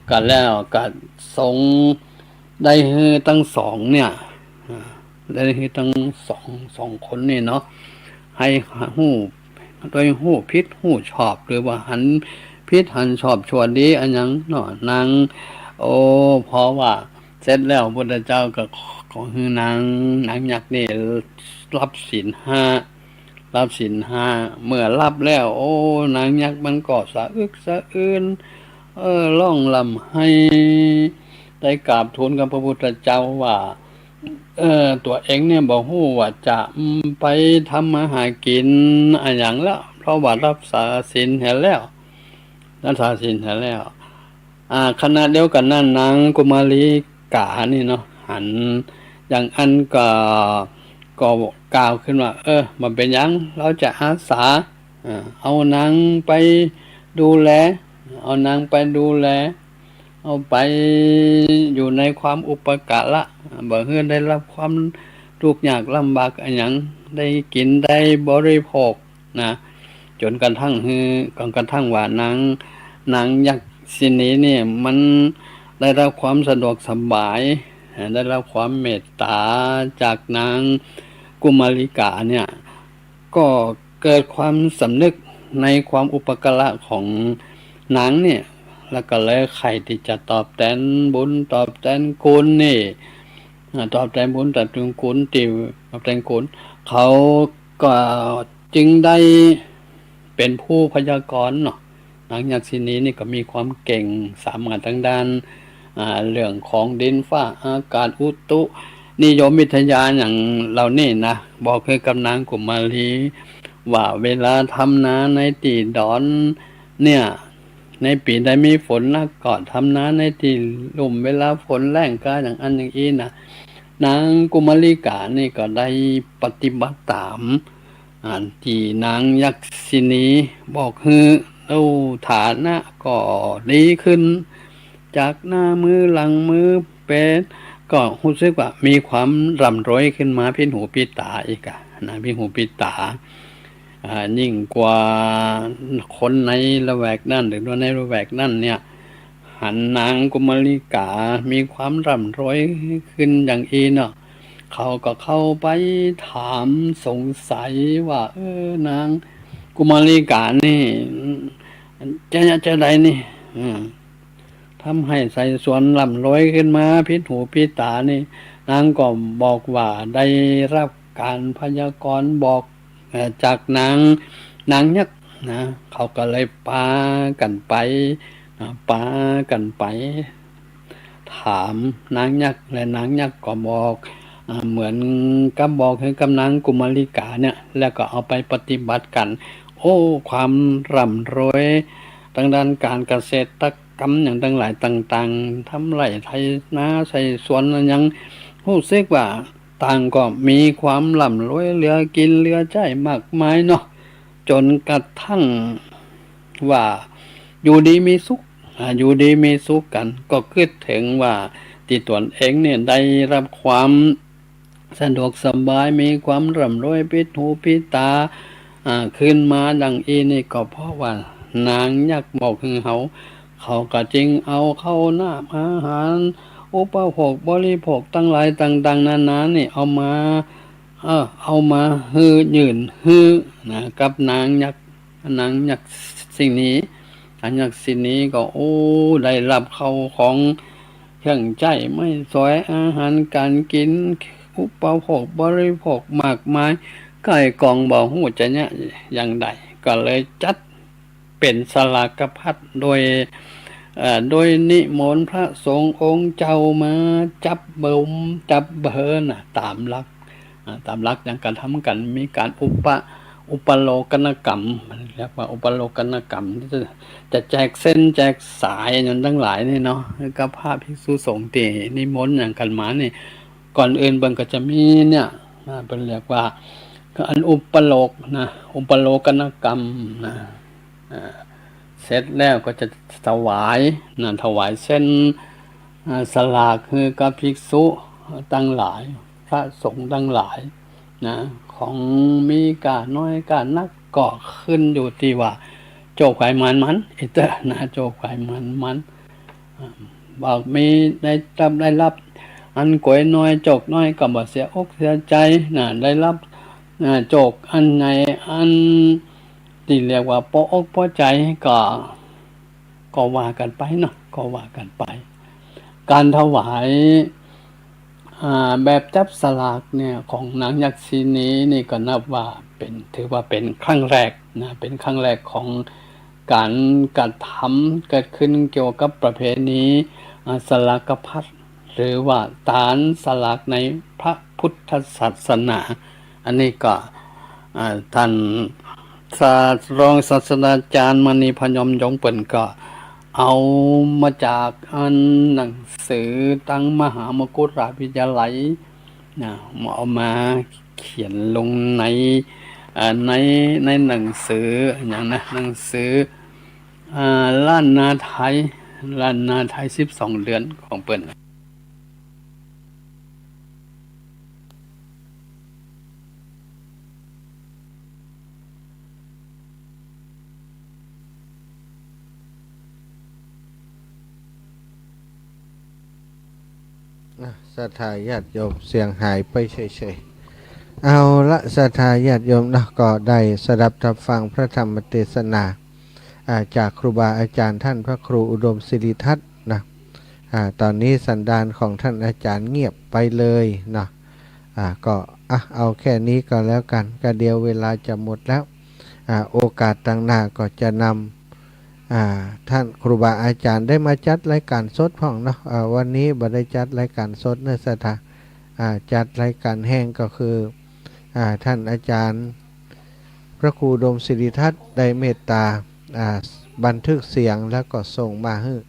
ก็แล้วก็ทรงได้หื้อตังสองเนี่ย อ่า ได้หื้อตังสอง สองคนนี่เนาะ หื้อฮู้ โดยฮู้ผิดฮู้ชอบ หรือว่าหันผิดหันชอบชั่วดีอะหยังเนาะ นาง โอ้ เพราะว่าเสร็จแล้วพุทธเจ้าก็ขอหื้อนาง นางยักษ์นี่รับศีลห้า รับศีลห้า เมื่อรับแล้ว โอ้ นางยักษ์มันก็สะอึกสะอื้น เออ ร้องร่ำไห้ ได้กราบทูลกับพระพุทธเจ้าว่า เออ ตั๋วเองเนี่ยบ่ฮู้ว่าจะไปทำมาหากิ๋นอะหยังแล้ว เพราะว่ารับสาศีลเหียแล้ว รับสาศีลเหียแล้ว อ่า ขณะเดียวกั๋นนั้น นางกุมาริกานี่เนาะ หันอย่างอั้นก็ ก็กล่าวขึ้นว่า เออ บ่เป๋นหยัง เฮาจะอาสา อ่า เอานางไปดูแล เอานางไปดูแล เอาไปอยู่ในความอุปการะ บ่หื้อได้รับความทุกข์ยากลำบากอะหยัง ได้กิ๋นได้บริโภค นะ จ๋นกระทั่งหื้อ จ๋นกระทั่งว่านาง นางยักษินีเนี่ยมันได้รับความสะดวกสบาย ได้รับความเมตต๋าจากนางกุมาริกาเนี่ย ก็เกิดความสำนึกในความอุปการะของนางเนี่ย แล้วก็เลยใค่ที่จะตอบแตนบุญตอบแตนคุณนี่ อ่า ตอบแตนบุญตอบแตนคุณ ตี้ตอบแตนคุณ เขาก็จึงได้เป๋นผู้พยากรณ์เนาะ นางยักษินีนี่ก็มีความเก่งสามารถตางด้าน อ่า เรื่องของดินฟ้าอากาศ อุตุนิยมวิทยาอย่างเหล่านี้นะ บอกหื้อกับนางกุมารีว่าเวลาทำนาในตี้ดอนเนี่ย ในปี๋ใดมีฝนนักก็ทำนาในตี้ลุ่ม เวลาฝนแล้งก็อย่างอั้นอย่างอี้นะ นางกุมาริกานี่ก็ได้ปฏิบัติต๋าม อ่า ตี้นางยักษินีบอกหื้อ แล้วฐานะก็ดีขึ้น จากหน้ามือหลังมือเป๋น ก็ฮู้สึกว่ามีความร่ำรวยขึ้นมาผิดหูผิดต๋าอีกอะนะ ผิดหูผิดต๋า อ่า ยิ่งกว่าคนในละแวกนั้น หรือว่าในละแวกนั้นเนี่ย หันนางกุมาริกามีความร่ำรวยขึ้นอย่างอี้เนาะ เขาก็เข้าไปถามสงสัยว่า เออ นางกุมาริกานี่จะ จะใดนี่ อืม ทำให้ไถ่สวนร่ำรวยขึ้นมาผิดหูผิดต๋านี่ นางก็บอกว่าได้รับก๋านพยากรณ์บอก เอ่อ จากนาง นางยักษ์นะ เขาก็เลยปากั๋นไปนะ ปากั๋นไปถามนางยักษ์ และนางยักษ์ก็บอก อ่า เหมือนกับบอกหื้อกับนางกุมาริกาเนี่ย แล้วก็เอาไปปฏิบัติกั๋น โอ้ ความร่ำรวยตางด้านก๋านเกษตรกรรมอย่างตังหลายต่างๆ ทำไฮ่ไถนาไถ่สวนอย่าง ฮู้สึกว่าต่างก็มีความร่ำรวยเหลือกิ๋นเหลือใจ๊มากมายเนาะ จ๋นกระทั่งว่าอยู่ดีมีสุข อ่า อยู่ดีมีสุขกั๋น ก็กึ๊ดเถิงว่าตี้ต๋นเองเนี่ยได้รับความ สะดวกสบาย มีความร่ำรวยผิดหูผิดต๋า อ่า ขึ้นมาดังอี้นี่ ก็เพราะว่านางยักษ์บอกหื้อเฮา เขาก็จึงเอาข้าวน้ำอาหาร อุปโภคบริโภคตังหลายต่างๆ นานานี่ เอามา เออ เอามาหื้อ ยื่นหื้อนะ กับนางยักษ์ นางยักษินี นางยักษินีก็ โอ้ ได้รับข้าวของ เครื่องใจ๊ไม้สอย อาหารก๋านกิ๋น อุปโภคบริโภคมากมาย ก่ายกองบ่ฮู้จะเยียะอย่างใด ก็เลยจัดเป๋นสลากพัดโดย เอ่อ โดยนิมนต์พระสงฆ์องค์เจ้ามาจับเบิ่ม จับเบิ่นน่ะ ต๋ามหลัก อ่า ต๋ามหลักอย่างกระทำกั๋น มีก๋านอุปะ อุปโลกนกรรม เรียกว่าอุปโลกนกรรม จะ จะแจกเส้นแจกสายอย่างตังหลายนี่เนาะ กับพระภิกษุสงฆ์ตี้นิมนต์อย่างกั๋นมานี่ ก่อนอื่นเปิ้นก็จะมีเนี่ย อ่า เปิ้นเรียกว่า อันอุปโลกนะ อุปโลกนกรรมนะ อ่า เสร็จแล้วก็จะถวายนะ ถวายเส้น อ่า สลากหื้อกับภิกษุตังหลาย พระสงฆ์ตังหลายนะ ของมีก้าน้อยก้านัก ก็ขึ้นอยู่ตี้ว่าโจคใผมันมัน อิเตอร์นะ โจคใผมันมัน อ่า บางมีได้รับ ได้รับอันก๋วยน้อยโจคน้อยก็บ่เสียอกเสียใจ๋นะ ได้รับ อ่า โจคอันใหญ่อันตี้เรียกว่าปออกปอใจ๋ก็ ก็ว่ากั๋นไปเนาะ ก็ว่ากั๋นไป ก๋านถวาย อ่า แบบจับสลากเนี่ย ของนางยักษินีนี่ก็นับว่าเป๋น ถือว่าเป๋นครั้งแรกนะ เป๋นครั้งแรกของก๋านกระทำเกิดขึ้นเกี่ยวกับประเพณี อ่า สลากพัด หรือว่าตานสลากในพระพุทธศาสนา อันนี้ก็ อ่า ต้านศาส รองศาสตราจารย์มณีพยอมยงค์เปิ้นก็เอามาจากอันหนังสือตังมหามกุฏราชวิทยาลัยนะ เอามาเขียนลงใน อ่า ใน ในหนังสืออย่างนะ หนังสือ อ่า ล้านนาไทย ล้านนาไทยสิบสองเดือนของเปิ้น อ่ะ ศรัทธาญาติโยม เสียงหายไปเฉยๆ เอาละ ศรัทธาญาติโยมเนาะ ก็ได้สดับตับฟังพระธรรมเตสนา อ่า จากครูบาอาจารย์ท่านพระครูอุดมสิริทัตน์นะ อ่า ต๋อนนี้สันดานของท่านอาจ๋ารย์เงียบไปเลยเนาะ อ่า ก็ อ่ะ เอาแค่นี้ก็แล้วกั๋น ก็เดี๋ยวเวลาจะหมดแล้ว อ่า โอกาสตางหน้าก็จะนำ อ่า ท่านครูบาอาจ๋ารย์ได้มาจัดรายก๋านสดพ่องเนาะ อ่า วันนี้บ่ได้จัดรายก๋านสดเนาะศรัทธา อ่า จัดรายก๋านแห้งก็คือ อ่า ท่านอาจ๋ารย์พระครูอุดมศิริทัศน์ได้เมตต๋า อ่า บันทึกเสียงแล้วก็ส่งมาหื้อ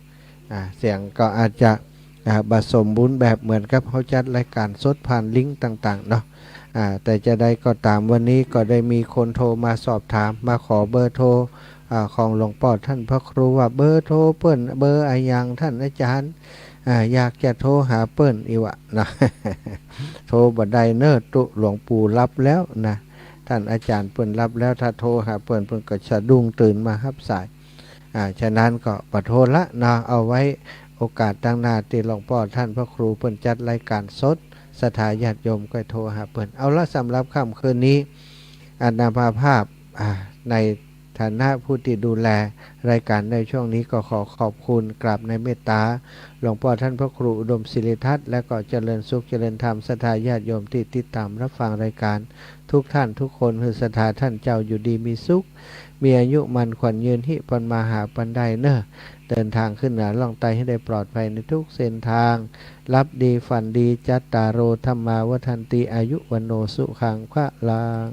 อ่า เสียงก็อาจจะ อ่า บ่สมบูรณ์แบบเหมือนกับเฮาจัดรายก๋านสดผ่านลิงก์ต่างๆ เนาะ อ่า แต่จะใดก็ต๋าม วันนี้ก็ได้มีคนโทรมาสอบถาม มาขอเบอร์โทร อ่า ของหลวงป้อท่านพระครูว่าเบอร์โทรเปิ้น เบอร์อะหยังท่านอาจ๋ารย์ อ่า อยากจะโทรหาเปิ้นอี้วะเนาะ โทรบ่ได้เนาะ ตุ๊หลวงปู่หลับแล้วนะ ท่านอาจ๋ารย์เปิ้นหลับแล้ว ถ้าโทรหาเปิ้น เปิ้นก็สะดุ้งตื่นมาฮับสาย อ่า ฉะนั้นก็บ่โทรละเนาะ เอาไว้โอกาสตางหน้าตี้หลวงป้อท่านพระครูเปิ้นจัดรายก๋านสด ศรัทธาญาติโยมก็โทรหาเปิ้น เอาละ สำหรับค่ำคืนนี้ อาตมาภาพ อ่า ในฐานะผู้ตี้ดูแลรายก๋านในช่วงนี้ก็ขอขอบคุณกราบในเมตต๋าหลวงป้อท่านพระครูอุดมศิริทัศน์ และก็เจริญสุขเจริญธรรมศรัทธาญาติโยมตี้ติดต๋ามรับฟังรายก๋าน ทุกท่านทุกคน หื้อศรัทธาท่านเจ้าอยู่ดีมีสุข มีอายุมั่นขวัญยืน ฮิปันมาหาปันได้เนาะ เดินทางขึ้นเหนือล่องใต้หื้อได้ปลอดภัยในทุกเส้นทาง หลับดีฝันดี จัตตาโร ธัมมา วัฑฒันติ อายุ วัณโณ สุขัง พะลัง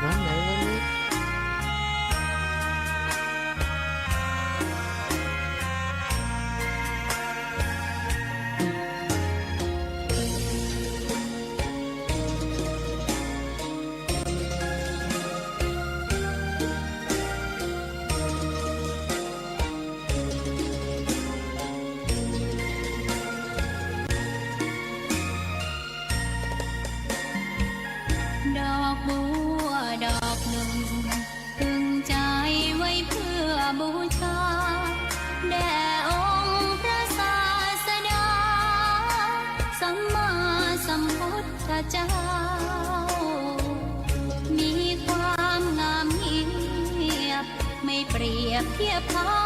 วันไหนวันนี้ ดอกบัวดอกหนึ่ง ตึงใจไว้เพื่อบูชา แด่องค์พระศาสดา สัมมาสัมพุทธเจ้า มีความงามเงียบ ไม่เปรียบเทียบเท่า